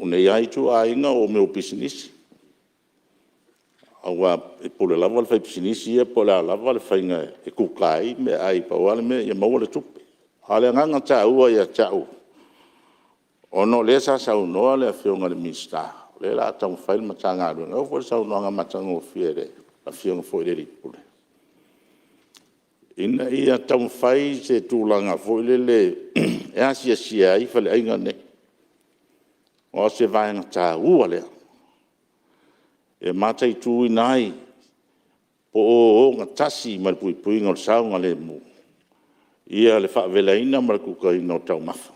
nei lava ituaiga o mea o pisinisi, aua e pule lava le faipisinisi ia po o le a lava le faiga e kuka ai meaai, pau lava le mea ia maua le tupe. A o le agaga taua ia te au, ona o lea sa saunoa le Afioga i le Minisita, o lea o le a taumafai le Matagaluega, e oo foi i le saunoaga matagofie a le Afioga foi i le Ofisa Sili, ina ia taumafai se tulaga foi lele e asiasia ai faleaiga nei, aua o se vaega taua lea e mataituina ai po po o ogatasi ma le puipuiga o le saogalemu ia le faavelaina ma le kukaina o taumafa.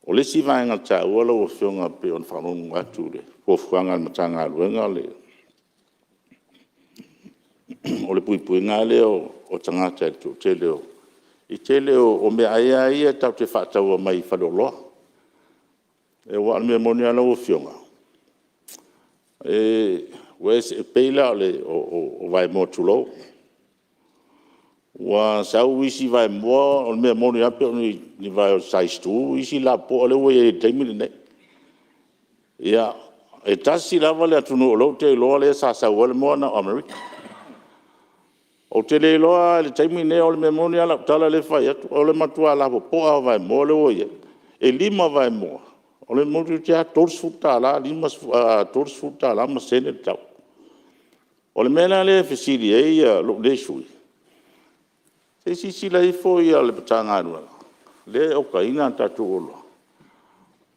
O le isi vaega taua lau Afioga e pei ona faalogologo atu i le fuafuaga a le Matagaluega, o le puipuiga lava lea o tagata i le toatele o… i le tele o meaai lava ia tatou te faatauina mai faleoloa. Aua o le mea moni lava lau Afioga, e pei la o vaemoa tulou, ua sau isi vaemoa o le mea moni lava pei o ni vae o le size 2 isi lapopoa lea ua i ai i le taimi lenei. Ia, e tasi lava le atunuu o lea ou te iloa lea sa sau ai le moa na o Amerika. Ou te le iloa lava i le taimi lenei, o le mea moni lava lau tala lea e fai atu, o le matua lapopoa lava o vaemoa lea ua i ai. E 5 vaemoa, o le mea toeitiiti lava $30 ma sene le tau. O le mea la lea e fesili ai lou nei sui usufono, se i silasila ifo le Matagaluega lea e okaina a tatou oloa,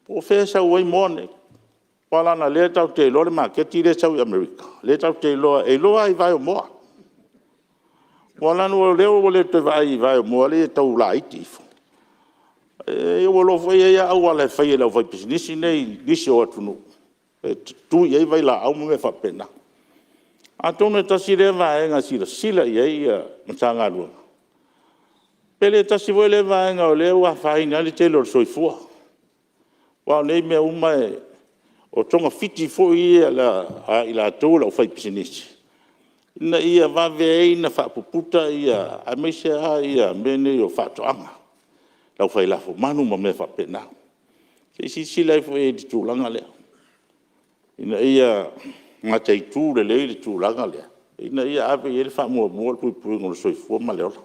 po o fea e sau ai moa nei. Aua leaga o lea tatou te iloa le maketi lea e sau i Amerika, lea tatou te iloa, e iloa lava i vae o moa. Aua la o lea ua le toe vaai i vae o moa ia e tau laiti ifo, ua iloa foi e i ai lava auala e fai e le aufaipisinisi nei i nisi o atunuu e tutui ai vailaau ma mea faapena. Atonu e tasi lea vaega e silasila i ai le Matagaluega, pe le tasi foi lea vaega o lea ua afaina ai le tele o le soifua. Aua o nei mea uma o togafiti foi ia a i latou o le aufaipisinisi, ina ia vave ai ona faapuputa aemaise lava mea nei o faatoaga, le aufai lafumanu ma mea faapena. Se i silasila ifo i ai i le tulaga lea, ina ia mataitu lelei le tulaga lea, ina ia ave i ai le faamuamua le puipuiga o le soifua ma le ola.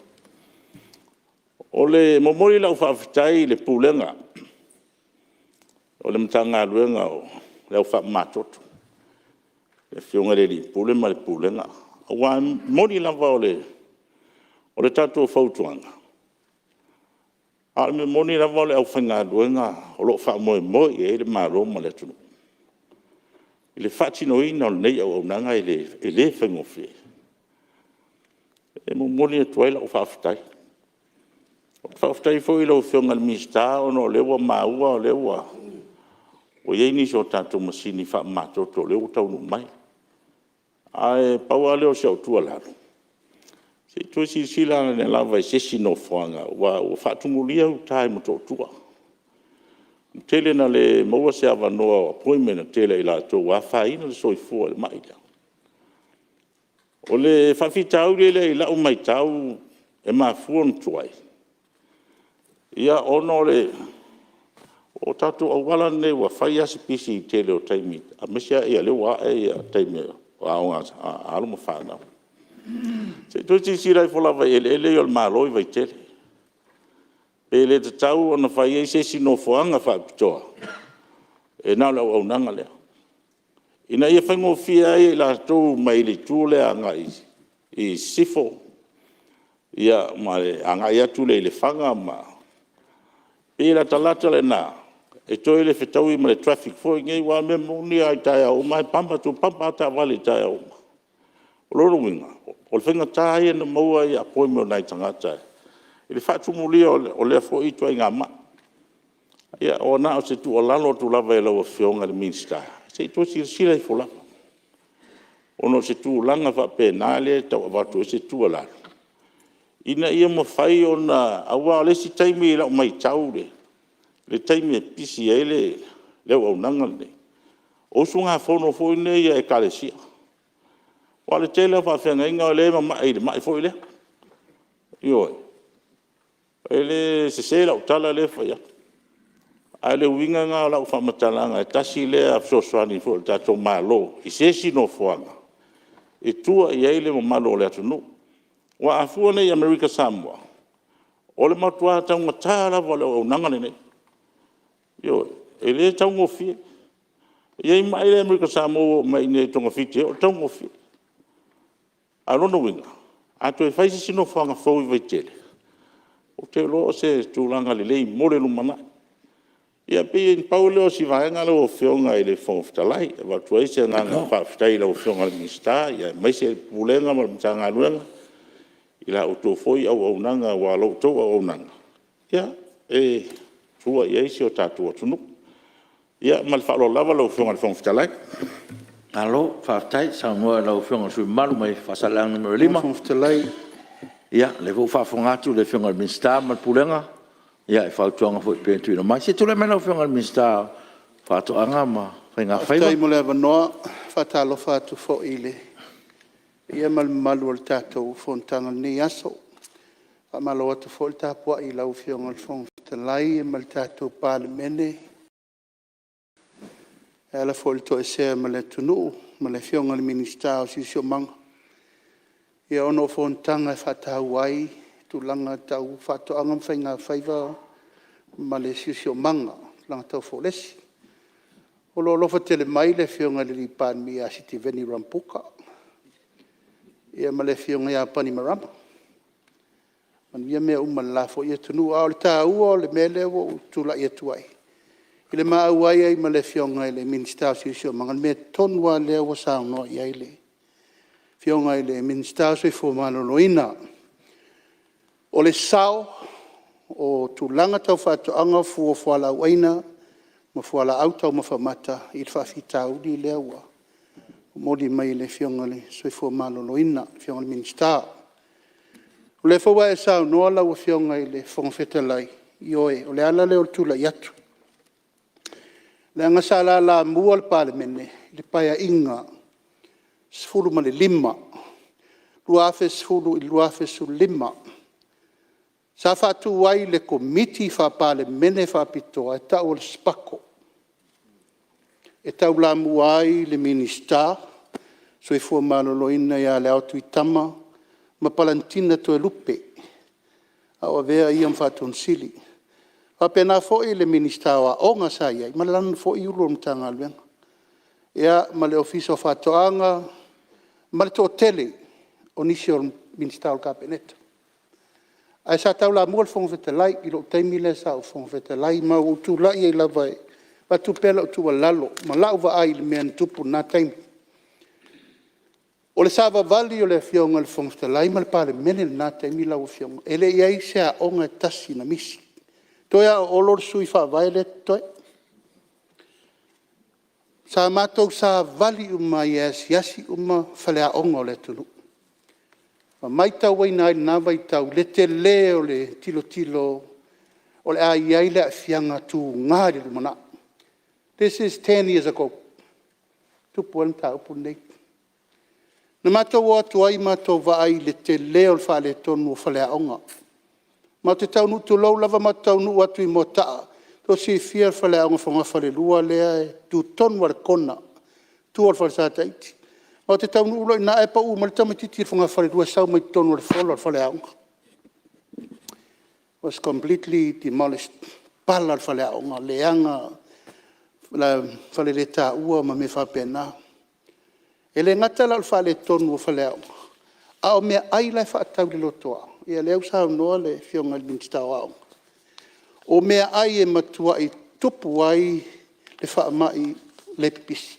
E momoli lau faafetai i le Pulega o le Matagaluega o le Au Faamamatoto, le Afioga i le Ofisa Sili o Pulega ma le Pulega. Aua e moni lava o le tatou fautuaga, a o le mea moni lava o le aufaigaluega o lo o faamoemoe i ai le Malo ma le atunuu i le faatinoina o lenei auaunaga e le faigofie. E momoli atu ai lau faafetai. Ou te faafetai foi i lau Afioga i le Minisita ona o lea ua maua o lea ua i ai nisi o tatou masini faamamatoto o lea ua taunuu mai. Ae pau lava lea o si au tuualalo, se i toe silasila ane lava i se isi nofoaga aua ua faatumulia uta i Motootua. Ua tele ina le maua se avanoa o appointment a le tele o i latou ua afaina le soifua i le mai lea. O le faafitauli lea i lau matau e mafua ona tuai, ona o tatou auala nei ua fai lava si pisi i le tele o taimi, aemaise lava o lea ua ae taimi o aoga a alo ma fanau. Se i toe silasila ifo lava i eleele ia a le Malo i Vaitele, pe le tatau ona fai ai se isi nofoaga faapitoa e na o le auaunaga lea, ina ia faigofie ai e i latou mai le itu lea agai i sisifo ma le agai atu lea i Lefaga ma… E pei e latalata lena e toe le fetaui ma le traffic foi nei, aua o le mea moni lava i taeao uma e bumper to bumper lava taavale i taeao uma. O lona uiga, o le faigata ia ona maua appointment o nai tagata i le faatumulia o lea foi ituaiga mai. Ia na o se tuualalo atu lava i lau Afioga i le Minisita, se i toe silasila ifo lava, ona o se tulaga faapena lea e tau avatu ai se tuualalo, ina ia mafai ona… Aua o le isi taimi i lau matau i le taimi e pisi ai le auaunaga lenei, o usugafono foi nei a Ekalesia. Aua o le tele lava o faafeagaiga o lea e mamai i le mai foi lea. Ioe. E le sese lau tala lea e fai atu, a o le uiga lena o lau faamatalaga, e tasi lea fesoasoani foi a le tatou Malo i se isi nofoaga e tua i ai le mamalu o le atunuu. Aua a fua nei i Amerika Samoa, o le matua taugata lava o le auaunaga lenei, ioe, e le taugofie. E i ai mai ia i Amerika Samoa ua oo mai i inei e togafiti ai, o le taugofie. A o lona uiga, a toe fai se isi nofoaga fou i Vaitele, ou te iloa o se tulaga lelei mo le lumanai. Ia pei na pau lea o si vaega lau Afioga i le Fofoga Fetalai e avatu ai se agaga faafetai i lau Afioga i le Minisita aemaise le Pulega ma le Matagaluega i la outou foi auaunaga, aua o la outou auaunaga, e tua i ai si o tatou atunuu. Ia ma le faaaloalo lava lau Afioga i le Fofoga Fetalai. Malo faafetai saunoa i lau Afioga i le sui usufono mamalu mai Faasaleleaga 5. Ia, o lea foi ua faafofoga atu le Afioga i le Minisita ma le Pulega i fautuaga foi e pei ona tuuina mai. Se i tulai mai lau Afioga i le Minisita o Faatoaga ma Faiga Faiva. Faafetai mo le avanoa. E faatalofa atu foi i le paia ma le mamalu o le tatou fonotaga i lenei aso. Faamalo atu foi le tapuai i lau Afioga i le Fofoga Fetalai ma le tatou Palemene e ala foi i le toesea ma le atunuu ma le Afioga i le Minisita o le Siosiomaga, ona o fonotaga e faataua ai tulaga tau faatoaga ma faigafaiva ma le siosiomaga, tulaga tau folesi. O lo o alofa tele mai le Afioga i le Palemia ia Sitiveni Rambuka ma le Afioga ia Panimarama. Manuia mea uma i le la foi atunuu. A o le taua o le mea lea ua ou tulai atu ai, i le ma auai ai ma le Afioga i le Minisita o le Siosiomaga, o le mea tonu lava lea ua saunoa i ai le Afioga i le Minisita o le Soifua Maloloina. O le sao o tulaga tau faatoaga, o fua o fualaau aina ma fualaau taumafa mata i le faafitauli lea ua momoli mai e le Afioga i le Soifua Maloloina, le Afioga i le Minisita. O lea foi ua e saunoa lau Afioga i le Fofoga Fetalai, ioe, o le ala lea o le tulai atu, leaga sa lalamua le Palemene i le Paeaiga XV 2010-2015. Sa faatu ai le Komiti Faa-Palemene Faapitoa e tau o le SPAGHL, e taulamua ai le Minisita o le Soifua Maloloina ia Leao Tuitama ma Palanitina Toelupe a o avea o ia ma Faatonusili. E faapena foi le Minisita o Aoga sa i ai ma lana foi Ofisa Sili o Pulega o le Matagaluega, ia ma le Ofisa o Faatoaga ma le toatele o nisi o Minisita o le Kapeneta. Ae sa taulamua le Fofoga Fetalai i lou taimi lea sa ou Fofoga Fetalai, ma ua ou tulai ai lava e avatu pea lau tuualalo ma lau vaai i le mea na tupu i lena taimi. O le savavali a le Afioga i le Fofoga Fetalai ma le Palemene i lena taimi lau Afioga, e le i i ai se aoga e tasi na misi, toe lava o Olo le sui faavae lea e totoe. Sa matou savali uma ai e asiasi uma faleaoga o le atunuu ma matauina ai i lena vaitau le tele o le tilotilo o le a i ai le aafiaga tuga i le lumanai. This is 10 years ago na tupu ai le mataupu lenei. Na matou o atu ai matou vaai i le tele o le faaletonu o faleaoga. Matou te taunuu, tulou lava, matou te taunuu atu i Moataa, mo le silafia o le faleaoga fogafalelua lea e tu tonu lava i le corner i tua o le falesa Taiti. Matou te taunuu loa i ina ae pau mai le tamaitiiti o le fogafalelua e sau mai totonu o le fola o le faleaoga. Was completely demolished, pala le faleaoga, leaga faleletaua ma mea faapena. E le gata la o le faaletonu o faleaoga, a o meaai la e faatau i le lotoa, ia lea ua saunoa le Afioga i le Minisita o Aoga, o meaai e matuai tupu ai le faamai le pipisi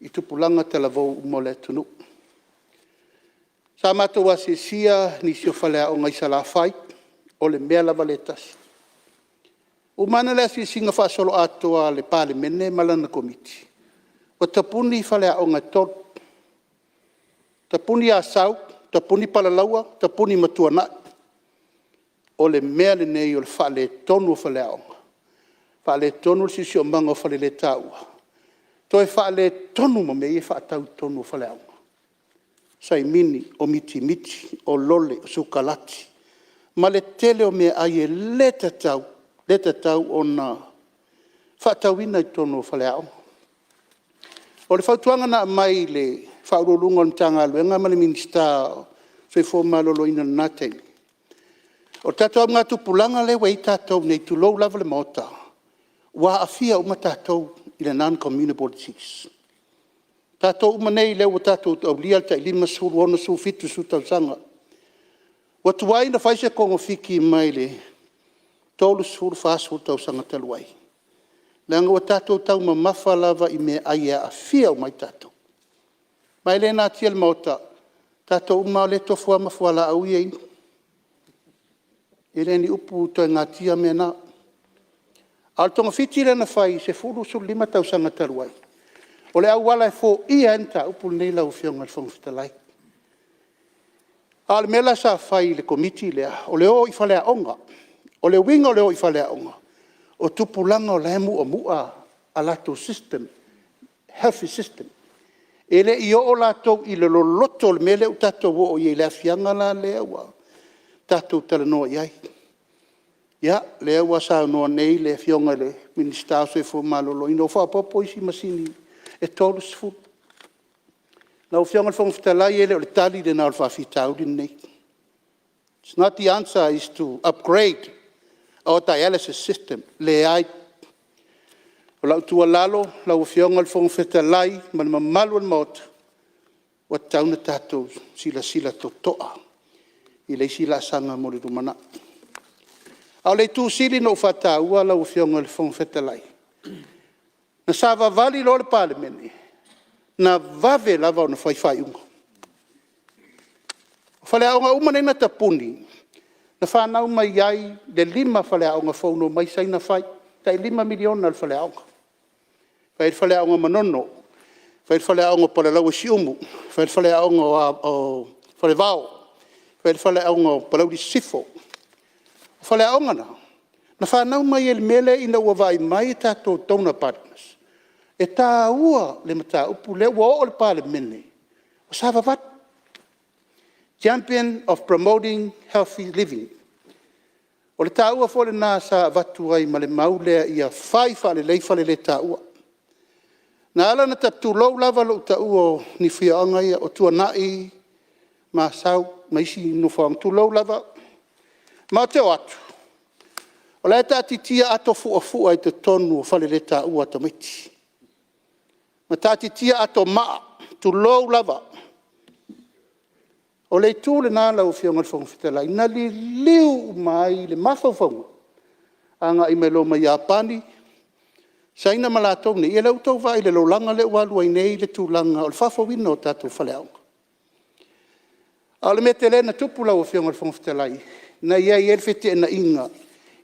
i tupulaga talavou uma o le atunuu. Sa matou asia nisi o faleaoga i Salafai, o le mea lava lea e tasi. Uma ane le asiasiga faasoloatoa a le Palemene ma lana Komiti, ua tapuni faleaoga e 3, tapuni Asau, tapuni Palalaua, tapuni ma Tuanai. O le mea lenei o le faaletonu o faleaoga, faaletonu le siosiomaga o faleletaua, toe faaletonu ma mea ia e faatau i totonu o faleaoga, saimini, o mitimiti, o lole, o sukalati ma le tele o meaai e le tatau, le tatau ona faatauina i totonu o faleaoga. O le fautuaga na aumai i le Ofisa Sili o Pulega o le Matagaluega ma le Minisita o le Soifua Maloloina i lena taimi, o le tatou augatupulaga lea ua i ai tatou nei, tulou lava le Maota, ua aafia uma tatou i le non communicable disease. O tatou uma nei lea ua tatou aulia le tai 50, 60, 70 tausaga. Ua tuai ona fai se togafiti mai le 30, 40 tausaga talu ai, Leaga ua tatou taumamafa lava i meaai e aafia uma ai tatou. Ma e le natia i le Maota, o tatou uma lava lea e tofu ma fualaau ia e inu. E le o ni upu e toe natia mea na. A o le togafiti lea na fai i le 10, 15 tausaga talu ai, o le auala e foia ai le mataupu lenei lau Afioga i le Fofoga Fetalai. A o le mea la sa fai e le Komiti lea, o le o i faleaoga. O le uiga o le o i faleaoga, o tupulaga o la e muamua a latou system, healthy system. E le i oo latou i le loloto o le mea lea ua tatou oo i ai i le aafiaga la lea ua tatou talanoa i ai. Ia, lea ua saunoa nei le Afioga i le Minisita o le Soifua Maloloina ua faaopoopo isi masini e 30. Lau Afioga i le Fofoga Fetalai, e le o le tali lena o le faafitauli lenei. It's not the answer is to upgrade our dialysis system. Leai. O lau tuualalo lau Afioga i le Fofoga Fetalai ma le mamalu o le Maota, ua tatau ona tatou silasila totoa i le isi laasaga mo le lumanai. A o le itu sili ona ou faataua lau Afioga i le Fofoga Fetalai, na savavali loa le Palemene, na vave lava ona fai faaiuga. O faleaoga uma nei na tapuni, na fanau mai ai le 5 faleaoga fou na omai Saina fai, e tai $5 miliona le faleaoga. Fai ai le faleaoga o Manono, fai le faleaoga o Palalaua Siumu, fai le faleaoga o Falevao, fai le faleaoga o Palauli Sisifo. O faleaoga na, na fanau mai ai i le mea lea ina ua vaai mai a tatou donor partners, e taua le mataupu lea. Ua oo i le Palemene, ua savavali, champion of promoting healthy living. O le taua foi lena sa avatu ai ma le mau lea ia fai faalelei faleletaua. Na ala ona tulou lava lou taua o ni afioaga ia o Tuanai, Asau ma isi nofoaga, tulou lava. Matou te o atu, o la e taatitia ato fuafua i totonu o faleletaua a tamaiti, ma taatitia ato maa, tulou lava. O le itu lena lau Afioga i le Fofoga Fetalai, na liliu uma ai le mafaufauga agai mai loa ma Iapani, Saina ma latou nei, ia lea ua outou vaai i le lolaga lea ua alu ai nei le tulaga o le faafouina o tatou faleaoga. A o le mea tele na tupu lau Afioga i le Fofoga Fetalai, na i ai le feteenaiga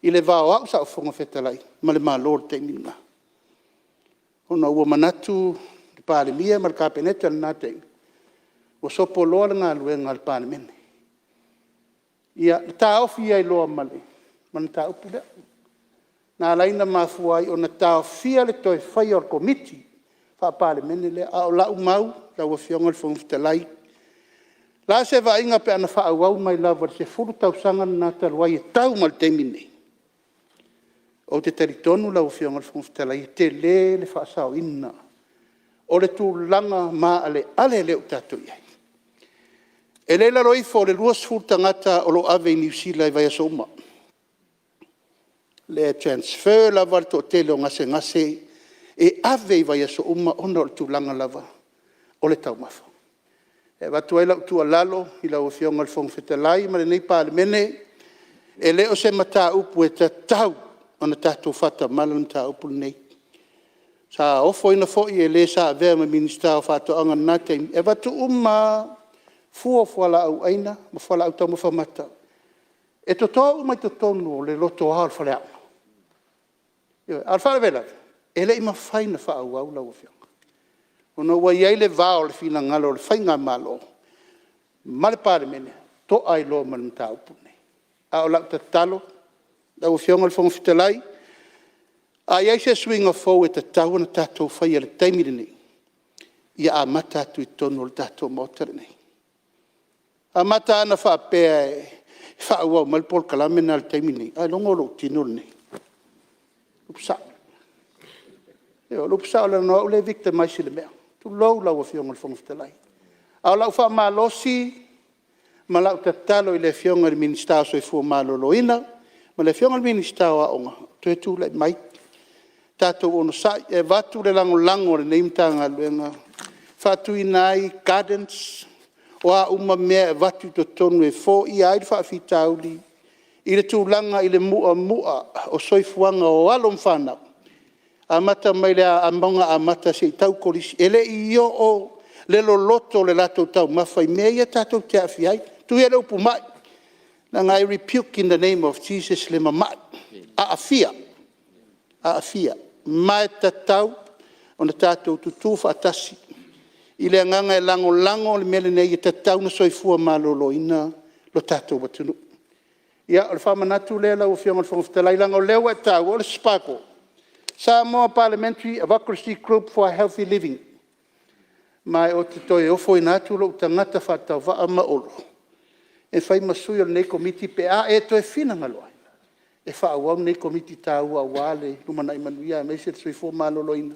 i le va o au sa ou Fofoga Fetalai ma le Malo i le taimi lena, ona ua manatu le Palemia ma le Kapeneta i lena taimi, ua sopoloa le galuega a le Palemene. Ia, na taofi ai loa ma le mataupu lea, na ala ai ona mafua ai ona taofia le toe faia o le Komiti Faa-Palemene lea. A o lau mau lau Afioga i le Fofoga Fetalai, o le a se vaaiga pe ana faaauau mai lava i le 10 tausaga lena talu ai e tau mai i le taimi lenei? Ou te talitonu lau Afioga i le Fofoga Fetalai, e tele le faasaoina o le tulaga maaleale lea ua tatou i ai. E le i lalo ifo o le 20 tagata o lo o ave i Niu Sila i vaiaso uma, lea e transfer lava le toatele o gasegase e ave i vaiaso uma ona o le tulaga lava o le taumafa. E avatu ai lau tuualalo i lau Afioga i le Fofoga Fetalai ma lenei Palemene, e le o se mataupu e tatau ona tatou faatamala le mataupu lenei. Sa ofoina foi e le sa avea ma Minisita o Faatoaga i lena taimi, e avatu uma lava fua o fualaau aina ma fualaau taumafa mata e toto uma i totonu o le lotoa o le faleaoga. Ioe. A o le faalavelave, e le i mafai ona faaauau lau Afioga, ona ua i ai le va o le finagalo o le faigamalo ma le Palemene, to'a ai loa ma le mataupu lenei. A o lau tatalo lau Afioga i le Fofoga Fetalai, a i ai se suiga fou e tatau ona tatou faia i le taimi lenei, ia amata atu i totonu o le tatou Maota lenei. Amata lava ona faapea e faaauau mai le polokalame lena i le taimi lenei, ailoga o lou tino lenei. O le upu sao. Ioe, o le upu sao leaga o au lea e victimize i le mea, tulou lau Afioga i le Fofoga Fetalai. A o lau faamalosi ma lau tatalo i le Afioga i le Minisita o le Soifua Maloloina ma le Afioga i le Minisita o Aoga, toe tulai mai, tatou onosai e avatu le lagolago a lenei Matagaluega e faatuina ai gardens, o a uma mea e avatu i totonu e foia ai le faafitauli i le tulaga i le mu'amu'a o soifuaga o alo ma fanau. Amata mai le mauga amata seia tau i le Kolisi, e le i oo le loloto o le latou taumafa i mea ia tatou te aafia ai. Tuu ia le upu mai, leaga I rebuke in the name of Jesus le mamai, aafia, aafia. Ma e tatau ona tatou tutu faatasi i le agaga e lagolago le mea lenei e tatau ona soifua maloloina lo tatou atunuu. Ia, o le faamanatu lea lau Afioga i le Fofoga Fetalai, leaga o lea ua e taua le SPAGHL, Samoa Parliamentary Advocacy Group for Healthy Living. Ma ou te toe ofoina atu lou tagata faatauvaa ma Olo e fai ma sui o lenei Komiti pe a e toe finagalo ai e faaauau lenei Komiti taua aua le lumanai manuia aemaise le soifua maloloina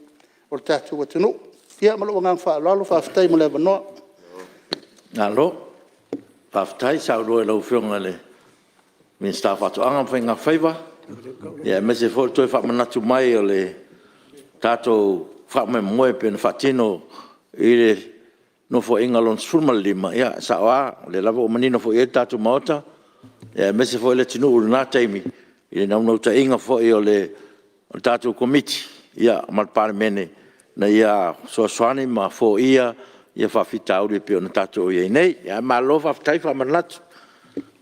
o le tatou atunuu. Ia ma lou agaga faaaloalo, faafetai mo le avanoa. Malo faafetai saunoa i lau Afioga i le Minisita o Faatoaga ma Faiga Faiva, aemaise foi o le toe faamanatu mai o le tatou faamoemoe e pei ona faatino i le Nofoaiga Lona XV. Ia e sao lava, o lea lava ua manino foi i ai le tatou Maota, aemaise foi o le atunuu i lena taimi i le naunautaiga foi o le tatou Komiti ma le Palemene ina ia fesoasoani ma foia faafitauli e pei ona tatou i ai nei. Ae malo faafetai faamanatu,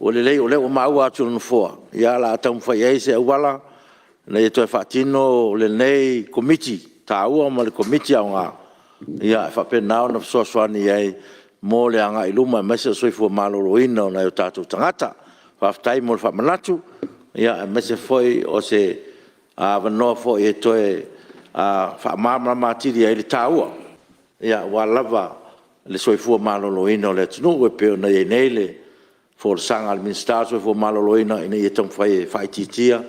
ua lelei o lea ua maua atu e le Nofoa, o le a taumafai i ai se auala ina ia toe faatino lenei Komiti taua ma le Komiti aoga e faapena ona fesoasoani ai mo le agai i luma aemaise o le soifua maloloina o nai o tatou tagata. Faafetai mo le faamanatu, aemaise foi o se avanoa foi e toe faamalamalama atili ai le taua aua lava le soifua maloloina o le atunuu e pei ona i ai nei le folasaga a le Minisita o le Soifua Maloloina ina ia taumafai e faaitiitia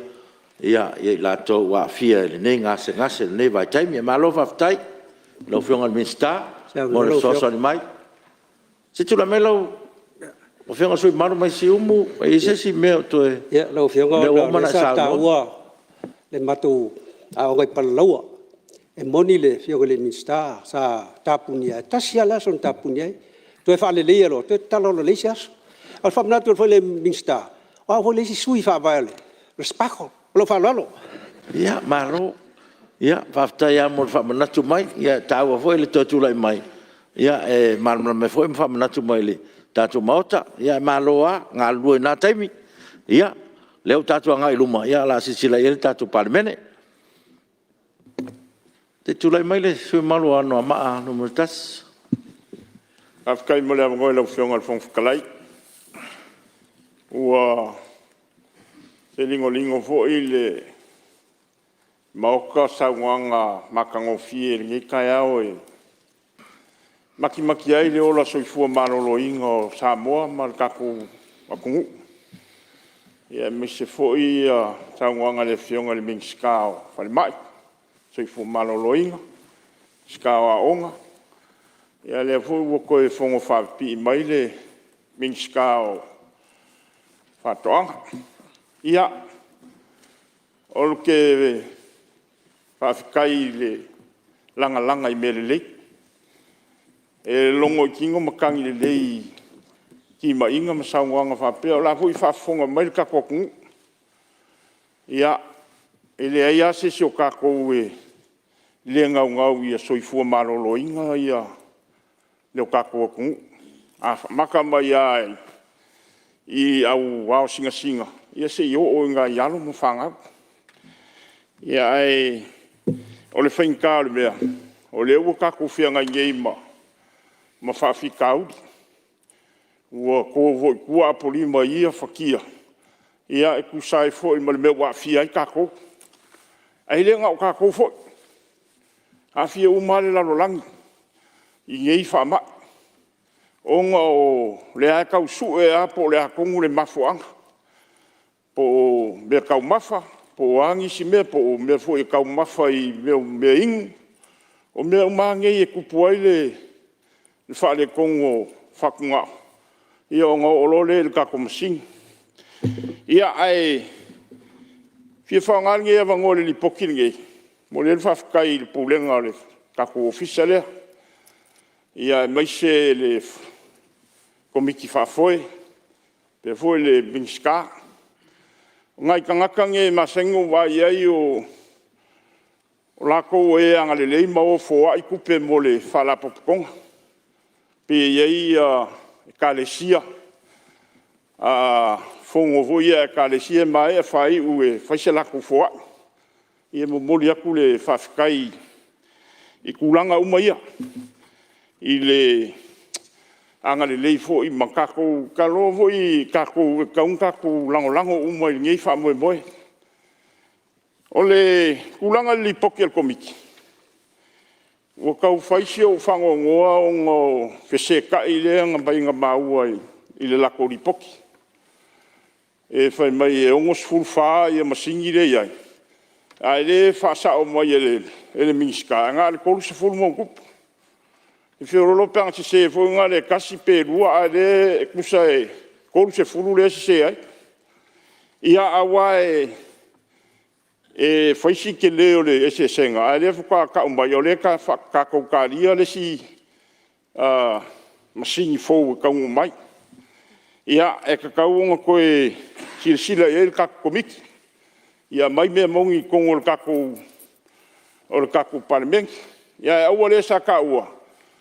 i latou ua aafia i lenei gasegase i lenei vaitaimi. Malo faafetai i lau Afioga i le Minisita mo le fesoasoani mai. Se i tulai mai lau Afioga i le sui usufono mamalu mai Siumu, e i ai se isi mea o totoe, Lau Afioga o lea ua ona uma o ona lea e sa saunoa. taua le matou aoga i Palalaua. E moni le Afioga i le Minisita sa tapunia, e tasi lava le aso na tapunia ai, toe faaleleia loa toe tatala loa i le isi aso. Ae faamanatu atu foi i le Minisita, o au foi le isi sui faavae o le SPAGHL. Ma lou faaaloalo. Ia malo, faafetai lava mo le faamanatu mai. E taua foi le toe tulai mai e malamalama ai foi ma faamanatu mai i le tatou Maota. Ae malo lava galulue i lena taimi. Ia, o lea ua tatou agai i luma, o le a silasila i ai le tatou Palemene. Se i tulai mai le sui usufono mamalu mo Anoamaa 1. Faafetai mo le avanoa i lau Afioga i le Fofoga Fetalai. Ua feligoligo foi le Maota saunoaga matagofie i lenei taeao e matimati ai le ola soifua maloloina o Samoa ma le tatou atunuu, aemaise foi saunoaga a le Afioga i le Minisita o Falemai ma Soifua Maloloina, Minisita o Aoga, a o lea foi ua toe fonofaapipii mai le Minisita o Faatoaga. Ia, ou te faafetai i le lagalaga i mea lelei. E logo i tino matagi lelei i timaiga ma saunoaga faapea, o la e foi e faafofoga mai le tatou atunuu. Ia, e leai lava se isi o tatou e le naunau ia soifua maloloina lo tatou atunuu, amata mai lava i le au ao sinasina seia oo i nai alo ma fanau. Ae o le faigata o le mea, o lea ua tatou feagai nei ma faafitauli, ua to foi i tua Apolima i ia fatia e tusa ai foi ma le mea ua aafia ai tatou. Ae le na o tatou foi, e aafia uma lava le lalolagi i nei faamai, ona o lea lava e tau sue lava po o le a tonu le mafuaaga, po o meataumafa po o a nisi mea, po o mea foi e taumafa i meainu. O mea uma lava nei e tupu ai le faaletonu o fatugao, ia ona oo loa lea i le tatou masini. Ia, ae fia faaaoga lenei avanoa i le Lipoti lenei e momoli ai le faafetai i le Pulega o le tatou Ofisa lea, aemaise le Komiti Faafoe faapea foi le Minisita. O nai tagata nei e masani ona ou vaai i ai o O latou o e agalelei ma o e foai tupe mo le Faalapotopotoga. E pei e i ai ekalesia, fono foi ia a ekalesia e maea faaiu e fai se latou foai. Ia e momoli atu le faafetai i tulaga uma ia i le agalelei foi ma tatou, masalo foi o tatou e tatau ona tatou lagolago uma i lenei faamoemoe. O le tulaga i le Lipoti a le Komiti, ua tau fai si ou faanoanoa ona o fesetai lea na pei ona maua i le latou Lipoti. E fai mai e 64 masini lea e i ai, a o lea e faasao mai e le Minisita, na o le 30 ma ona tupu. E feoloolo pe ana sese foi lea e tasi pe lua, a o lea e tusa e 30 lea e sese ai. Ia, aua e fai si tele o le eseesega, a o lea faatoa tau mai o lea tatou te talia le isi masini fou e taunuu mai. Ia, e tatau ona toe silasila i ai le tatou Komiti, ia aumai mea moni i totonu o le tatou Palemene. Ae aua lea sa taua,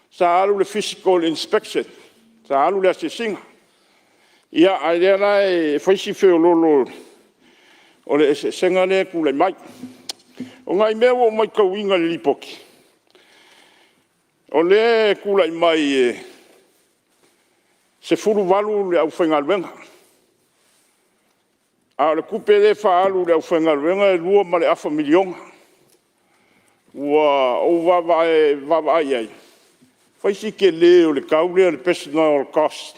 sa alu le physical inspection, sa alu le asiasiga. Ia, a o lea la e fai si feoloolo o le eseesega lea e tulai mai. O nai mea ua ou matauina i le Lipoti, o lea e tulai mai e 18 le aufaigaluega, a o le tupe lea e faaalu i le aufaigaluega e $2.5 miliona. Ua ou vaavaai i ai, fai si tele o le tau lea o le personnel cost,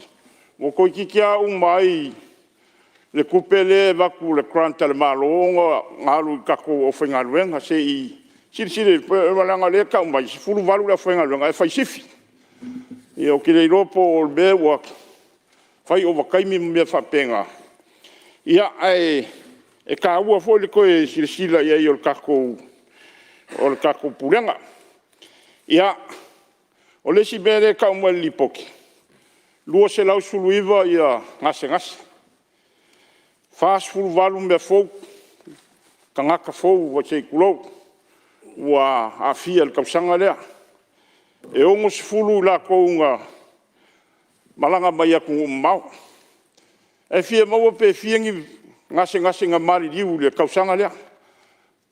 ua toeitiiti lava uma ai le tupe lea e avatu le grant a le Malo ona alu i le tatou aufaigaluega. Se i silasila ifo, leaga o lea e tau mai e 18 le aufaigaluega ae fai sifi. Ia ou te le iloa po o le mea ua fai ovataimi ma mea faapena, ae taua foi le toe silasila i ai o le tatou Pulega. Ia, o le isi mea lea e tau mai i le Lipoti, e 219 gasegase, 48 mea fou, tagata fou se i tulou ua aafia i le tausaga lea. E 60 i latou na malaga mai atunuu mamao. Ae fia maua pe fia ni gasegase na maliliu i le tausaga lea,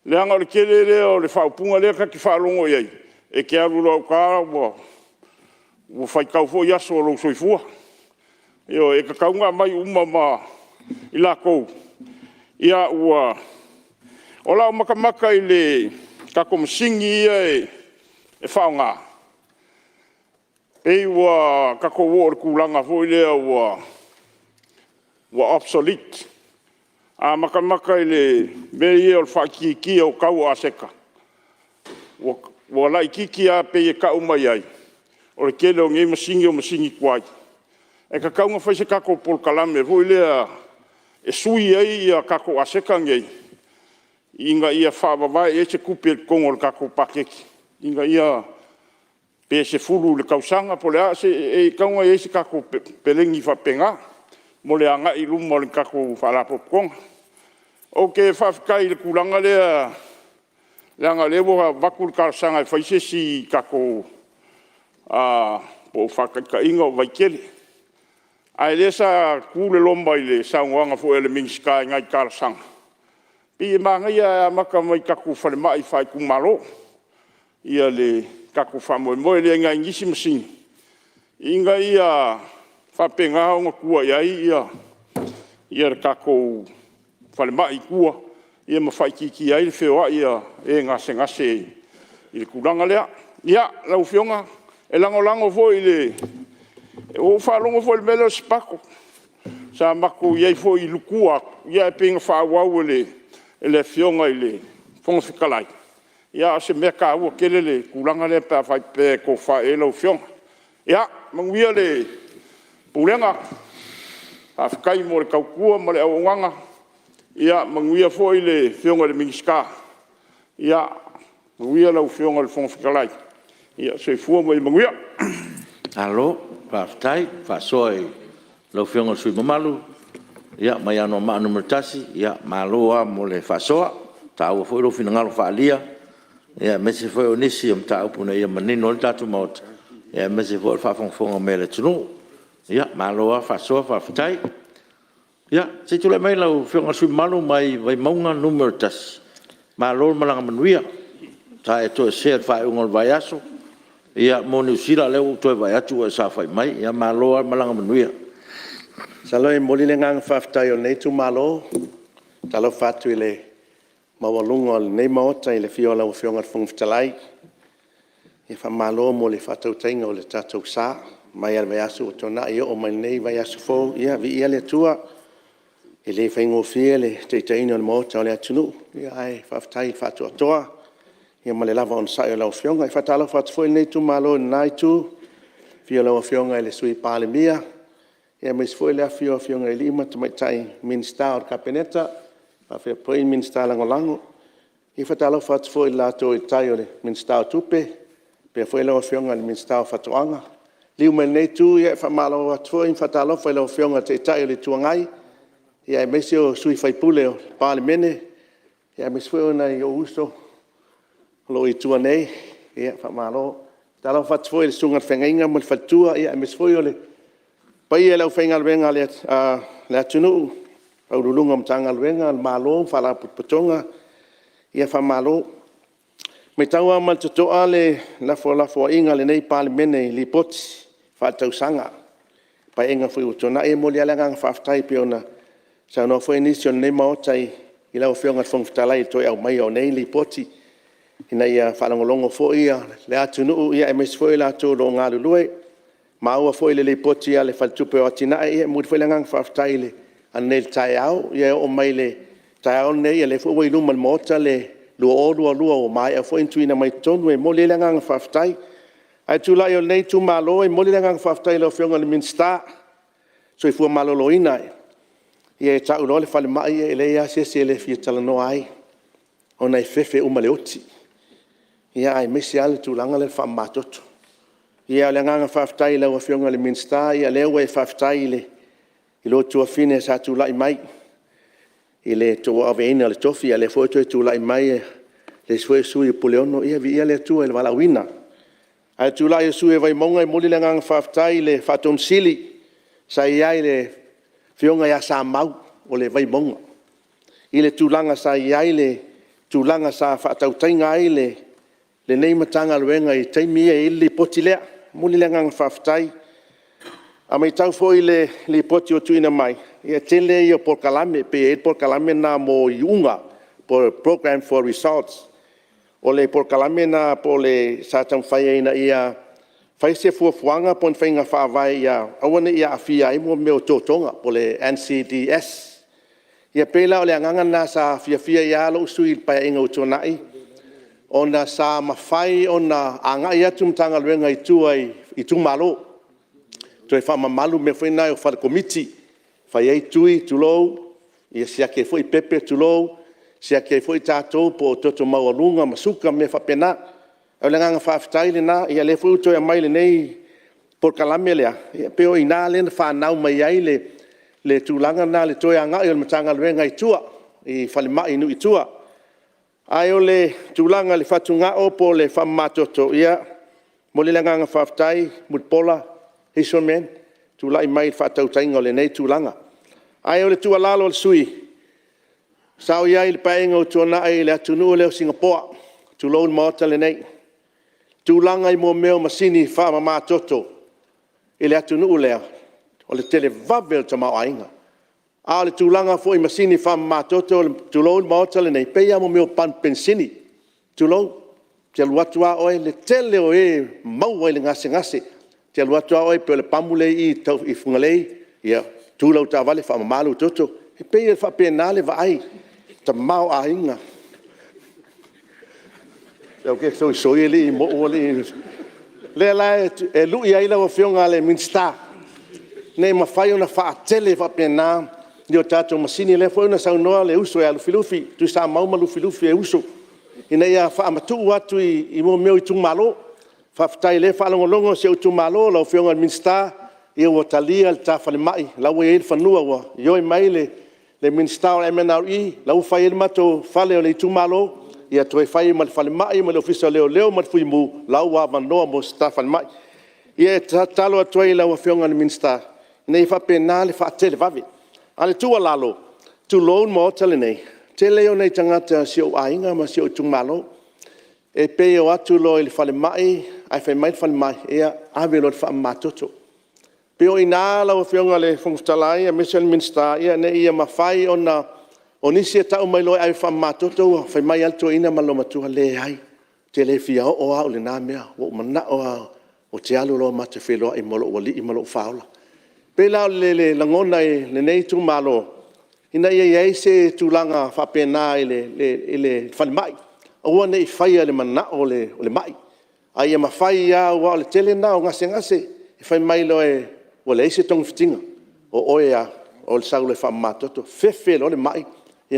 leaga o le tele lea o le faaupuga lea ta te faalogo i ai, e te alu loa i uta ua faitau foi aso o lou soifua. Ioe, e tatau ona aumai uma ma i latou ua... O lau matamata i tatou masini ia e faaaoga, pei ua tatou oo i le tulaga foi lea ua obsolete. A matamata i mea ia o le faaitiitia o tau o aseta, ua laitiiti lava pei e tau mai ai, o le tele o nei masini o masini tuai, ae tatau ona fai se tatou polokalame foi lea e sui ai tatou aseta nei, ina ia faavavae i ai se tupe i totonu o le tatou paketi, ina ia, pe 10 i le tausaga po o le a, e tatau ona i ai se tatou peleni faapena mo le agai i luma o le tatou Faalapotopotoga. Ou te faafetai i le tulaga lea leaga o lea ua avatu le talosaga e fai se isi tatou, po o le faataitaiga o Vaitele. A o lea sa tu le loma i le saunoaga foi a le Minisita i nai talosaga, e pei e manaia ae amata mai i tatou falemai faaitumalo le tatou faamoemoe lea i nai nisi masini ina ia faapena ona tua i ai le tatou falemai i tua ma faaitiitia ai le feoai o e gasegase i le tulaga lea. Ia, lau Afioga, e lagolago foi i le... Ua ou faalogo foi i le mea lea o le SPAGHL, sa matou i ai foi i tua atu, ae pei na faaauau e le Afioga i le Fofoga Fetalai, a o se mea taua tele le tulaga lea pe a faapea e tofa i ai lau Afioga. Ia manuia le Pulega, faafetai mo le tautua ma le auaunaga, ia manuia foi le Afioga i le Minisita, manuia lau Afioga i le Fofoga Fetalai. Soifua ma ia manuia. Malo faafetai faasoa i lau Afioga i le sui usufono mamalu mai Anoamaa 1, malo lava mo le faasoa, e taua foi lou finagalo faaalia aemaise foi o nisi o mataupu ina ia manino ai le tatou Maota, aemaise foi o le faafogafoga mai a le atunuu. Malo lava faasoa faafetai. Ia, se i tulai mai lau Afioga i le sui usufono mamalu mai Vaimauga 1, malo le malaga manuia. Sa e toesea i le faaiuga o le vaiaso mo Niu Sila, a o lea ua ou toe vaai atu ua e saofai mai. Ia malo lava le malaga manuia. Masalo e momoli le agaga faafetai o lenei itumalo. E faatalofa atu i le maualuga o lenei Maota i le afio o lau Afioga i le Fofoga Fetalai. Faamalo mo le faatautaiga o le tatou sa mai lava i le vaiaso ua tuanai e oo mai i lenei vaiaso fou, ia viia le Atua. E le faigofie le taitaiina o le Maota o le atunuu, ae faafetai le faatoatoa ma le lava onosai i lau Afioga. E faatalofa atu foi lenei itumalo i lena Itu i le afio o lau Afioga i le Sui Palemia, aemaise foi le afifio o Afioga i alii ma tamaitai Minisita o le Kapeneta faapea foi Minisita Lagolago. E faatalofa atu foi i le lato i tai o le Minisita o Tupe faapea foi lau Afioga i le Minisita o Faatoaga. Liliu mai i lenei itu, e faamalo atu foi ma faatalofa i lau Afioga i le Taitai o le Itu Agai, aemaise o sui usufono o le Palemene, aemaise foi o nai ou uso o lo o i tua nei, faamalo. E faatalofa atu foi i le susuga i le faafeagaiga ma le faletua, aemaise foi o le paia o le aufaigaluega a le atunuu, Ofisa Sili o Pulega o Matagaluega a le Malo ma Faalapotopotoga, faamalo. E matau lava ma le totoa le felafolafoaiga a lenei Palemene i Lipoti Faaletausaga i Paeaiga foi ua tuanai. E momoli lava le agaga faafetai e pei ona saunoa foi nisi o lenei Maota i lau Afioga i le Fofoga Fetalai i le toe aumaia o nei Lipoti ina ia faalogologo foi le atunuu aemaise foi i latou o lo o galulue. Ua maua foi i le Lipoti a le Faletupe o Atina'e, ia e momoli foi le agaga faafetai ananei i le taeao. Ia e oo mai i le taeao lenei o lea foi ua i luma o le Maota le 2022 ua maea foi ona tuuina mai totonu. E momoli ai le agaga faafetai. Ae o le tulai o lenei itumalo, e momoli le agaga faafetai i lau Afioga i le Minisita o le Soifua Maloloina. Ia e tau loa le falemai e leai lava se isi e le fia talanoa ai ona e fefe uma i le oti, aemaise lava le tulaga lea i le faamamatoto. Ia o le agaga faafetai i lau Afioga i le Minisita, o lea ua e faafetai i lou tuafafine sa tulai mai i le tauaveina o le tofi, a o lea foi ua toe tulai mai le isi foi sui usufono o Puleono. Ia viia le Atua i le valaauina. Ae o le tulai o le sui usufono o Vaimauga, e momoli le agaga faafetai i le Faatonu Sili sa i ai le Afioga ia Samau o le Vaimauga i le tulaga sa i ai le tulaga sa faatautaia ai lenei Matagaluega i taimi ia e i ai le Lipoti lea. E momoli le agaga faafetai. A matau foi i le Lipoti ua tuuina mai, ia e tele ia o polokalame, e pei e i ai le polokalame lena mo iuga po o le programme for results. O le polokalame lena sa taumafai ai ina ia fai se fuafuaga po o ni faiga faavae ia aua ne i aafia ai mea o totoga po o le NCDs. Ia pei la o le agaga lena sa fiafia ai lava lou sui usufono i le Paeaiga ua tuanai ona sa mafai ona agai atu Matagaluega i tua i itumalo, toe faamamalu mea foi na o fale komiti e fai ai tui, tulou, ia siaki ai foi pepe, tulou, siaki ai foi tatou po o toto maualuga ma suka ma mea faapena. O le agaga faafetai lena, ia lea foi ua toe aumai i lenei polokalame lea, e pei o i ina lea na fanau mai ai le tulaga lena i le toe agai o le Matagaluega i tua i falemai i nuu i tua. Ae o le tulaga i le fatugao po o le faamamatoto, ia, e momoli le agaga faafetai Mulipola Hazelman i le tulai mai i le faatautaiga o lenei tulaga. Ae o le tuualalo a le sui usufono, sa ou i ai i le Paeaiga ua tuanai i le atunuu lea o Sigapoa, tulou le Maota lenei, i le tulaga i mea o masini faamamatoto i le atunuu lea, o le televave ia o le tamaoaiga. A o le tulaga foi i masini faamamatoto, tulou le Maota lenei, e pei lava o mea o pamu penisini, tulou. E te alu atu lava oe, le tele o e maua i le gasegase, e te alu atu lava oe pei o le pamu lea e i i Fugalei, ia tu lau taavale faamama lou toto. E pei e faapena le vaai i le tamaoaiga. Soisoi alii Mauu alii... O lea la e lui ai lau Afioga i le Minisita, ina ia mafai ona faatele faapena ni tatou masini. O lea foi na saunoa le uso ia Lufilufi, Tuisamau ma Lufilufi e uso, ina ia faamatuu atu i mea o itumalo. Faafetai o lea e faalogologo si ou itumalo lau Afioga i le Minisita, ia ua talia le ta falemai, o la e ua i ai le fanua ua ioe mai le Minisita o le MNRE o la e ua fai ai le matou fale o le itumalo. Ia toe fai ai ma le falemai ma le Ofisa o Leoleo ma le Fuimu, o la ua avanoa mo se ta falemai. Ia e tatalo atu ai i lau Afioga i le Minisita, ina ia faapena le faatelevave. A o le tuualalo, tulou le Maota lenei, o le tele ia o nai tagata o si ou aiga ma si ou itumalo, e pei e o atu loa i le falemai ae fai mai le falemai, ia ave loa i le faamamatoto. E pei o i ina lau Afioga i le Fofoga Fetalai aemaise o le Minisita, ina ia mafai ona… O nisi e tau mai loa e ave i le faamamatoto fai mai lava le toeaina ma le olomatua, leai, ou te le fia oo lava au i lena mea, ua ou manao lava ou te alu loa ma te feiloai ma lou Alii ma lou Faaola. E pei la o le lagona i lenei itumalo, ina ia i ai se tulaga faapena i le falemai, aua ne i faia i le manao o le mai, a ia mafai lava aua o le tele lena o gasegase, e fai mai loa ua leai se togafitiga, o oe lava o le sau loa e faamamatoto. Fefe loa le mai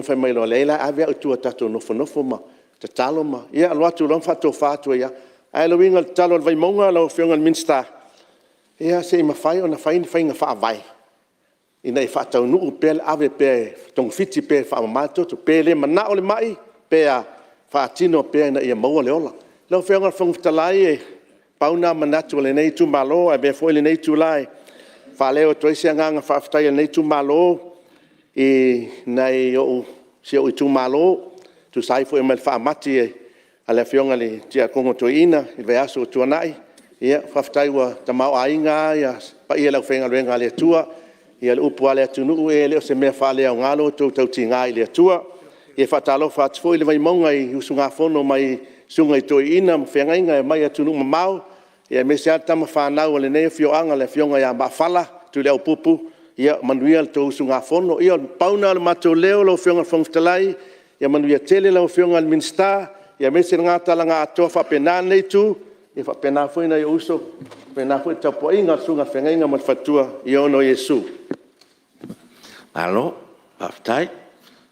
fai mai loa, leai la, ave au i tua tatou te nofonofo ma tatalo ma… Ia alu atu loa ma faatofa atu ai lava. Ae o le uiga o le tatalo a le Vaimauga lau Afioga i le Minisita, ia se i mafai ona fai ni faiga faavae ina ia faataunuu pea le ave pea e togafiti pea e faamama le toto. Pe le manao le mai pe a, faatino pea ina ia maua le ola. Lau Afioga i le Fofoga Fetalai, pau na o manatu o lenei itumalo. Ae avea foi lenei itula e faaleo atu ai se agaga faafetai o lenei itumalo i si ou itumalo e tusa ai foi ma le faamati a le Afioga i le Tiakono Toeaina i le vaiaso ua tuanai. Faafetai ua tamaoaiga lava le paia o le aufaigaluega a le Atua. Ia o le upu lava a le atunuu, e le o se mea faaleaoga lo outou tautiga i le Atua. E faatalofa atu foi le Vaimauga i usugafono mai susuga i toeaiina ma feagaiga mai atunuu mamao, aemaise lava tama fanau a lenei afioaga le afioga ia Maafala Tuliaupupu. Ia manuia le tou usugafono. Ia pau lena o le matou leo lau Afioga i le Fofoga Fetalai, ia manuia tele lau Afioga i le Minisita, aemaise lena tala na atoa faapena lenei itu, faapena foi nai ou uso, faapena foi le tapuaiga a le susuga i le feagaiga ma le faletua ia ona o Iesu. Malo faafetai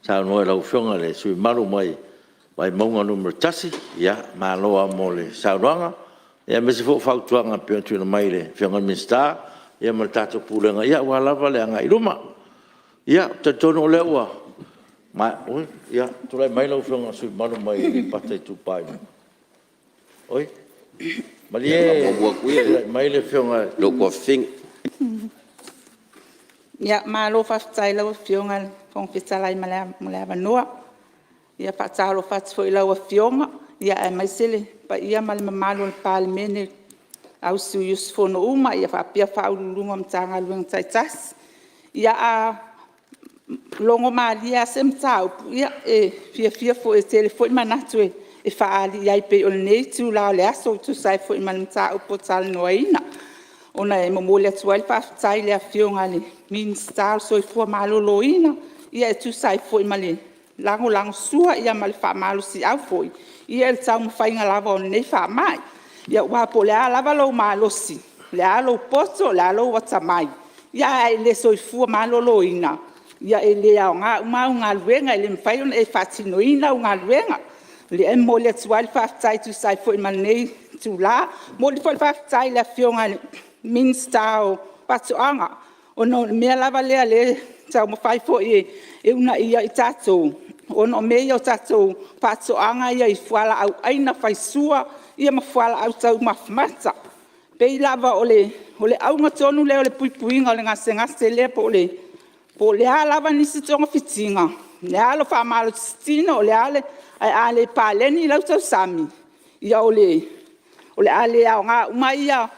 saunoa i lau Afioga i le sui usufono mamalu mai Vaimauga 1. Malo lava mo le saunoaga aemaise foi o fautuaga e pei ona tuuina mai i le Afioga i le Minisita ma le tatou Pulega aua lava le agai i luma. Ia, ou te talitonu o lea ua maea. Oi, ia, tulai mai lau Afioga i le sui usufono mamalu mai Aleipata Itupa i Luga. Oi, malie tulai mai le Afioga i le… Ia, malo faafetai i lau Afioga i le Fofoga Fetalai mo le avanoa. E faatalofa atu foi i lau Afioga aemaise le paia ma le mamalu o le Palemene, au sui usufono uma faapea Ofisa Sili o Pulega o Matagaluega taitasi. Ia, a logomalie lava se mataupu, e fiafia foi, e tele foi manatu e faaali i ai pei o lenei itula o le aso e tusa ai foi ma le mataupu ua talanoaina. Ona e momoli atu ai le faafetai i le Afioga i le Minisita o le Soifua Maloloina e tusa ai foi ma le lagolagosua ma le faamalosiau foi i le taumafaiga lava o lenei faamai. Aua po o le a lava lou malosi, o le a lou poto, o le a lou atamai, ae a e le soifua maloloina, e le aoga uma au galuega, e le mafai ona e faatinoina au galuega. O lea e momoli atu ai le faafetai e tusa ai foi ma lenei itula. E momoli foi le faafetai i le Afioga i le Minisita o Faatoaga, ona o le mea lava lea o lea e taumafai foi e uunaia i tatou, ona o mea ia o tatou faatoaga ia i fualaau aina, faisua ma fualaau taumafa mata. E pei lava o le auga tonu lea o le puipuiga o le gasegase lea, po o le a lava nisi togafitiga, o le a lou faamalositino, ae a le paleni lau tausami, ia o le a le aoga uma ia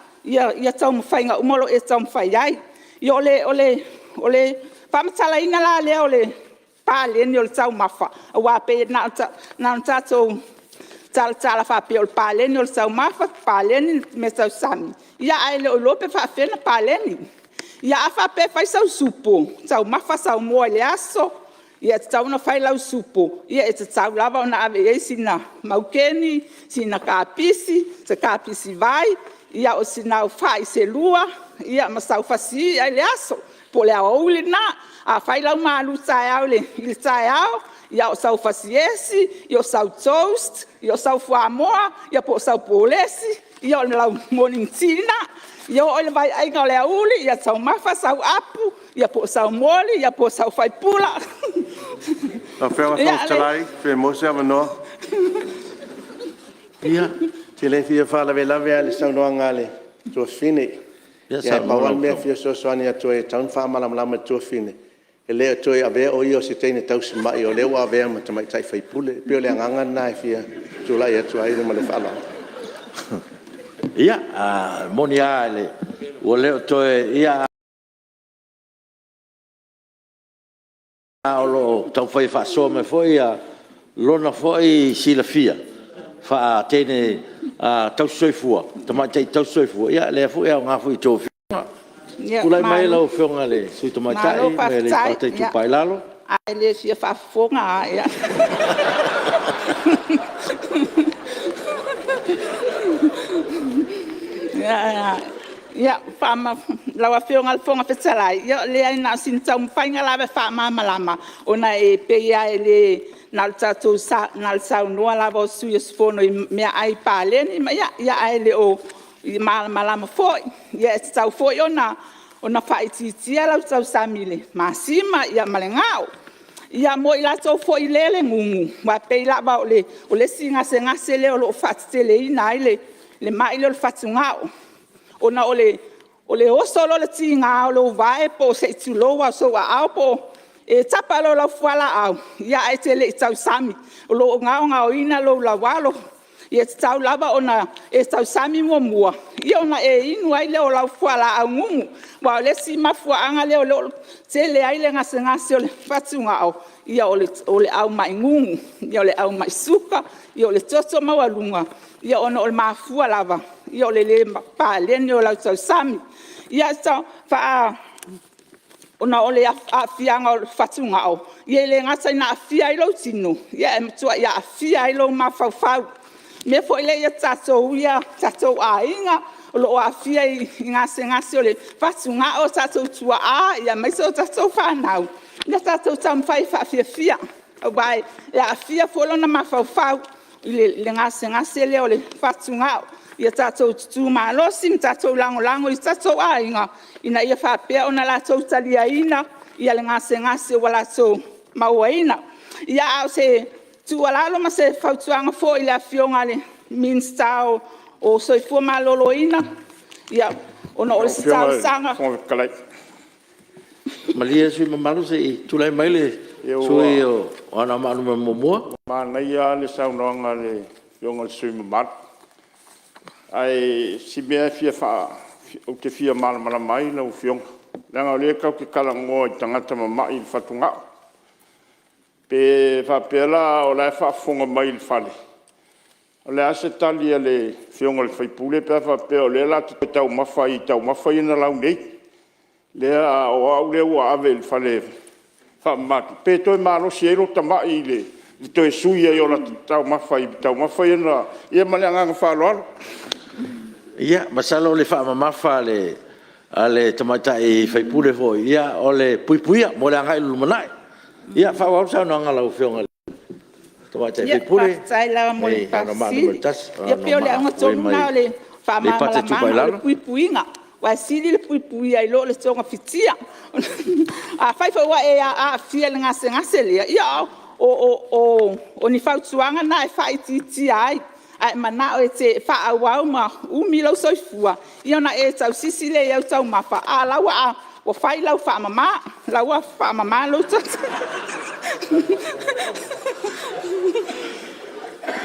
taumafaiga uma o lo o e taumafai i ai. Ia o le faamatalaina la lea o le paleni o le taumafa, aua pei na ona tatou talatala faapea o le paleni o le taumafa, paleni le meatausami, ae le o iloa pe faapefea ona paleni. Ia a faapea e fai sau supo, taumafa sau moa i le aso, e tatau ona fai lau supo, e tatau lava ona ave i ai sina maukeni, sina kapisi, se kapisi vai, o sina au fai se lua ma sau fasi i'a i le aso po o le aoauli lena. A fai lau malutaeao i le taeao, ia o sau fasi esi, o sau toast, o sau fuamoa po o sau polesi, ia o lau morning tea lena. Ia oo i le vaiaiga o le aoauli, ia taumafa sau apu po o sau moli po o sau faipula. Lau Afioga i le Fofoga Fetalai pe maua se avanoa. Ia, ou te le fia faalavelave lava i le saunoaga a le tuafafine. Ae pau lava le mea e fia fesoasoani atu ai e tatau ona faamalamalama i le tuafafine, e le o toe avea o ia o se teine tausimai o lea ua avea ma tamaitai sui usufono. E pei o le agaga lena e fia tulai atu ai ma le faaaloalo. Ia, e moni lava ua le o toe… ae o lo o taumafai e faasoa mai foi lona foi silafia faa-teine tamaitai tausisoifua, ia lea foi e aoga foi i a outou afioga. Tulai mai lau Afioga i le sui usufono tamaitai mai Aleipata Itupa i Lalo. Malo faafetai. A e le fia faafofoga lava, ia… Lau Afioga i le Fofoga Fetalai, ia leai na o sina taumafaiga lava e faamalamalama ona e pei lava e le… na o le saunoa lava o sui usufono i meaai paleni ae le o malamalama foi. Ia e tatau foi ona faaitiitia lau tausami i le masima ma le ga'o. Ia mo i latou foi ia e gugu, aua pei lava o le isi gasegase lea o lo o faateteleina ai le ma'i lea o le fatugao, ona o le oso loa o le tiga o lou vae po o se i tulou lava o sou aao, e tapa loa i lau fualaau ae te le i tausami, o lo o gaogaoina lou laualo. E tatau lava ona e tausami muamua ona e inu ai lea o lau fualaau gugu. Aua o le isi mafuaaga lea o lo o tele ai le gasegase o le fatugao, o le au ma'i gugu, o le au ma'i suka, o le toto maualuga, ona e mafua lava ona o le lē paleni o lau tausami. Ona o le aafiaga o fatugao, e le gata ina aafia ai lou tino, ae matuai aafia ai lou mafaufau. O le mea foi lea i tatou ia o aiga o lo o aafia i gasegase o le fatugao, o tatou tuaa aemaise o tatou fanau, ia tatou taumafai e faafiafia aua e aafia foi lona mafaufau i le gasegase lea o le fatugao. Ia tatou tutu malosi ma tatou lagolago i tatou aiga ina ia faapea ona latou taliaina le gasegase ua latou mauaina. Ia, a o se tuualalo ma se fautuaga foi i le Afioga i le Minisita o le Soifua Maloloina, ona o se talosaga… Lau Afioga i le Fofoga Fetalai… Malie le sui usufono mamalu se i tulai mai le sui usufono mo Anoamaa 1. Ua manaia lava le saunoaga a le Afioga i le sui usufono mamalu, ae o si mea ou te fia malamalama ai lau Afioga, leaga o lea tatou te talanoa i tagata mamai fatugao. Pe faapea la o la e faafofoga mai i le fale, o le a se tali a le Afioga i le sui usufono pe a faapea o lea o le a ta toe taumafa ai i taumafa ia na lau nei, o au lea ua ave i le fale faamamatoto, pe toe malosi ai lota mai i le toe sui ai o lata taumafa i taumafa ia na… Ia ma le agaga faaaloalo. Ia, masalo o le faamamafa a le tamaitai sui usufono foi, o le puipuia mo le agai i le lumanai. Ia faaauau le saunoaga a lau Afioga i le tamaitai sui usufono Faafetai lava mo le mai Anoamaa faafesili. Ia pei o le auga tonu lena o le 1. Aleipata Itupa i faamalamalamaga o Lalo. le puipuiga, aua e sili le puipuia i lo le togafitia. Afai foi ua e aafia i le gasegase lea, ia o ni fautuaga na e faaitiitia ai, a e manao e te faaauau ma umi lou soifua, ia ona e tausisi lea i au taumafa, a o la e ua fai lau faamama, o la ua faamama lou toto.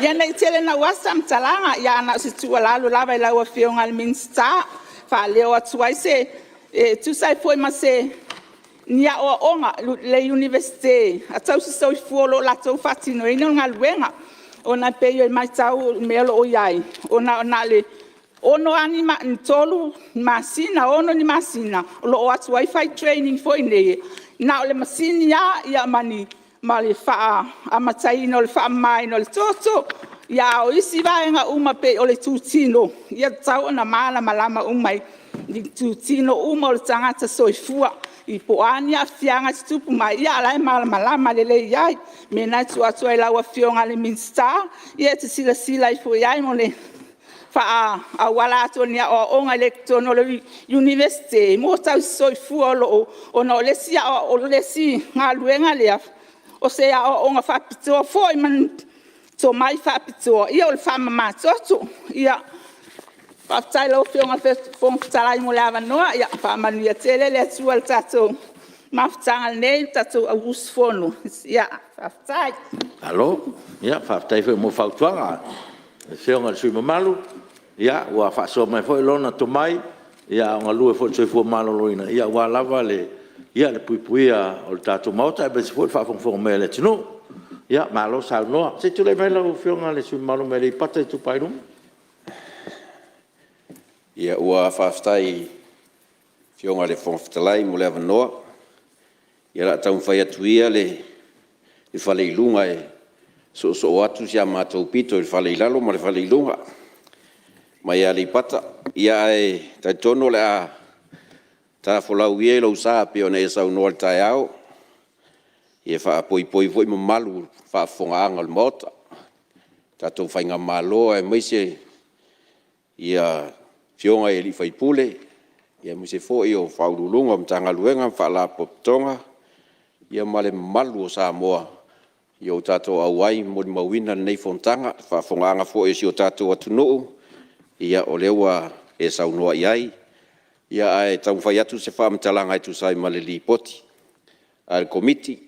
Ia ne i tele naua se faamatalaga, ae na o se tuualalo lava i lau Afioga i le Minisita e faaleo atu ai se… e tusa ai foi ma ni aoaoga i le Iunivesite a tausisoifua o lo o latou faatinoina le galuega. Ona e pei e matau i le mea o lo o i ai, ona na o le 3 masina, 6 ni masina o lo o o atu ai fai trainings foi nei, na o le masini lava ma le amataina o le faamamaina o le toto. A o isi vaega uma pei o le itutino, e tatau ona malamalama uma i itutino uma o le tagata soifua, po o a ni aafiaga e tutupu mai, a o la e malamalama lelei ai. O le mea lena e tuu atu ai i lau Afioga i le Minisita e te silasila ifo i ai mo le faaauala atu o ni aoaoga i totonu o le Iunivesite mo tausisoifua ona o le isi galuega lea, o se aoaoga faapitoa foi tomai faapitoa o le faamamatoto. Ia, faafetai i lau Afioga i le Fofoga Fetalai mo le avanoa. Ia faamanuia tele le Atua i le tatou mafutaga nei le tatou au usufono. Faafetai. Malo, faafetai foi mo fautuaga i le Afioga i le sui usufono mamalu ua faasoa mai foi lona tomai a o galue foi i le soifua maloloina aua lava le puipuia o le tatou Maota aemaise foi le faafogafoga mai a le atunuu. Malo saunoa. Se i tulai mai lau Afioga i le sui usufono mamalu mo Aleipata Itupa i Luga. Ua faafetai i lau Afioga i le Fofoga Fetalai mo le avanoa. Ia o le a taumafai atu ia le fale i luga e soosoo atu si a matou pito i le fale i lalo ma le fale i luga mai Aleipata. Ae talitonu o le a ta folau ia i lou sa pei ona e saunoa i le taeao e faapoipoi foi mamalu i le faafofogaaga a le Maota, le tatou faigamalo aemaise Afioga i sui usufono, aemaise foi o Ofisa Sili o Pulega o Matagaluega ma Faalapotopotoga, ia ma le mamalu o Samoa ua tatou auai e molimauina lenei fonotaga. Le faafofogaaga foi a si o tatou atunuu, o lea ua e saunoa i ai. Ae taumafai atu se faamatalaga e tusa ai ma le Lipoti a le Komiti.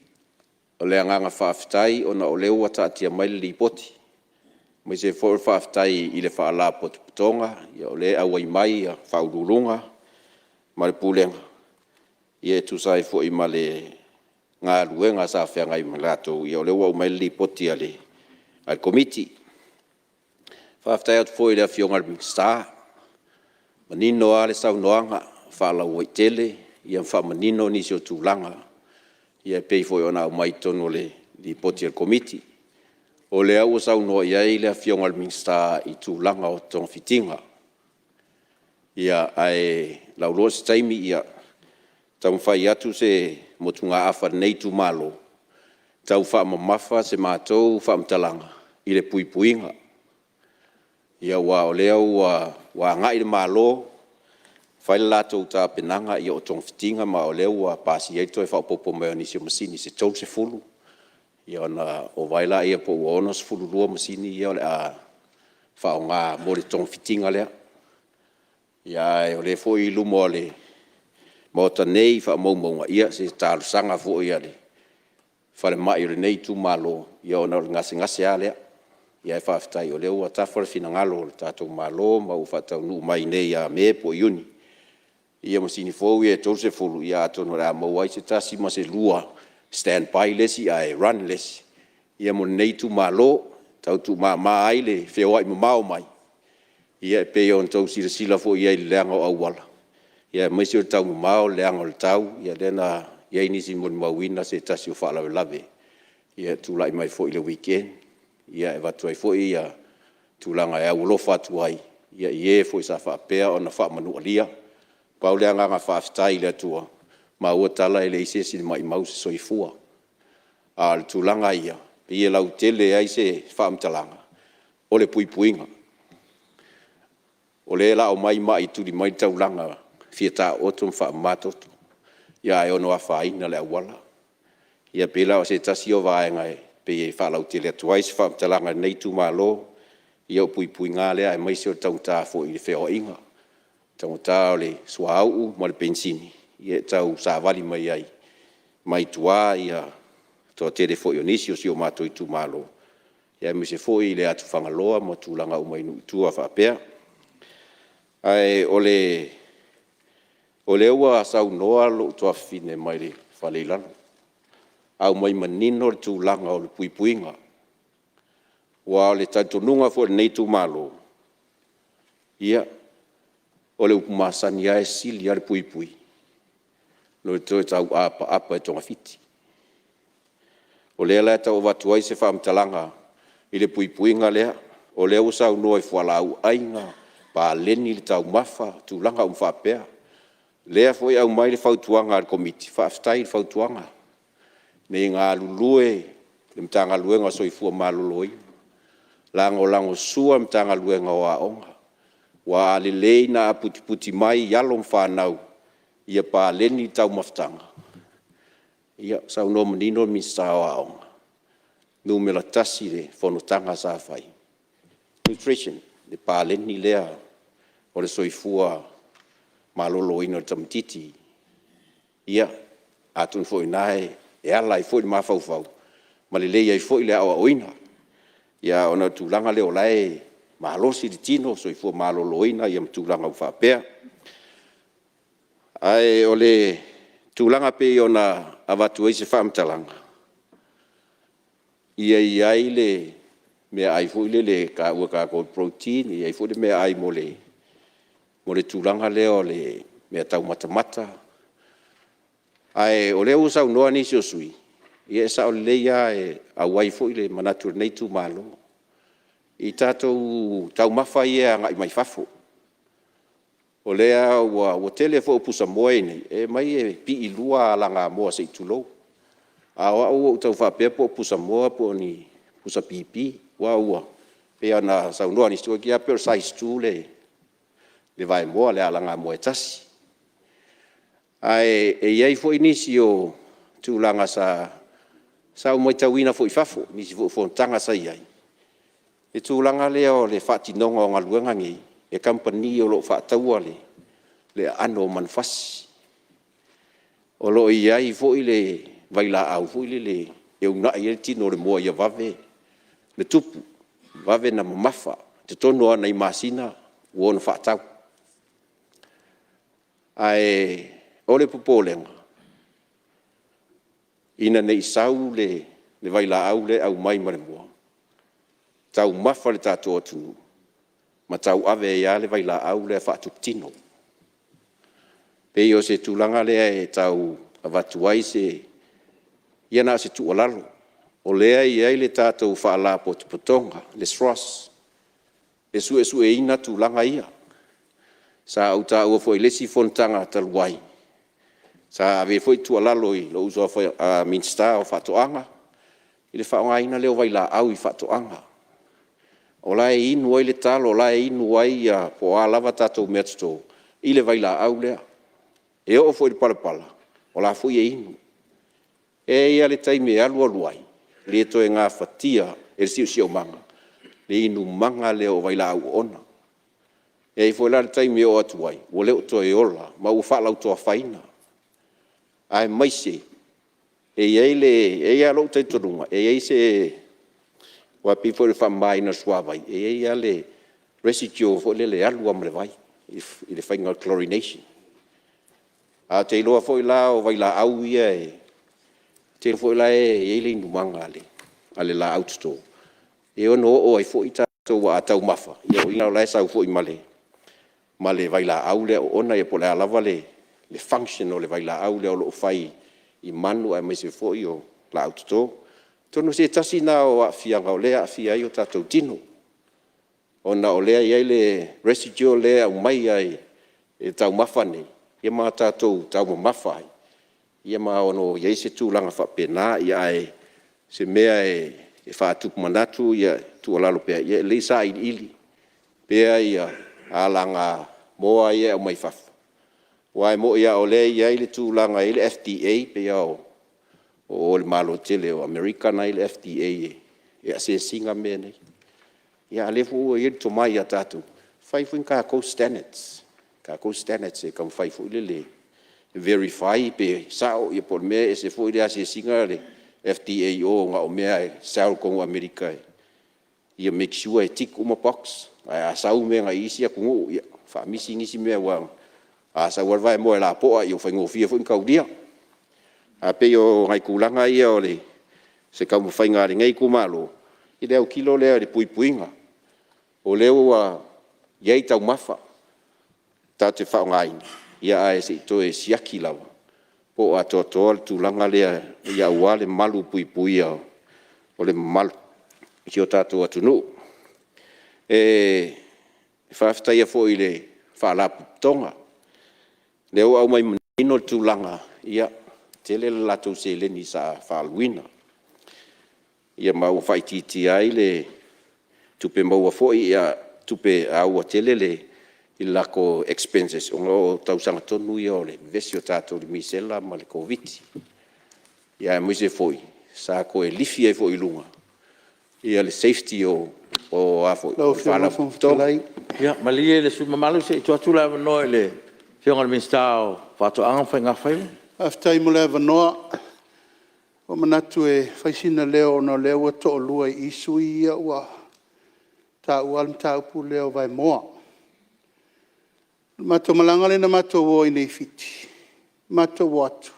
O le agaga faafetai ona o lea ua taatia mai le Lipoti, aemaise foi o le faafetai i le Faalapotopotoga o lea e auai mai Ofisa Sili o Pulega ma le Pulega e tusa ai foi ma le galuega sa feagai ma i latou, ia o lea ua aumai le Lipoti a le Komiti. Faafetai atu foi i le Afioga i le Minisita, manino lava le saunoaga faalauaitele ma faamanino nisi o tulaga e pei foi ona aumai i totonu o le Lipoti a le Komiti. O lea ua saunoa i ai le Afioga i le Minisita i tulaga o togafitiga. Ae o lau iloa o se taimi taumafai atu se motugaafa a lenei itumalo e tau faamamafa se matou faamatalaga i le puipuiga. Aua o lea ua agai le Malo fai le latou tapenaga, ia o togafitiga ma o lea ua pasia ai le toe faaopoopo mai o nisi o masini se 30, ona ova ai lea po ua 62 masini ia o le a faaaoga mo le togafitiga lea. Ae o lea foi e i luma o le Maota nei i faamaumauga se talosaga foi a le falemai o lenei itumalo, ona o le gasegase lava lea. Ae faafetai o lea ua tafa le finagalo o le tatou Malo ma ua faataunuu mai nei ia Me po o Iuni masini fou ia e 30, ia atonu o le a maua ai se tasi ma se lua, standby le isi ae run le isi mo lenei itumalo. E tau tuumama ai le feoai mamao mai, e pei ona outou silasila foi i ai i le leaga o auala, aemaise o le taumamao, le leaga o le tau, lea na i ai nisi na molimauina se tasi o faalavelave e tulai mai foi i le weekend. E avatu ai foi tulaga e aualofa atu ai i e foi sa faapea ona faamanualia. Pau le agaga faafetai i le Atua, maua tala e leai se isi na maumau se soifua. A o le tulaga ia, e pei e lautele ai se faamatalaga, o le puipuiga. O lea o le a omai mai e tuli mai le taulaga e fia taooto ma faamamatoto, ae ono afaina le auala. Ia pei la o se tasi ia o vaega e pei e faalautele atu ai se faamatalaga a lenei itumalo, ia o puipuiga lava lea aemaise o le taugata foi o feoaiga, taugata o le suauu ma le penisini e tausavali mai ai mai tua le toatele foi o nisi o si o matou itumalo, aemaise foi le atu Fagaloa ma tulaga uma i nuu i tua faapea. Ae o lea ua saunoa lou tuafafine mai le fale i lalo, aumai manino le tulaga o le puipuiga. Aua o le talitonuga foi o lenei itumalo, ia, o le upu masani lava e sili lava le puipui nai lo le toe tau apaapa e togafiti. O lea la e tau avatu ai se faamatalaga i le puipuiga lea, o lea ua saunoa i fualaau aina, paleni le taumafa, tulaga uma faapea. O lea foi e aumai le fautuaga a le Komiti, faafetai i le fautuaga, ina ia galulue le Matagaluega o le Soifua Maloloina, lagolagosua le Matagaluega o Aoga, aua a lelei ona aputiputi mai alo ma fanau ia paleni taumafataga, ia saunoa manino le Minisita o Aoga, numera 1 i le fonotaga sa fai, Nutrition, le paleni lea o le soifua maloloina o le tamaitiiti. Ia atonu foi o i ina e ala ai foi le mafaufau ma lelei ai foi le aoaoina. Ia ona o le tulaga lea o la e malosi le tino, soifua maloloina ma tulaga uma faapea. Ae o le tulaga e pei ona avatu ai se faamatalaga, ia i ai le meaai foi lele e taua e tatou o le protein, ia i ai foi le meaai mo le tulaga lea o le mea e taumafa mata. Ae o lea ua saunoa nisi o sui usufono, ia e sao lelei lava e auai foi le manatu o lenei itumalo i tatou taumafa ia e agai mai fafo. O lea ua tele foi o pusamoa ia e i ai nei, e aumai e piilua alagamoa se i tulou. A o au ua ou tau faapea po o pusamoa po o ni pusa pipi aua e pei ona saunoa nisi, toeitiiti lava pei o le size 2 le vaemoa le alagamoa e tasi. Ae e i ai foi nisi o tulaga sa ou matauina foi i fafo i nisi foi o fonotaga sa i ai, i le tulaga lea o le faatinoga o galuega nei e kamupani o lo o faatauina le aano o manufasi. O lo o i ai foi le vailaau foi lele e uunai ai le tino o le moa ia vave ona tupu, vave ona mamafa, totonu lava o nai masina ua ono faatau. Ae o le popolega, ina ne i sau le vailaau lea e aumai ma le moa, taumafa le tatou atunuu ma tauave ai lava le vailaau lea faatupu tino. E pei o se tulaga lea e tau avatu ai se, ia na o se tuualalo. O lea e i ai le tatou Faalapotopotoga le SROS e suesueina tulaga ia. Sa ou taua foi i le isi fonotaga talu ai, sa ave ai foi le tuualalo i lou uso a Minisita o Faatoaga i le faaaogaina lea o vailaau i faatoaga. O la e inu ai le talo, o la e inu ai po o a lava tatou meatoto i le vailaau lea. E oo foi i le palapala, o la foi e inu. E i ai lava le taimi e alu alu ai, le toe gafatia e le siosiomaga le inumaga lea o vailaau oona. E i ai foi la le taimi e oo atu ai, ua le o toe ola ma ua faalautoafaina, aemaise e i ai lava lou talitonuga, e i ai se... aua e pei foi o le faamamaina o le suavai, e i ai lava le residual foi lele e alu lava ma le vai i le faiga o le chlorination. Ae ou te iloa foi la o vailaau ia ou te iloa foi la e i ai le inumaga a le laau toto, e ono oo ai foi tatou, aua a taumafa, lona uiga o la e sau foi ma le vailaau lea oona po o le a lava le function o le vailaau lea o lo o fai i manu aemaise foi o laau toto. Atonu o se tasi lena o aafiaga o lea e aafia ai o tatou tino, ona o lea e i ai le residual lea e aumai lava i taumafa nei, ia ma tatou taumamafa ai, ia ma ono i ai se tulaga faapena. Ae o se mea e faatupu manatu e tuualalo pea, ia e lelei le sailiili pea alagamoa ia e aumai fafo, aua e moni lava o lea e i ai le tulaga e i ai le FDA, e pei lava o o i le Malo tele o Amerika na e i ai le FDA e assess ina mea nei. A o lea foi ua i ai le tomai ia tatou, fai foi ni tatou standards, tatou standards e taumafai foi lele e verify pe sao po o le mea e ese foi le asiasiga a le FDA i o na o mea e sell i totonu o Amerika ia make sure e tick uma box. Ae a sau mea mai isi atunuu ia faamisi nisi mea aua a sau lava le vaemoa e lapoa ua faigofie foi ona taulia. Ae pei o nai tulaga ia o se taumafaiga a lenei itumalo i le autilo lea i le puipuiga. O lea ua i ai taumafa tatou te faaaogaina, ae se i toe siaki lava po o atoatoa le tulaga lea aua le malupuipuia o le mamalu o si o tatou atunuu. E faafetaia foi i le Faalapotopotoga, lea ua aumai manino le tulaga, e tele le latou seleni sa faaaluina, ia ma ua faaitiitia ai le tupe maua foi, tupe a ua tele le latou expenses ona o tausaga tonu ia o le vevesi o tatou i le misela ma le Koviti-19. Aemaise foi sa toe lifi ai foi i luga le safety o Faalapotopotoga. Ia malie le sui usufono mamalu se i tuu atu le avanoa i le Afioga i le Minisita o Faatoaga ma Faiga Faiva. Faafetai mo le avanoa. Ua ou manatu e fai sina leo ona o lea ua toalua i i sui usufono ia ua taua le mataupu lea o vaemoa. O le matou malaga lea na matou o ai nei i Fiti, matou o atu,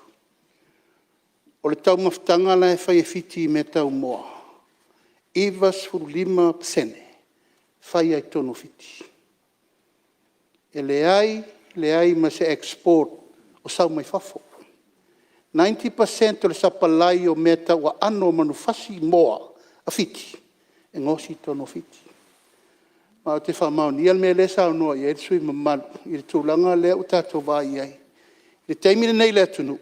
o le taumafataga la e fai e Fiti i mea tau moa, e 95% e fai lava i totonu o Fiti. E leai, leai ma se export o sau mai fafo. 90% o le sapalai o mea tau aano o manufasi moa a Fiti, e gaosi i totonu o Fiti. Ma ou te faamaonia le mea lea e saunoa i ai le sui usufono mamalu i le tulaga lea ua tatou vaai i ai. I le taimi lenei i le atunuu,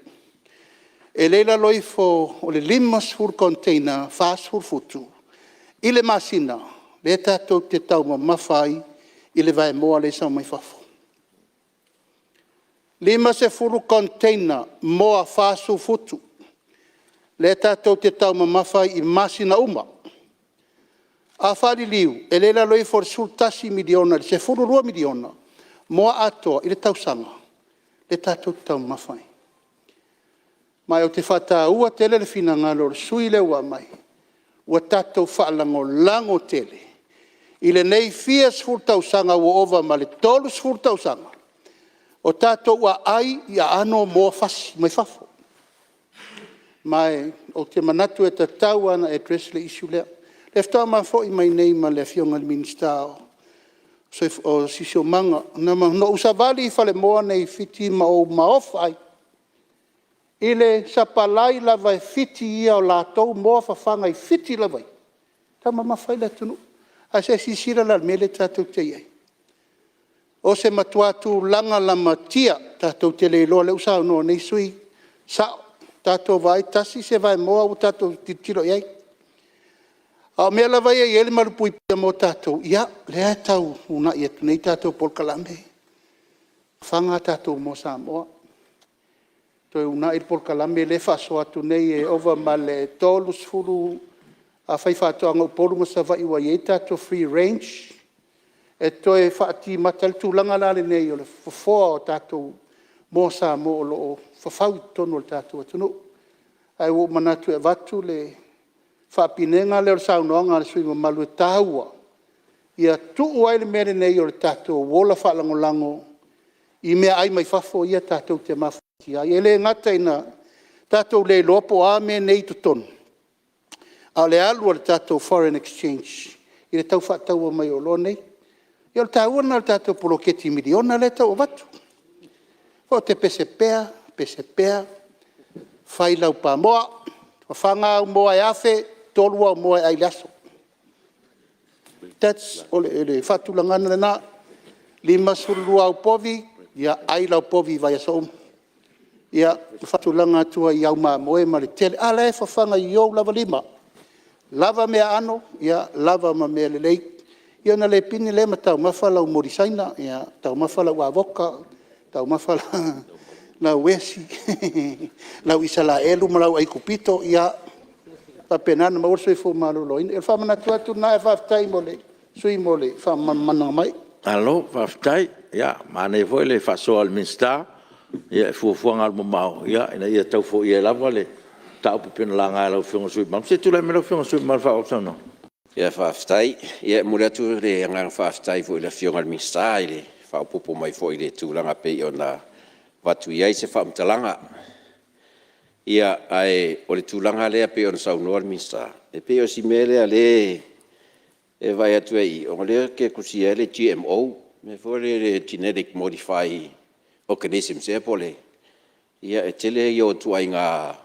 e le i lalo ifo o le 50 container 40 futu i le masina lea tatou te taumamafa ai i le vaemoa lea e sau mai fafo. 50 container moa 40 futu lea tatou te taumamafa ai i masina uma. A faaliliu, e le i lalo ifo o le $11 miliona i le $12 miliona moa atoa i le tausaga lea tatou te taumamafa ai. Ma ou te faataua tele le finagalo o le sui usufono lea ua aumai, ua tatou faalagolago tele i lenei fia sefulu tausaga ua ova ma le 30 tausaga o tatou aai i aano o moa fasi mai fafo. Ma ou te manatu e tatau lava ona address le issue lea. O lea faatoa ma foi mai nei ma le Afioga i le Minisita o le Siosiomaga. Na ou savali i falemoa nei i Fiti ma ou maofa ai i le sapalai lava e Fiti ia o latou moa fafaga i Fiti lava ia, e taumamafa ai le atunuu. Ae se i silasila la i le mea lea tatou te i ai? O se matua tulaga lamatia tatou te le iloa, o lea ua saunoa nei sui usufono, e sao. Tatou vaai tasi se vaemoa ua tatou tilotilo i ai. A o mea lava ia e i ai le malupuipuia mo tatou, ia, lea e tau uunai atu nei tatou polokalame, fafaga a tatou moa Samoa, toe uunai le polokalame lea e faasoa atu nei, e ova ma le 30 faifaatoaga o Upolu ma Savaii ua i ai tatou free range, e toe faatimata ai le tulaga la lenei o le fofoa o tatou moa Samoa o lo o fafau i totonu o le tatou atunuu. Ae ua ou manatu e avatu le faapinega lea o le saunoaga a le sui usufono mamalu e taua, ia tuu ai le mea lenei o le tatou ola faalagolago i meaai mai fafo ia tatou te mafatia ai. E le gata ina tatou le iloa po o a mea nei e i totonu, a o le alu o le tatou foreign exchange i le tau faataua mai o oloa nei. Ia o le taua lena o le tatou poloketi miliona lea e tau avatu. Ou te pese pea, pese pea, fai lau pamoa, fafaga au moa e 1,000, 3 au moa e ai i le aso. O le faatulagaga lena. E 52 au povi, ia ai lau povi i vaiaso uma. Ia faatulaga atu ai i au mamoe ma le tele, a la e fafaga i ou lava lima, lava meaaano, lava ma mea lelei, ia ona le pine lea ma taumafa lau moli Saina, taumafa lau avoka, taumafa lau esi, lau Isaraelu ma lau Aikupito, ia faapena ona maua le soifua maloloina. O le faamanatu atu lena, ae faafetai i le sui usufono mo le faamalamalamaina mai. Malo faafetai. Ia, manaia foi le faasoa a le Minisita i fuafuaga alumamao ina ia tau foia ai lava le mataupu e pei ona laga e lau Afioga i le sui usufono mamalu. Se i tulai mai lau Afioga i le sui usufono mamalu e faaauau le saunoaga. Faafetai. Ia e momoli atu le agaga faafetai foi i le Afioga i le Minisita i le faaopoopo mai foi i le tulaga pei ona avatu i ai se faamatalaga. Ia, ae o le tulaga lea pei ona saunoa le Minisita, e pei o si mea lea e vaai atu i i, ona o lea ou te tusia ai le GMO, le mea foi lea o le Genetic Modified Organisms ea po o le… Ia e tele ia o ituaiga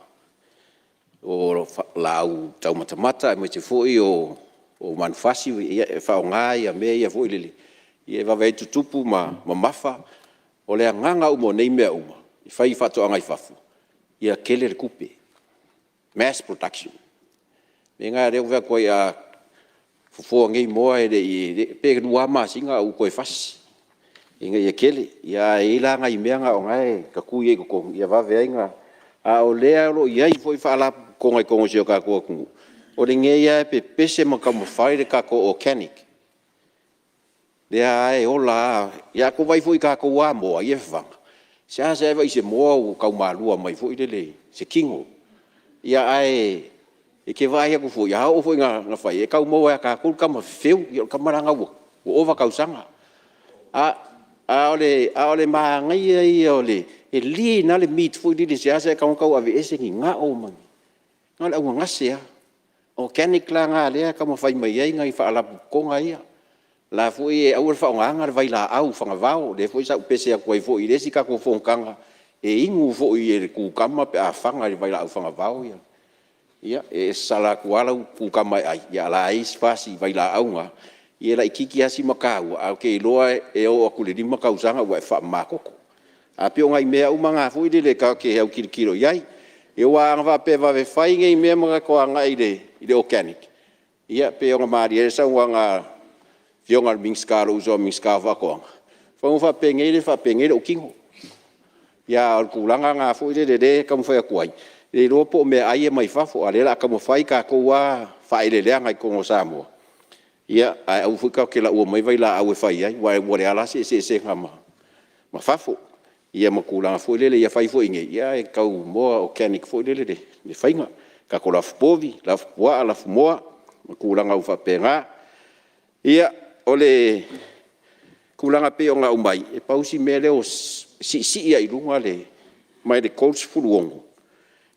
laau taumafa mata aemaise foi o manufasi e faaaoga mea ia foi lele e vave ai ona tutupu ma mamafa. O le agaga uma o nei mea uma e fai i faatoaga i fafo, ia tele le tupe, mass production. O le mea lena lea ou te vaai atu ai a fofoa nei moa e le i… pe 2 lava masina ae ua toe fasi ina ia tele. Ae i ai la nai mea na o lena e tatui ai i totonu ia vave ai ona… A o lea o lo o i ai foi Faalapotopotoga i totonu o si o tatou atunuu O lenei lava e pepese ma taumafai le tatou organic, lea lava e ola lava. Ia a tou vaai foi i tatou lava moa ia e fafaga, e seasea e vaai i se moa ua tau malua mai foi lele se tino. Ia ae e te vaai atu foi, a oo foi ina fai, e tau maua ia tatou le tama fefeu, ia o le tama la lena ua ova tausaga. A o le manaia ia o le lean lava le meat foi lele e seasea e tago tau aveese ni gao ma ni… na o le anogase lava. Organic la lena o lea e taumafai mai ai nai faalapotopotoga ia. O la e foi e aua le faaaogaina le vailaau fagavao, lea foi sa ou pese atu ai foi i le isi tatou fonotaga, e inu foi e le kukama pe a fana i le vailaau fagavao. Ia e sasala atu lava lau kukama e ai, a o la e i ai si vailaau na, ia e laitiiti lava si mataua, ae ou te iloa e oo atu i le 5 tausaga ua e faamamatoto. Ae pei o nai mea uma na foi lele tatou te autilotilo i ai. Aua ana faapea e vave fai nei mea ma tatou agai i le organic, ia pei ona malie ai le saunoaga a le Afioga i le Minisita, lou uso a Minisita o Faatoaga, semeamanu faapenei e le faapenei lou tino. Ia a o le tulaga lena foi lele o lea e taumafai atu ai, le iloa po o meaai ia mai fafo, a o lea o le a taumafai tatou lava faaeleeleaga i totonu o Samoa, ae aua foi tatou te lauina mai vailaau e fai ai, aua ua leai lava se eseesega ma fafo. Ia ma tulaga foi lele ia fai foi i inei, ae tau more organic foi lele le faiga. Tatou lafupovi, lafupuaa, lafumoā ma tulaga uma faapena. Ia, o le tulaga e pei ona aumai, e pau si mea lea ua siisii lava i luga mai le 36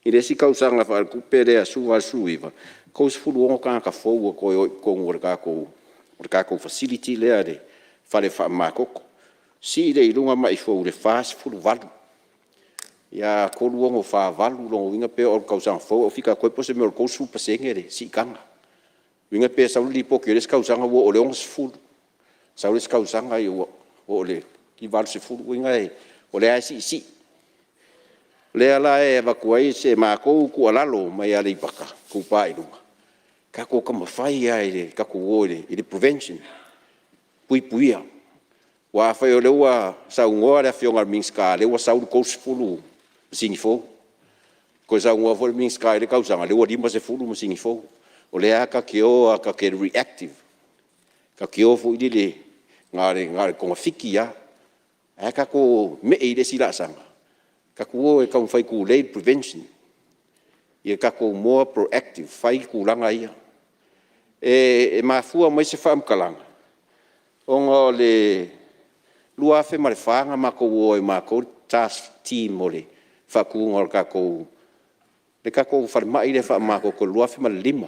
i le isi tausaga faaletupe lea 2018/2019, e 36 tagata fou ua toe o i totonu o le tatou facility lea le fale faamamatoto. Sii lea i luga mai fou i le 48. Ia 36, 48, o lona uiga pe oo atu i le tausaga fou ae ou fika atu ai po o se mea o le 30% le siitaga. Lona uiga pe sau le lipoti i le isi tausaga ua oo i le 60, sau le isi tausaga ua oo i le 80. O lona uiga o lea lava e siisii. O lea la e avatu ai se matou tuualalo mai Aleipata Itupa i Luga, tatou taumafai lava tatou o i le prevention, puipuia. Aua afai o lea ua saunoa le Afioga i le Minisita o lea ua sau le 30 masini fou, toe saunoa foi le Minisita i lea tausaga, o lea ua 50 masini fou. O lea lava tatou te o lava tatou te reactive, tatou te o foi lele na o le togafiti lava. Ae tatou mei i le isi laasaga, tatou o e taumafai e tulei le prevention, ia tatou more proactive, fai tulaga ia. E mafua mai se faamatalaga, ona o le 2004 na matou o ai o matou le task team o le faatuina o le tatou falemai lea faamamatoto i le 2005,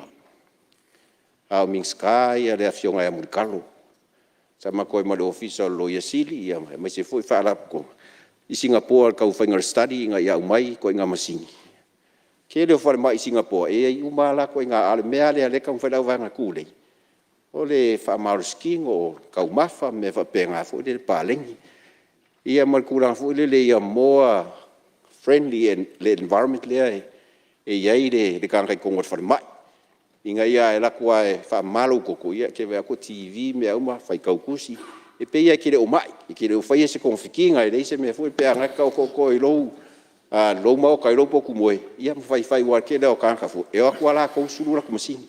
a o Minisita le Afioga ia Mulitalo. Sa matou o ai ma le Ofisa o le Loia Sili aemaise foi Faalapotopotoga i Sigapoa i le tau faiga o le study ina ia aumai ituaiga masini. Tele o falemai i Sigapoa e i ai uma lava ituaiga… a o le mea lea e taumafai e le auvaega tulei, o le faamalositino, o taumafa ma mea faapena foi lele, paleni. Ia ma le tulaga foi lele ia more friendly le environment lea e i ai le tagata i totonu o le falemai, ina ia a e alu atu lava e faamama lou toto, ia e te vaai atu ua TV ma mea uma, faitau tusi, e pei lava e te le o mai, e te le o faia se togafitiga, e leai se mea foi lea, pei lava o lena e te taotooto i lou maota i lou potu moe ia ma faifai, aua o le tele lava o tagata foi, e o atu lava latou sulu latou masini.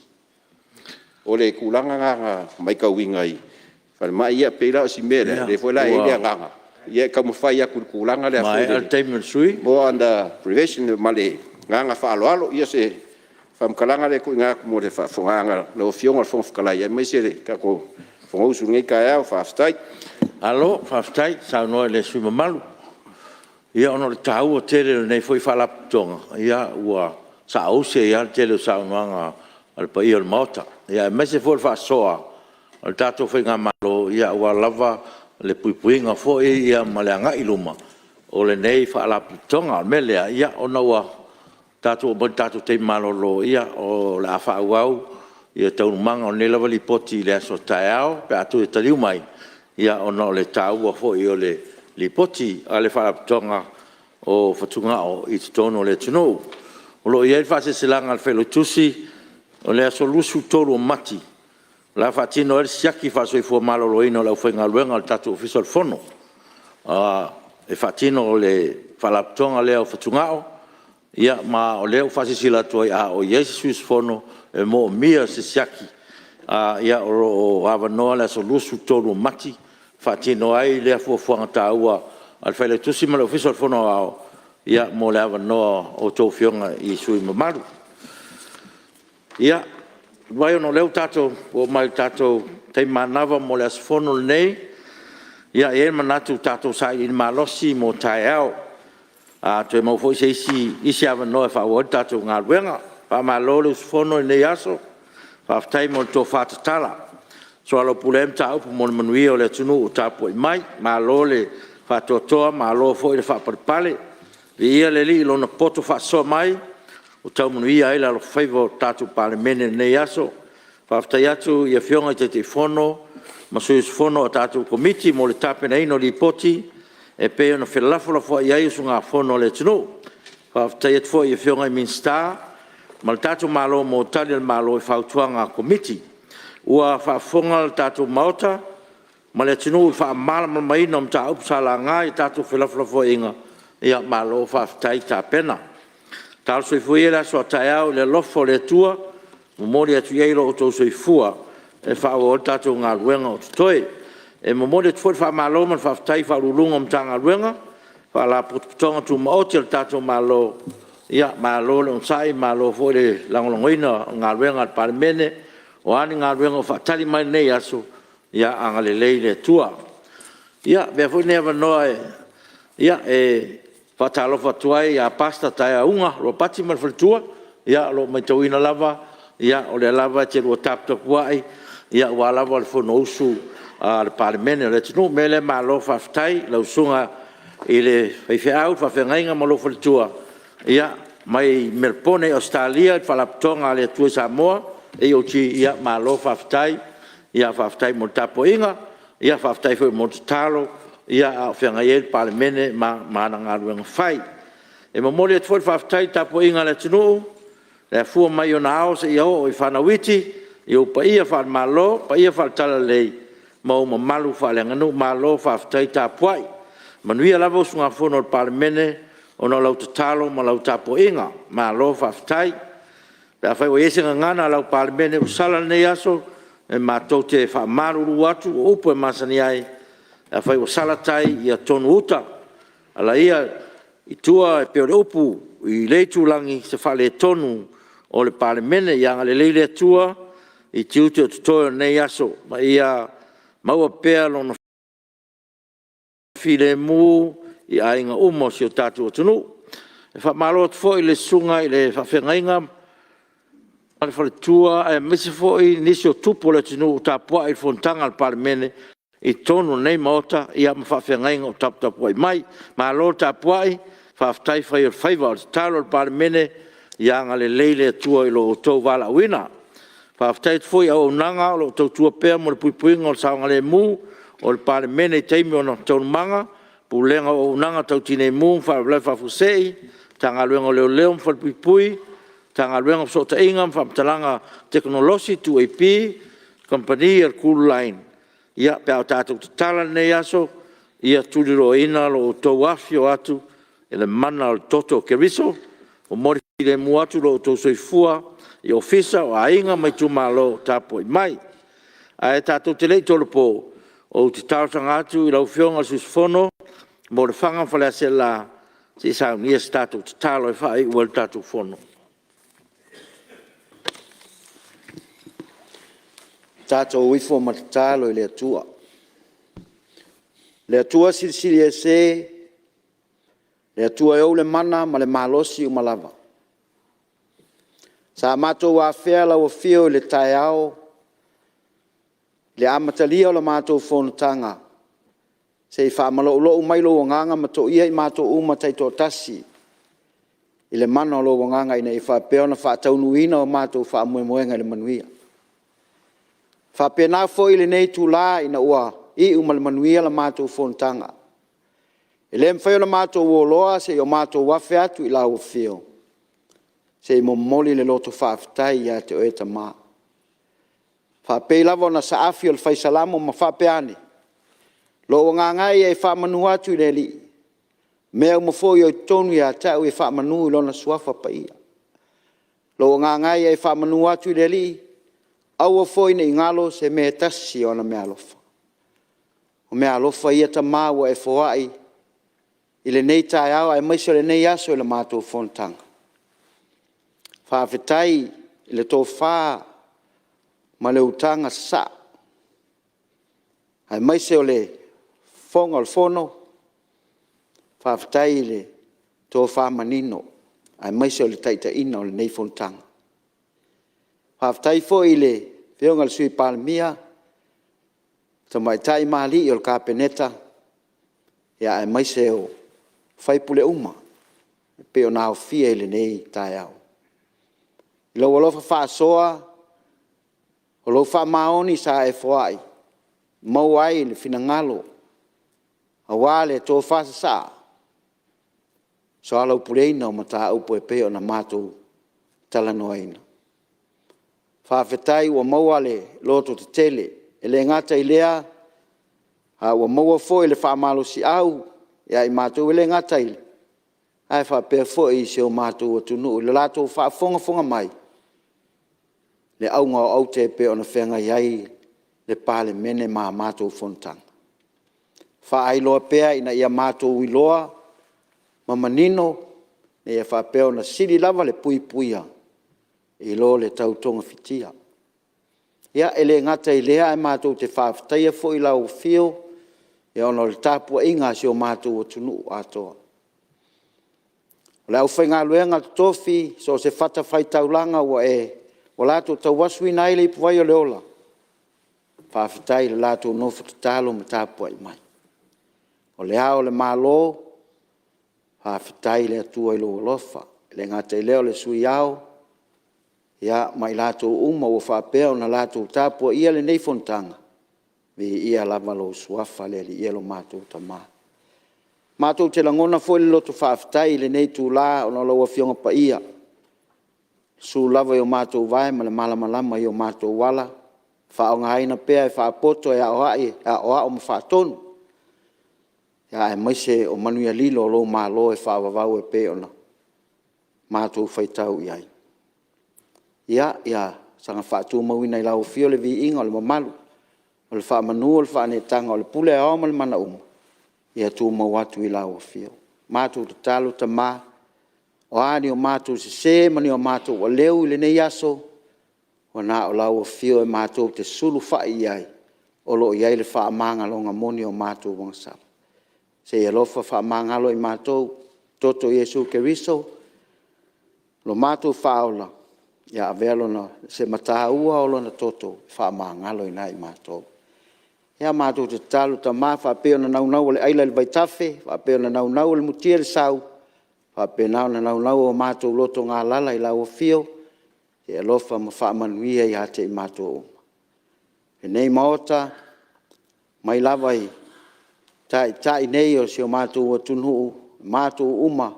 O le tulaga lena na matauina i falemai ia. E pei la o si mea lea, o lea foi la e i ai le agaga e taumafai atu i le tulaga lea Ua maea le taimi o le sui usufono. More on the prevention. Ma le agaga faaaloalo. Ia o se faamatalaga lea e tuuina atu mo le faafofogaaga a lau Afioga i le Fofoga Fetalai aemaise le tatou Fonousu i lenei taeao. Faafetai. Malo faafetai saunoa i le sui usufono mamalu. Ia ona o le taua tele o lenei foi Faalapotopotoga, ia ua saausi ai lava le tele o saunoaga a le paia o le Maota, aemaise foi o le faasoa a le tatou faigamalo aua lava le puipuiga foi ma le agai i luma o lenei Faalapotopotoga. O le mea lea, ia ona ua tatou oo mai i le tatou taimi malolo, ia o le a faaauau taualumaga o lenei lava Lipoti i le aso a taeao pe a toe taliu mai, ona o le taua foi o le Lipoti a le Faalapotopotoga o Fatugao i totonu o le atunuu. O lo o i ai le Faasilasilaga a le Failautusi, o le aso 23 o Mati o le a faatino ai le siaki faale-Soifua Maloloina o le aufaigaluega a le tatou Ofisa o le Fono. E faatino e le Faalapotopotoga lea o Fatugao. Ma o lea ua faasilasila atu ai, a o i ai se sui usufono e manaomia se siaki, o lo o avanoa le aso 23 o Mati e faatino ai lea fuafuaga taua a le Failautusi ma le Ofisa o le Fono Aoao mo le avanoa o a outou Afioga i sui usufono mamalu. Ia, talu ai ona o lea ua tatou oo mai i le tatou taimi manava mo le aso Fono lenei, e i ai le manatu tatou sailiili malosi mo taeao, a toe maua foi se isi avanoa e faaauau ai le tatou galuega. Faamalo le usufono i lenei aso, faafetai mo le tofa tatala e soalaupule ai mataupu mo le manuia o le atunuu o tapuai mai. Malo le faatoatoa malo foi le faapalepale. Viia le Alii i Lona poto faasoa mai ua tau manuia ai le alofaiva o le tatou Palemene i lenei aso. Faafetai atu i Afioga i Taitaifono ma sui usufono o tatou Komiti mo le tapenaina o Lipoti e pei ona felafolafoai ai usugafono a le atunuu. Faafetai atu foi i Afioga i Minisita ma le tatou Malo mo Tali a le Malo i fautuaga a le Komiti. Ua faafofoga le tatou Maota ma le atunuu i le faamalamalamaina o mataupu sa laga i tatou felafolafoaiga, ia malo faafetai tapena. Talo soifua ia le aso a taeao i le alofa o le Atua e momoli atu i ai lo outou soifua e faaauau ai le tatou galuega o totoe. E momoli atu foi le faamalo ma le faafetai i Ofisa Sili o Pulega o Matagaluega ma Faalapotopotoga Tumaoti a le tatou Malo, malo le onosai malo foi le lagolagoina o galuega a le Palemene. O a ni galuega ua faatali mai i lenei aso, ia agalelei le Atua. Ia, avea foi lenei avanoa e faatalofa atu ai ia Pastor Taeauga Ropati ma le faletua, o lo o matauina lava o lea lava e te lua taputapuai aua lava le Fonousu a le Palemene o le atunuu. O le mea lea, malo faafetai i lau Susuga i le faifeau faafeagaiga ma lou faletua mai Melepone i Ausetalia i le Faalapotopotoga a le Atua i Samoa AOG, malo faafetai. Faafetai mo le tapuaiga, faafetai foi mo le tatalo a o feagai ai le Palemene ma ana galuega fai. E momoli atu foi le faafetai i le tapuaiga a le atunuu e afua mai ona ao seia oo i fanau iti i ou paia faale-Malo, paia faale-Talalelei ma ou mamalu faaleaganuu. Malo faafetai tapuai. Manuia lava usugafono a le Palemene ona o lau tatalo ma lau tapuaiga, malo faafetai. Pe afai ua i ai se gagana a lau Palemene ua sala i lenei aso, e matou te faamalulu atu, o upu e masani ai, afai ua sala tai, ia tonu uta, ala ia i tua e pei o le upu i lea itulagi se faaletonu o le Palemene. Ia agalelei le Atua i tiute o totoe o lenei aso ma ia maua pea Lona filemu i aiga uma o si o tatou atunuu. E faamalo atu foi i le susuga i le faafeagaiga ma le faletua aemaise foi nisi o tupu o le atunuu o tapuai i le fonotaga a le Palemene i totonu o lenei Maota ma faafeagaiga o taputapuai mai. Malo le tapuai, faafetai fai o le faiva. O le tatalo a le Palemene, ia agalelei le Atua i lo outou valaauina. Faafetai atu foi i auaunaga o lo o tautua pea mo le puipuiga o le saogalemu o le Palemene i taimi o ana taualumaga, Pulega o Auaunaga Tau Tinei Mu ma Faalavelave Faafuasei, Matagaluega o Leoleo ma Falepuipui, Matagaluega o Fesootaiga ma Faamatalaga Tekonolosi 2AP, Kamupani a le Kuluai. Ia, pe a o tatou tatala i lenei aso, ia tuliloaina lo outou afifio atu e le mana o le toto o Keriso, momoli filemu atu lo outou soifua i Ofisa, o aiga ma itumalo o tapuai mai. Ae tatou te le i tolopo, ou te talosaga atu i lau Afioga i le sui usufono mo Lefaga ma Faleaseela se i saunia se tatou tatalo e faaiu ai le tatou Fono. Tatou ifo ma tatalo i le Atua. Le Atua Silisili Ese, le Atua e ou le mana ma le malosi uma lava, sa matou afea lau afio i le taeao i le amatalia o le matou fonotaga se i faamaloulou mai lou agaga ma toia i matou uma taitoatasi i le mana o lou agaga ina ia faapea ona faataunuuina o matou faamoemoega i le manuia. E faapena foi lenei itula ina ua iu ma le manuia le matou fonotaga, e le mafai ona matou oloa se i o matou afe atu i lau Afio se i momoli le loto faafetai ia te Oe Tama. E faapei lava ona saafi o le Fai Salamo ma faapea ane, “Lou agaga e ia e faamanu atu i le Alii, Mea uma foi o i totonu ia te au ia faamanu i Lona Suafa Paia. Lou Agaga e ia faamanu atu i le Alii, aua foi ne i galo se mea e tasi o ana meaalofa. O meaalofa ia Tama ua e foai i lenei taeao aemaise o lenei aso i le matou fonotaga. Faafetai i le tofa ma le utaga sasaa aemaise o le Fofoga o le Fono, faafetai i le tofa manino aemaise o le taitaiga o lenei fonotaga. Faafetai foi i le Afioga i le Sui Palemia, Tamaitai ma Alii o le Kapeneta aemaise o sui usufono uma e pei ona aofia i lenei taeao. I lou alofa faasoa, o lou faamaoni sa e foai, maua ai le finagalo aua le tofa sasaa, soalaupuleina o mataupu e pei ona matou talanoaina. Faafetai ua maua le lototetele, e le gata i lea a ua maua foi le faamalosiau ia i matou, e le gata ae faapea foi si o matou atunuu i le latou faafogafoga mai, le auga o aute e pei ona feagai ai le Palemene ma a matou fonotaga. Faailoa pea ina ia matou iloa ma manino ina ia faapea ona sili lava le puipuia i lo le tau togafitia. Ia, e le gata i lea ae matou te faafetaia foi lau afio ona o le tapuaiga a si o matou atunuu atoa. O le aufaigaluega totofi i so o se fatafaitaulaga ua latou tauasuina ai le ipuvai o le ola, faafetai i le latou nofo tatalo ma tapuai mai. O Le Ao o le Malo, faafetai i le Atua i lou alofa. E le gata i lea o le Sui Ao ma i latou uma ua faapea ona latou tapuaia lenei fonotaga, viia lava lou Suafa le Alii e lo matou Tama. Matou te lagona foi le loto faafetai i lenei itula ona o lau Afioga Paia, susu lava i o matou vae ma le malamalama i o matou ala, faaaogaina pea e faapoto e aoao ma faatonu, aemaise o manuia lilo a lou Malo e faavavau e pei ona matou faitau i ai. Ia saga faatumauina i lau afio le viiga o le mamalu, o le faamanu o le faaneetaga, o le pule aoao ma le mana uma, ia tumau atu i lau Afio. Matou tatalo Tama, o a ni o matou sese ma ni o matou aleu i lenei aso, ua na o lau Afio matou te sulufai i ai o lo o i ai le faamagaloga moni o matou agasala. Se i e alofa faamagalo i matou i le toto o Iesu Keriso lo matou Faaola, ia avea se mataua o Lona toto e faamagaloina ai matou. Ia matou te tatalo Tama, faapei ona naunau o le aila i le vaitafe, faapei ona naunau o le mutia i le sau, faapena ona naunau o matou lotogalala i lau Afio, e alofa ma faamanuia ia te i matou uma. Lenei Maota, mai lava i Taitai nei o si o matou atunuu, matou uma,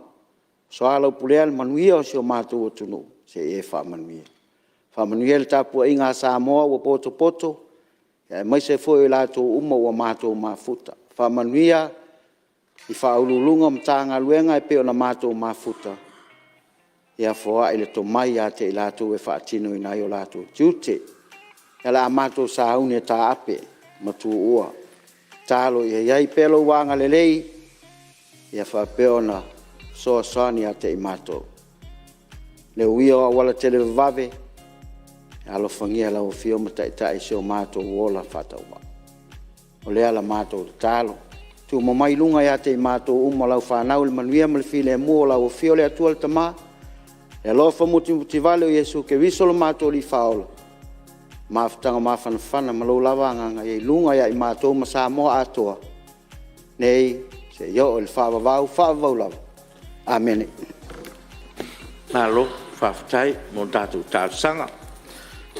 soalaupulea le manuia o si o matou atunuu, se i e faamanuia. Faamanuia le tapuaiga a Samoa ua potopoto, aemaise foi o i latou uma ua matou mafuta. Faamanuia i Ofisa Sili o Pulega o Matagaluega e pei ona matou mafuta, ia foai le tomai ia te i latou e faatinoina ai o latou tiute. Ia o le a matou sauni e taape ma tuua, tatalo ia i ai pea lou agalelei ia faapea ona fesoasoani ia te i matou. Le uia o auala televavave, ia alofagia e lau Afioga ma taitai si o matou ola faatauvaa. O lea la matou tatalo, tuuma mai luga ia te i matou uma o lau fanau le manuia ma le filemu o lau Afio le Atua le Tama, le alofa mutimutivale o Iesu Keriso lo matou Alii Faaola, mafutaga mafanafana ma lou lava Agaga ia i luga ia i matou ma Samoa atoa, nei seia oo i le faavavau, faavavau lava. Amene. Malo faafetai mo le tatou talosaga.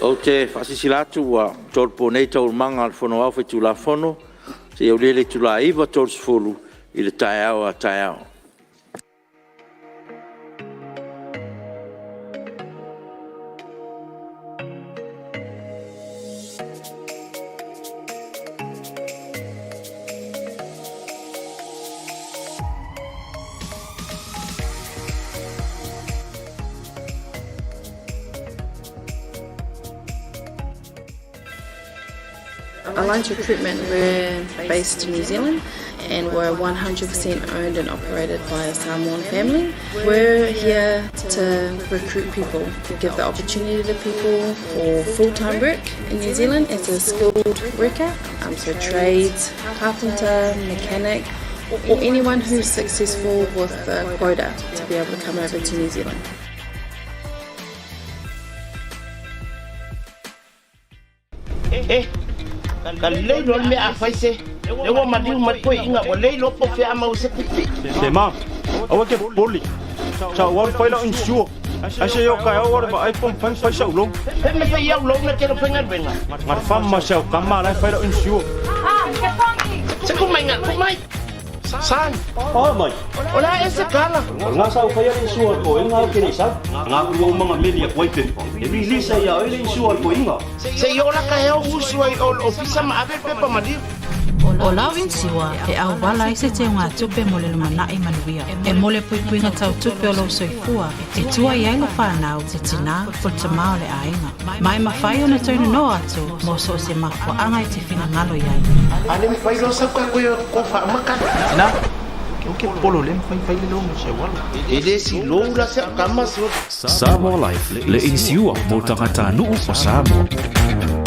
Ou te faasilasila atu ua tolopo nei Taualumaga a le Fono Aoao Faitulafono seia aulia le itula e 9:30 i le taeao a taeao. Alliance Recruitment, we're based in New Zealand and we're 100% owned and operated by a Samoan family. We're here to recruit people, give the opportunity to people for full-time work in New Zealand as a skilled worker, so trades, carpenter, mechanic, or anyone who's successful with the quota to be able to come over to New Zealand. Eh, ka lelei loa le mea a fai se. Lea ua maliu mai toeaiina ua le iloa po o fea a maua se tupe. Se ma, aua e te popole. Sa ou alu fai lau insure. Ae se i oo taeao ou alu vaai po o mafai ona fai sau loan. Fea mea fai au loan e te le faigaluega? Na o le farm ma si au tama la e fai lau insure. Se tumaiga, tumai. Son. Oh mai. O le a ea se tala? O lena sa ou faia le insure a le toeaina ae ou te le i sau. Nga ua uma na meli atu ai pepa, e release ai ia oe le insure a le toeaina. Se i oo la ka hea ou usu ai o le ofisa ma ave le pepa maliu. O lau inisiua e auala ai se teugatupe mo le lumanai manuia. E mo le puipuiga tau tupe o lou soifua e tua i ai le fanau, le tinā, o le tamā o le aiga. Ma e mafai ona toe nonoa atu mo so o se mafuaaga e te finagalo i ai. A le mafai loa sau ka koe ko whaamaka. Tina, o ke polo le mafai fai le logo se walo. E le si lou la se kama so. Samoa Life, le inisiua mo tagatanuu o Samoa.